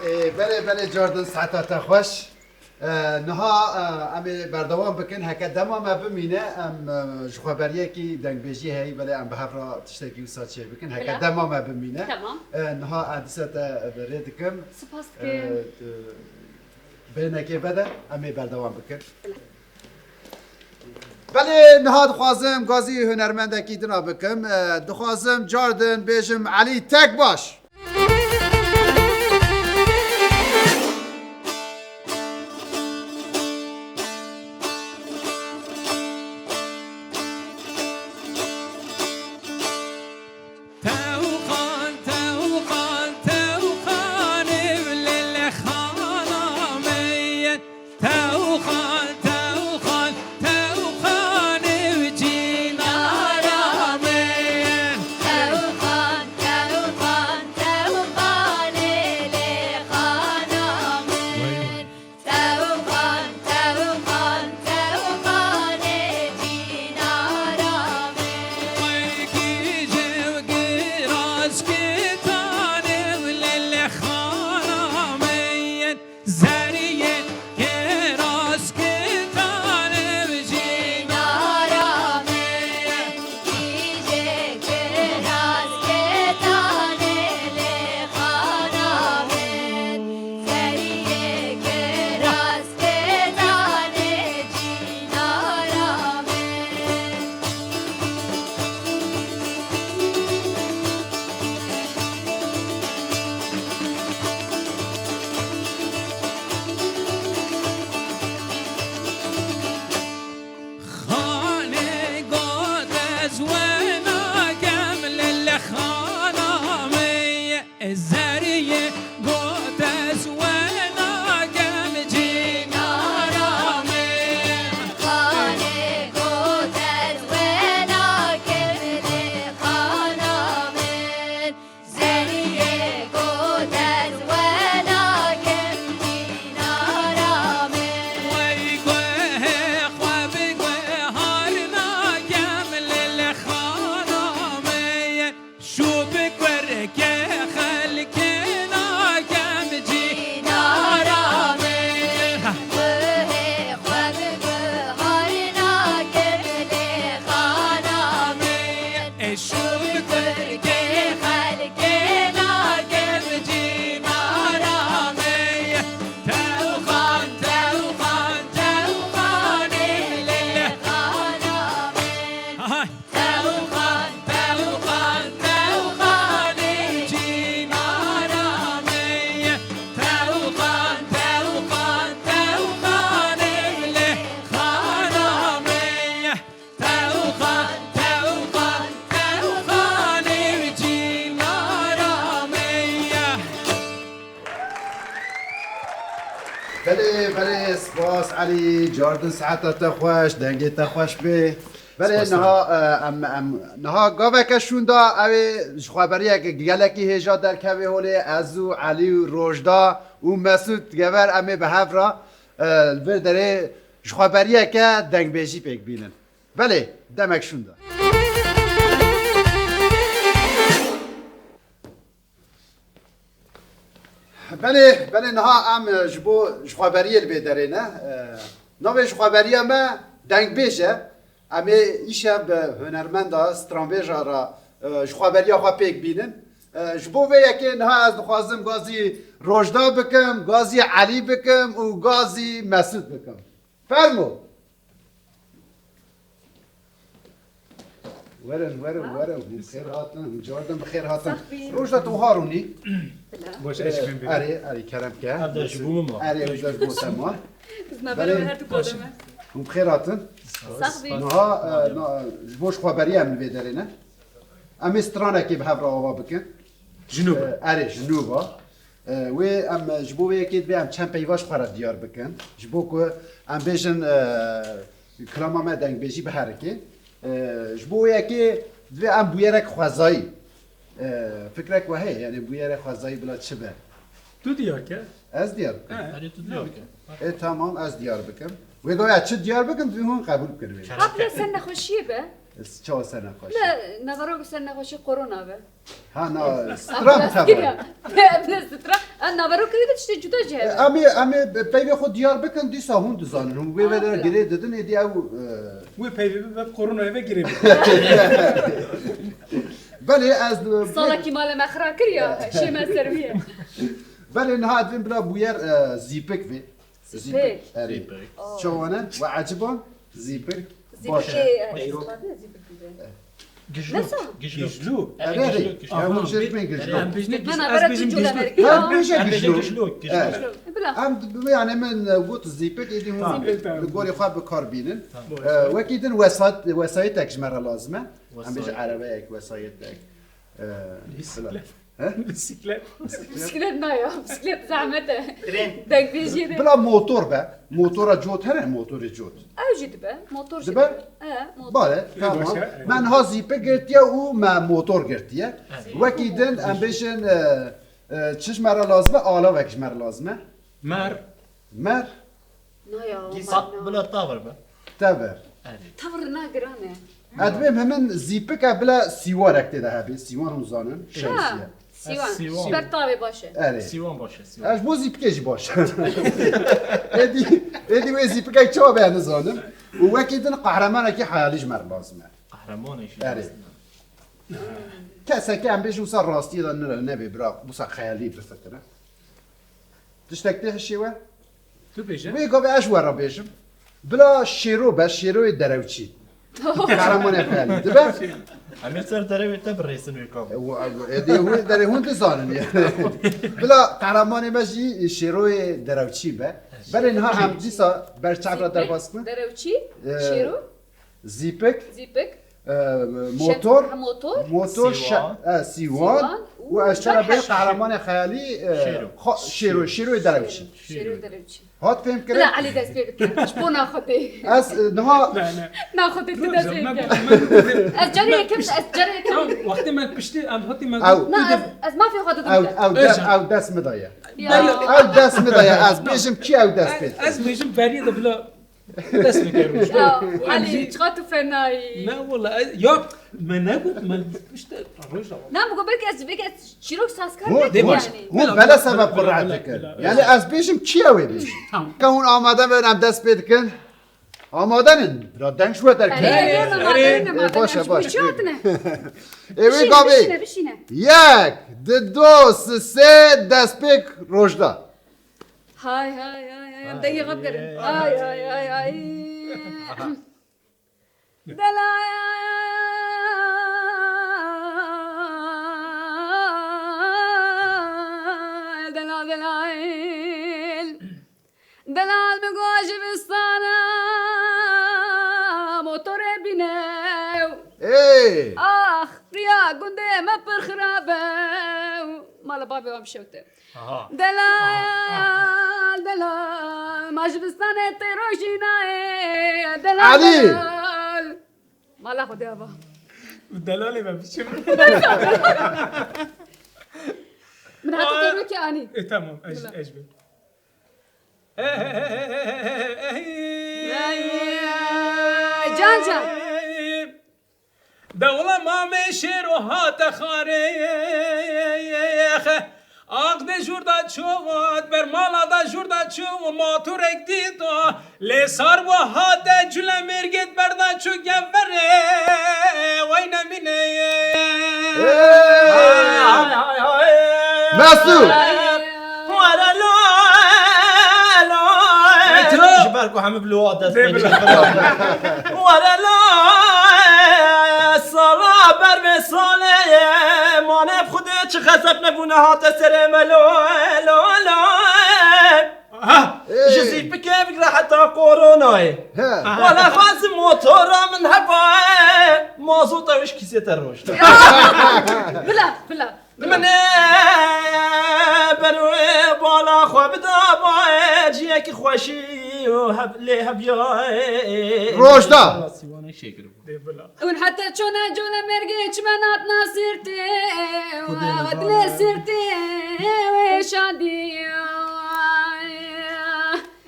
Ê, belê, belê, cardin saeta te xweş. E, niha, e, em ê berdewam bikin. Heke dema me bimîne, em, e, ji xweberiyekî dengbêjî heyî, belê em bi hev re tiştekî wisa çê bikin. Heke Bila. dema me bimîne. Tamam. E, niha ez dîsa te bi rê dikim. Spas E, dikim. e, bêhnekê vede, em ê berdewam bikin. Bila. Belê, niha dixwazim gazî hunermendekî dina bikim. E, dixwazim cardin bêjim Elî Tekbaş. Tewxan, tewxan, tewxan ev lelexana me ye. Tewxan, tewxan, tewxan ev cînara me ye. Tewxan, tewxan, tewxan ev lelexana me ye. Tewxan, tewxan, tewxanê cînara min. Ay gîje giras kitanê lelexana min. Zeriyê giras kitanê cînara min. Xanê got ez wena kem lele xana me ye. Zeriyê got ez wena kem cînara me. Xanê got ez wena kem lele xana me. Zeriyê got ez wela kem cînara min. Wey guhê xwe bi guhar nakem lil xana min. Şû bi kurkê xelkê nakem cînara min. Guhê xwe bi guhar nakem lil xana min. Şû bi kurkê xelkê nakem cînara me. Tewxan, tewxan, tewxanê lê xana me. Hay. Tewxan, tewxan, tewxanê cînara me. Tewxan, tewxan, tewxanê lê xana me. Tewxan, tewxan, tewxanê cînara me ye. Belê, belê, spas Elî, cardin saeta te xweş, dengê te xweş bê. Belê, spas niha, e, em, em, niha gaveke şûnda, ew ê ji xweberiyeke gelekî hêja derkevê holê, ez û Elî û Rojda û Mesûd gever em ê bi hev re, e, li vir derê ji xweberiyeke dengbêjî pêk bînin. Belê, demek şûnda. Belê, belê, niha em, e, ji bo ji xweberiyê li vê derê ne. E, navê ji xweberiya me dengbêj e. Em ê îşev bi hunermenda stranbêja re, e, ji xweberiya xwe pêk bînin. E, ji bo vê yekê niha ez dixwazim gazî Rojda bikim, gazî Elî bikim û gazî Mesûd bikim. Fermo. Werin, werin, werin. Hûn bi xêr hatin, cardin bi xêr hatin. Sax bî. Rojda tu harûnî. Baş, eşkên bî. Erê, erê, kerem ke. Ev de ji bo min ma. Erê, ev de ji bo te ma. Biz me Belê. Beraber her du kademe. Hûn bi xêr hatin. Sax bî. Niha, e, na, ji bo ji xweberiya em li vê derê ne. Em ê stranekê bi hev re ava bikin. Ji nû be. E, erê, ji nû be. E, wê em, ji bo vê yekê divê em çend peyva ji xwe re diyar bikin. Ji bo ku em bêjin, e, kilama me dengbêjî biherike. E, ji bo vê yekê divê em bûyerek xwezayî. E, fikrek we heye, yani bûyerek xwezayî bila çi be? Tu diyar ke. Ez diyar bikim. He. Erê, tu diyar ke. E, tamam, ez diyar bikim. Wê doya çi diyar bikim, divê hûn qebûl bikin wê. Hafle sen nexweşiyê be. Çawa ser nexweşî? Ne, naverok ser nexweşî korona be. Ha, na, stra bi tevir. Ev ne stra? Em naverok kirî de tiştê cuda jî hebe. Em ê, em ê peyvê xwe diyar bikin, dîsa hûn dizanin. Hûn wê ve de girê didin, êdî ew, e, Wê peyvê bibe, bi koronayê ve girê bibe. Belê ez, e, Salekî mala me xira kir ya, şê me ser wî ye. Belê niha divên bila bûyer, e, zîpik vê. Zîpik. Zîpik. Erê. Zîpik. Çawa ne? We eciban? Zîpik. Baş e. Zîpikê, e, zîpik dibe. Gijlûk. Nesa? Gijlûk. Gijlûk. Erê, erê. Gijlûk, gijlûk. Ya, hûn jê dibên gijlûk. Em bêjin gijlûk. Em bêjin gijlûk. Em bêjin gijlûk. Gijlûk, gijlûk. Bila. Em, yani min, e, got zîpik, êdî hûn li gorî xwe bi kar bînin. Tamam. E, wekî din wesayet, wesayîtek ji me re lazim e. Em bêjin erebeyek, wesayîtek. E, Bisiklet. He? Bisiklet. Bisiklet na ya, bisiklet zehmet e. Tren. Dengbêjiyê de. Bila motor be. Motora cot hene, motorê cot. Ew jî dibe, motor jî dibe. Dibe? He, motor. Bale, tamam. Başka? Me niha zîpik girtiye û me motor girtiye. Evet. Wekî din em bêjin, e, e, çi ji me re lazim e? Alavek ji me re lazim e. Mer. Mer. Na ya, Dîsa. Mana. Bila tavir be. Tevir. Evet. Tavir na giran e. Ez dibêm hemin zîpik e bila sîwarek tê de hebe. Sîwan hûn zanin. Ha, şemsiye. Sîwan. Ez sîwan. Ji ber tavê baş e. Erê. Sîwan baş e, sîwan. Ez ji bo zîpikê jî baş e. Êdî, êdî wê zîpikek çawa be nizanim. Û wekî din qehremanekî heyalî ji me re lazim e. Qehremanekî lazim e. Erê. Kesekî em bêjin wisa rastiyê de nire, nebê bira, wisa xeyalî bifikire. Tiştek tê hişê we? Tu bêje. Wê gavê ez ji we re bêjim. Bila Şêro be, Şêroyê Derewçî. Qehremanê xeyalî. Dibe? Em ê ser derewê te birêsin wê gavê. E, wa-, e, dê hûn, derê hûn dizanin yani. Bila qehremanê me jî Şêroyê Derewçî be. Belê niha em dîsa ber çav re derbas bin. Derewçî? E, Şêro? Zîpik. Zîpik. E, motor. Şem-, motor. Motor, Sîwan. Şe-, e, Sîwan. Sîwan. Û ez çara bê qehremanê xeyalî, e, Şêro. Xo-, Şêro, Şêroyê Derewçî. Şêro. Şêroyê Derewçî. Hat fêm kirin? Bila Elî dest pê bike. Ji bo naxwedê. Ez, e, niha Ne, ne. Naxwedê tu dest pê bike. Ez carê yekem, ez carê yekem. Tamam, wextê me piştî, em hatî me Ew. Na, ez, ez mafê xwe didim. Ew, ew, de-, ew dest min daye. Ya. Ew dest min daye. Ez bêjim kî ew dest pê. Ez bêjim beriyê de bila Dest bike Rojda. Ya, Elî, çiqa tu fenayî. Ne, wala, ez, ya, me negot, me işte, Rojda. Na, bu belki ez, belki ez çîrok sazkar Hûn, nekim hûn, yani. Hûn bele sebeb xwe rehet dikin. Yani ez bêjim kî ew ê bêjim. Tamam. Ke hûn amade bin, em dest pê dikin. Amade nin. Bira deng ji we derkeve. Erê, erê, erê, erê, erê, erê, erê, baş e, baş e. Bişîne, bişîne. Ê wê gavê. Bişîne, bişîne. Yek, di, do, si, sê, destpêk Rojda. Hay, hay, hay, hay, em dengê xwe bigerin. Hay, hay, hay, hay. Aha. Delal, delal, delal. Delal bi go ji vistana motorê bîne. Ê! Ax, riya gundê me pir xirab e. Mala bavê wan bişewte. Aha. Delal, delal, ma ji vistanê tê rojî nayê, delal, Elî! Delal. Mala Xwedê ava. Delalê me biçim. Min heta tê rokê anî. E, tamam, ez, Bila. Ez bin. Can can. Dewla mamê şêro hate xarê. Aqdê jûr da çû, ber mala da jûr da çû, motorek dît o. Lê sar bû hate cule mêrgêt berda çû geverê. Wey nemîne. Hey! Hay, hay, hay, hay. Mesûd! Were lo, lo. Ji ber ku hemû bi lo dest pê dikin. Were lo, sala ber vê salê, mane bi Xwedê çi xesep nebûne hate serê me lo, lo, lo. Aha. Ê. Ji zîpikê bigre heta koronayê. He. Wala xwazim motora min heba, mazota wî ji kîsê te rojda. Bila, bila. Min ê ber wê bala xwe bida ba ciyekî xweşî û heb-, lê hebiyayê. Rojda. Sîwanê şêkir bû. Dê bila. Hûn heta çona cole mergê çimenat nasirtê, Xwedê wextine sirtê wê şadî.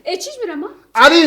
Ê çi ji min re ma? Elî!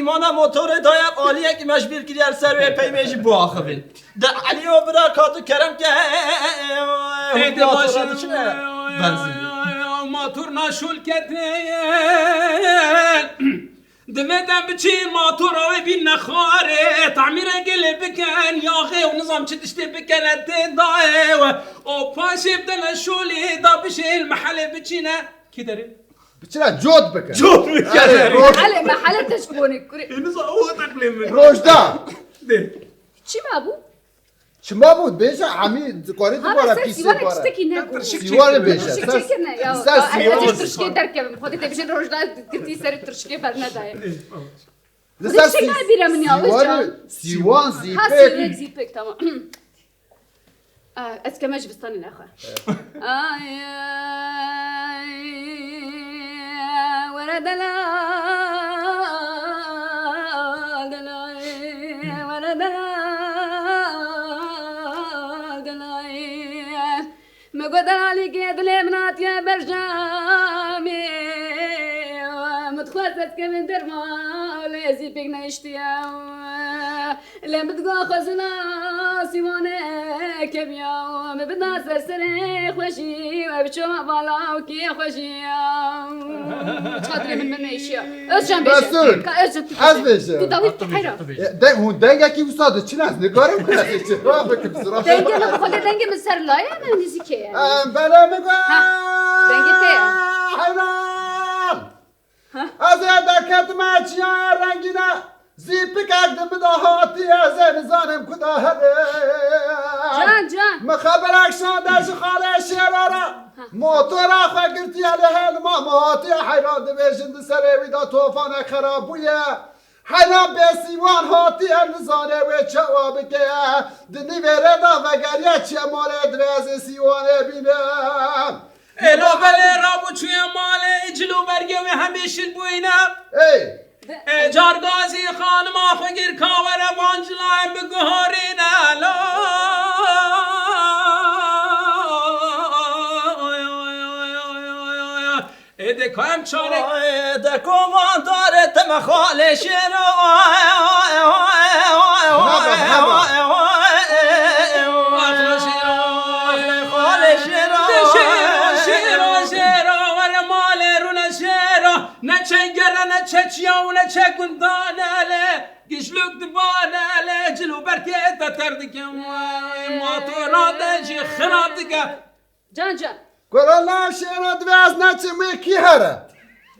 Mana motorê daye aliyekî me ji bîr kiriye li ser wê peymê jî biaxivin. De Elî û bira ka tu kerem ke Ê, de motora baş- diçine benzîn. Motor naşol ketin. Divê dem biçî motora wê bîn nexwarê. Tamîre gelê bikin. Yaxê û nizam çi tiştê bikene tê dayê we. O paşê bidene şolê da bişê li mehelê biçîne. Kî derê? Biçine cot bikin. Cot bikin. Erê, roj- Hele, mehele teşkonê kurê. Ê, nizam o teqlê min. Rojda. De. Çi mabû? Çima bû? Bêje hemî dikarî Ha, dubara ser pîsê sîwarek bara. Tiştekî ne Tirşik Sîwarê çekirine. Bêje. Tirşik çekir ne ya. Ser Ya, sîwan. Ez tirşikê derkevim. Xwedê te bijin rojda girtî serê tirşikê bernedaye. Li ser sî-, bîra min ya, sîwarê, Özcan. Sîwan, Ha, zîpek. Sîwarek zîpek, tamam. Ah, ez keme ji bistanê nexwe. Ay, ay, were delal, delal, were delal, delal. Me got delalî ke dilê min hatiye berjamê. Min dixwest ez kevin derma lê ez ê pêk nehiştiye. Lê min digo xwezina Sîwanê kemiya. Min bida ser serê xweşî we biço hevala û kê xweşiya. Çadirê min min nehişiya. Özcan bêje. Mesut. Ka Özcan tu Ez bêje. Bêje. Tu dawî heyra. De, hûn dengekî wisa diçin, ez nigarim ku ez ê çi bikim, zira. Dengê min, xwedê dengê min ser laye me nêzîkê ye. Em, belê min got. Ha, dengê te ye. Heyran. Ha? Ez ê derketime çiya rengîne, zîpikek di min de hatî, ez ê nizanim ku da here. Can, can. Min xeberek şande ji xalê Şêra re. Ha. Motora xwe girtiye li hêlma, min hatiye heyran, dibêjin di serê wî de tofanek xerab bûye. Heyran bê Sîwan hatiye, nizane wê çawa bike. Di nîvê rê de vegeriye çiye malê, divê ez ê Sîwanê bînim. Ê, lavelê rabû çûye malê, cil û bergê wê hemî şil bûyne. Ê. Ê, cargazî xanima xwe gir ka were van cilayê biguhorîne. La. Ê, de ka em çare. Ay, de kovan dare te me xalê şêro. Ay, ay, ay, ay, ay, Bravo, ay, bravo. Ay, ay, ay, ay, ay, ay, xalê şêro. De şêro, şêro, şêro, were malê rûne şêro. Ne çengere, ne çeçiya û ne çekundane le. Gişluk dibane le, cil û berkê te ter dikin. Ay, motora de jî xirab dike. Can, can. Gora la şêra divê ez neçim wê kî here?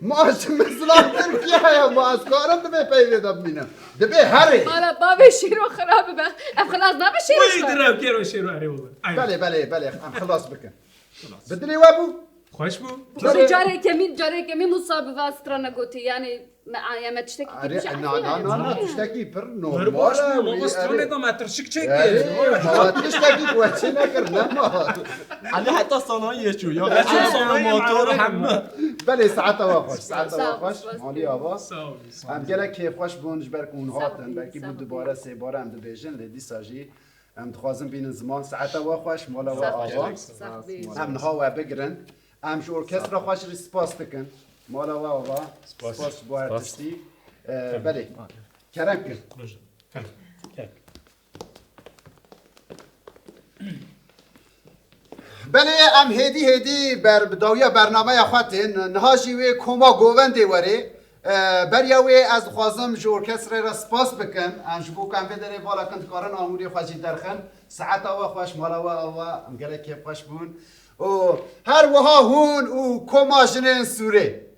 Ma ji min zilamtir kî heye? Ma ez karim divê peyvê de bimînim. Divê herê. Mala bavê şêro xirab bibe. Ev xilas nabe şêro Wî şo. Dire kêro şêro erê oğlum. Aynen. Belê, belê, belê. Em xilas bikin. Bi dilê we bû? Xweş bû. Belê. Carê kemîn, carê kemîn Musa bi va strana gotî. Yani Me, ya me tiştekî Arê, tepişe na, na, na, na, tiştekî pir normal e, wî, baba, stranê da me tirşik çekê. Erê, ma tiştekî ku we çê nekir, nema. Elî heta sanayiyê çû, ya, Erê, sanayiyê motor hemme. Belê, saeta we xweş, saeta we xweş. Sağ ol, sağ ol. Malî ava. Sağ ol, sağ ol. Em gelek kêfxweş bûn ji ber ku hûn hatin. Sağ ol, sağ ol. Belkî bû dubare sêbare em dibêjin, lê dîsa jî em dixwazin bînin ziman. Saeta we xweş, mala we ava. Sağ ol, sağ ol. Em niha we bigirin. Em ji orkestra xwe jî spas dikin. Mala we ava. Spas. Spas ji bo her tiştî. Ee, belê. Kerem kin. Belê, em hêdî hêdî ber bi dawiya bernameya xwe tên. Niha jî wê koma govendê werê. Ee, beriya wê ez dixwazim ji orkestrê re spas bikim. Em ji bo ku em vê derê vala kin dikarin amûrê xwe jî derxin. Saeta we xweş, mala we ava. Em gelek kêfxweş bûn. û her wiha hûn û Koma Jinên Sûrê.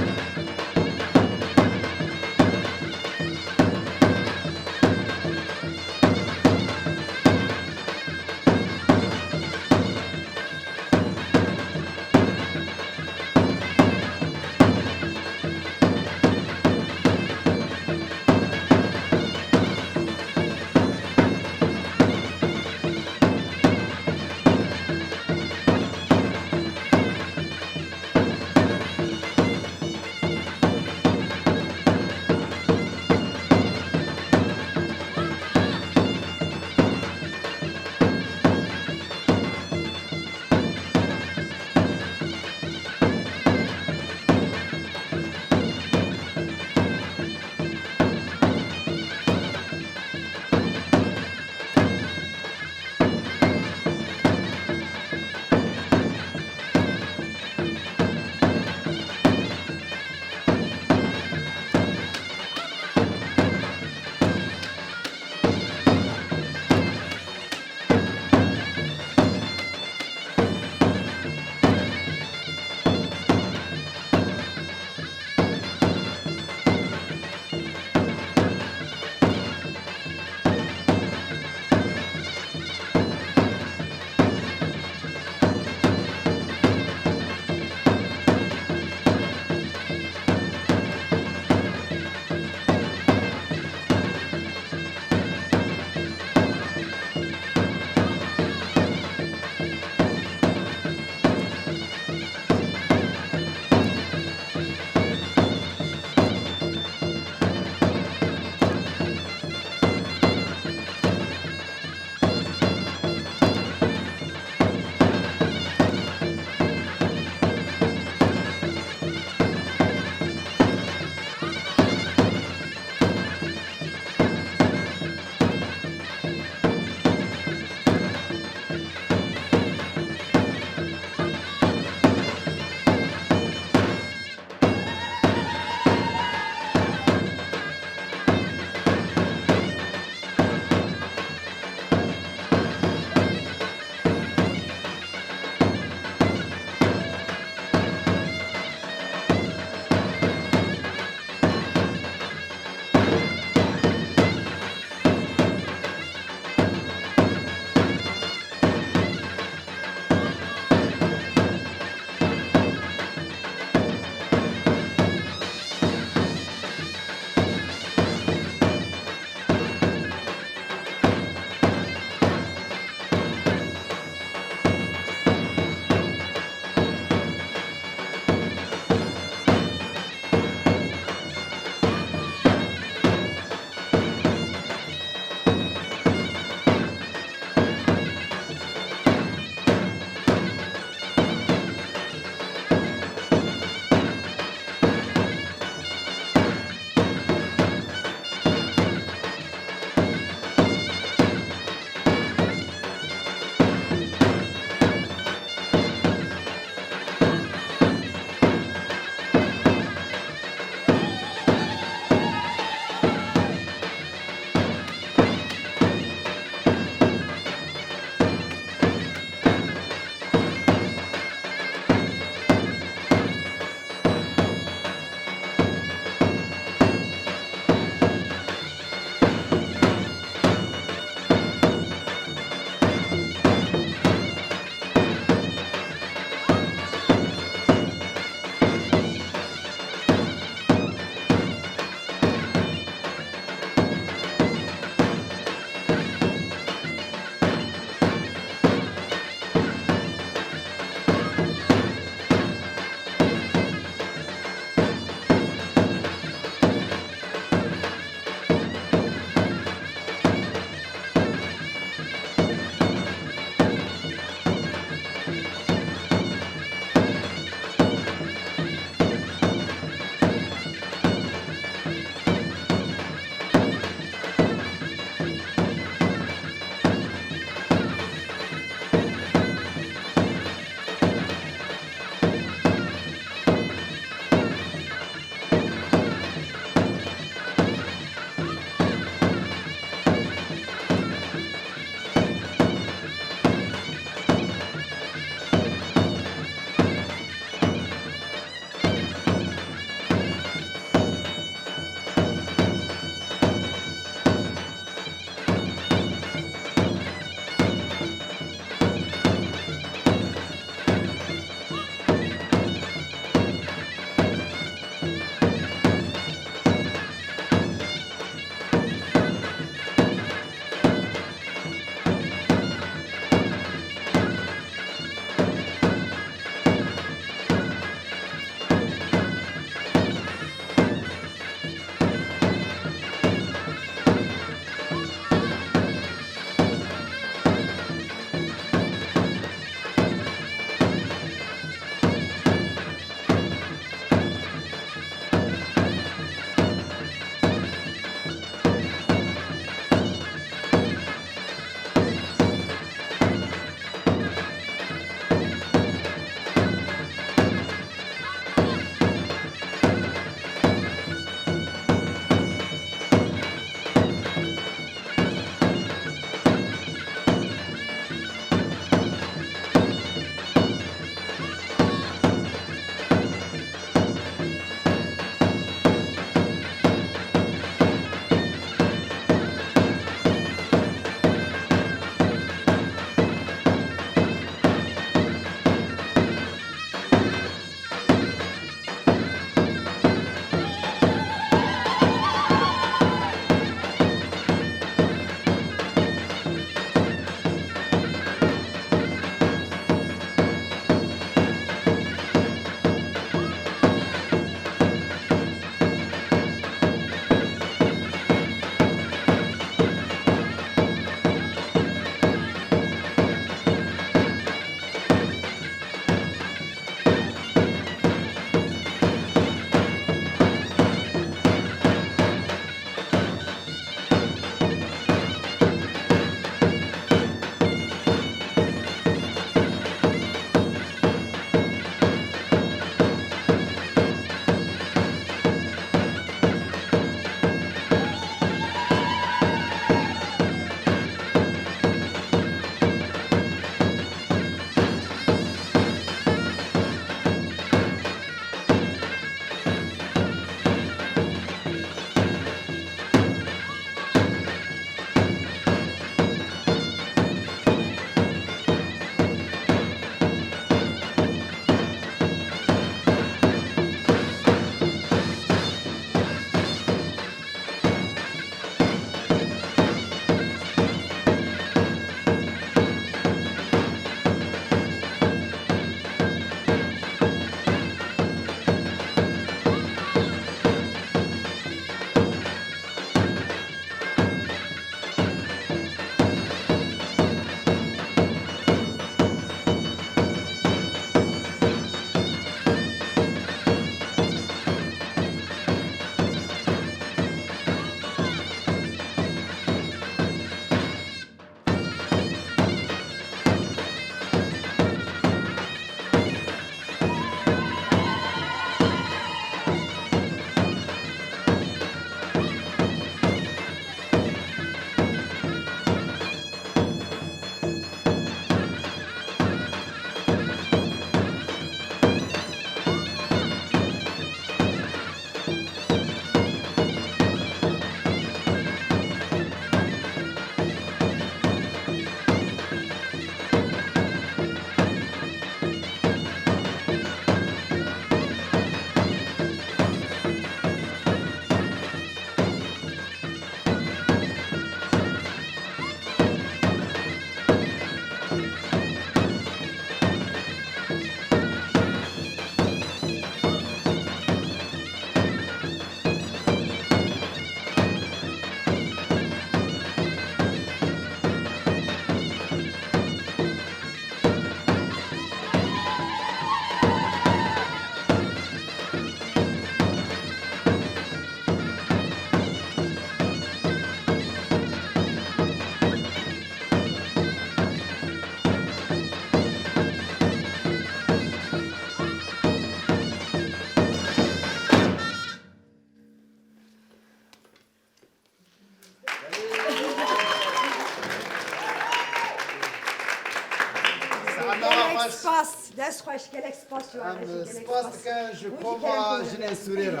Baş, gelek spas ji wan re jî, Em gelek spas spas. dikin ji Hûn jî koma kerem jinên Sûrê re.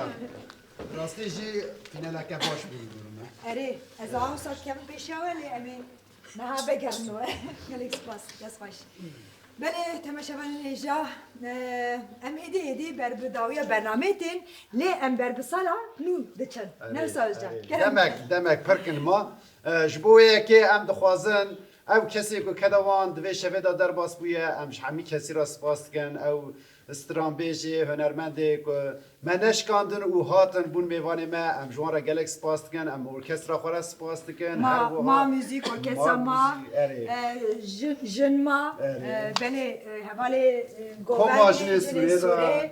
Rastî jî finaleke baş bû, digurim me. Erê, ez a wisa dikevim pêşiya we, lê em ê niha vegerin we. Gelek spas, dest xweş. Belê, temaşevanên hêja, e, em hêdî hêdî ber bi dawiya bernameyê tên, lê em ber bi sala nû diçin. Erê, Ne wisa Özcan? erê. Kerem. Demek, demek pir kin ma. E, ji bo wê yekê em dixwazin ew kesê ku keda wan di vê şevê de derbas bûye, em ji hemî kesî re spas dikin. Ew stranbêjê, hunermendê ku me neşkandin û hatin bûn mêvanê me, em ji wan re gelek spas dikin. Em orkestra xwe re spas dikin. Ma, Her wiha Ma Müzik, Orkestra Ma Ma, Müzik, erê. e, Jin, Jin Ma, Erê. e, belê, e, hevalê, e, Koma Govendê, Jinê Jinê Sûrê re. Sûrê.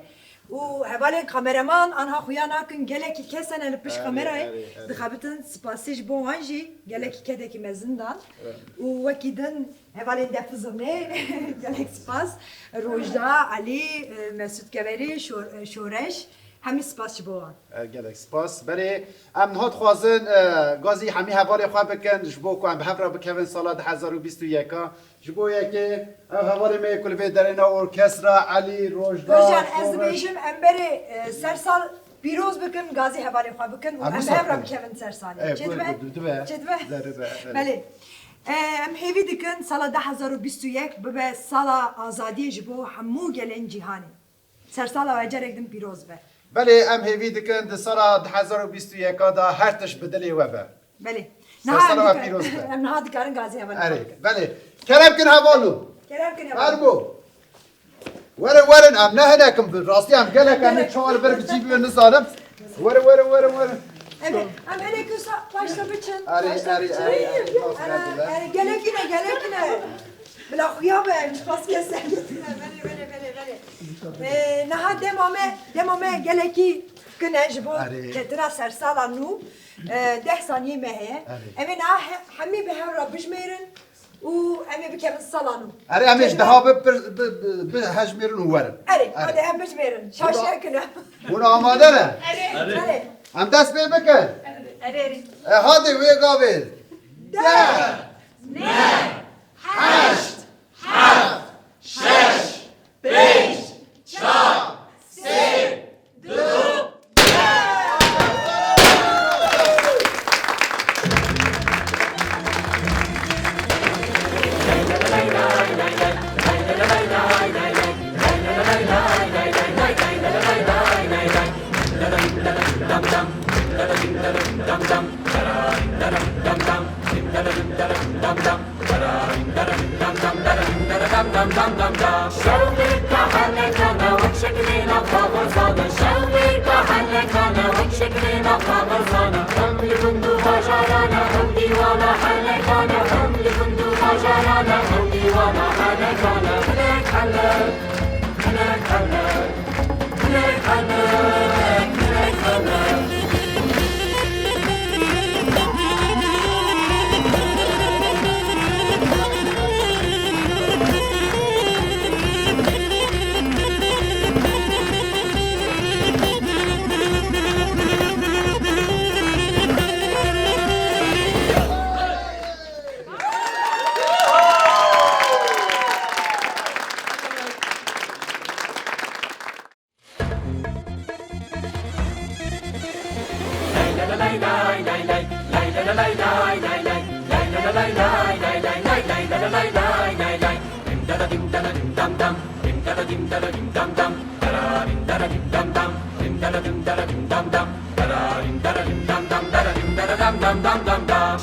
Û hevalên kameraman anha xuya nakin, gelekî kes hene li pişt Erê, kamerayê erê, erê. dixebitin, spasî ji bo wan jî gelekî kedekî mezin dan. Erê. Û wekî din hevalên defizirnê, gelek spas. Rojda, Elî, e, Mesûd Keverî, Şor-, e, Şoreş, hemî spas ji bo wan. E, gelek spas. Berê, em niha dixwazin, e, gazî hemî hevalê xwe bikin, ji bo ku em bi hev re bikevin sala du hezar û bîst û yeka. Ji bo yekê, ev hevalê me yê ku li vê derê ne orkestra, Elî, Rojda, Rojan, ez Şoreş. dibêjim, em berê, e, ser sal pîroz bikin, gazî hevalê xwe bikin û Em em wisa hev re bikin. bikevin ser salê. Ê, Çê gu-, dibe? gu-, dibe. Çê dibe? Zerribe, evet. Belê. E, em hêvî dikin sala du hezar û bîst û yek bibe sala azadiyê ji bo hemû gelên cîhanê. Sersala we carek din pîroz be. Belê, em hêvî dikin di sala du hezar û bîst û yeka de her tişt bi dilê we be. Belê. Sersala Niha we em pîroz be. dikar-, em niha dikarin gazî hevalê Erê, xwe bikin. belê. Kerem kin hevalû. Kerem kin hevalû. Fermo. Werin, werin, em ne hinek in, bi rastî em gelek em ê çawa li vir bi cî bibe nizanim. Werin, werin, werin, werin. Evet, em hinek wisa paşta biçin, Erê, paşta erê, biçin. erê, erê, Ana, erê, gelekî ne, gelekî ne. Bila xuya be, em ji xas kes Belê, belê, belê, belê. Ee, niha dema me, dema me gelekî kin e ji bo Erê. ketina sersala nû, e, deh saniyê me heye. Erê. Em ê niha he-, hemî bi hev re bijmêrin û em ê bikevin sala nû. Erê, em ê ji Çêdibe? deha bi pir-, bi, bi, bi hejmêrin û werin. Erê, Erê. hadi em bijmêrin. Şaş Hûn a-, nekine. hûn amade ne? Erê. Erê. Em dest pê bikin. Erê, erê. E, hadi wê gavê. Deh. Neh. Heşt. Heft. Şeş. Pênc. Çar. Sê. Du. Şewqê ka helekane wek şekilê nava xwe zane. Şewqê ka helekane wek şekilê nava xwe zane. Hem li gund û bajarane ew dîwana helekane. Hem li gund û bajarane ew dîwana helekane. Helek, helek, helek, helek.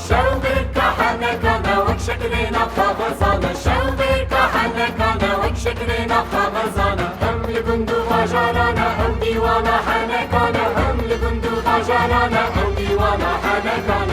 Şewqê ka helekane wek şekilê nava xwe zane. Şewqê ka helekane wek şekilê nava xwe zane. Hem li gund û bajarane ew dîwana helekane. Hem li gund û bajarane ew dîwana helekane.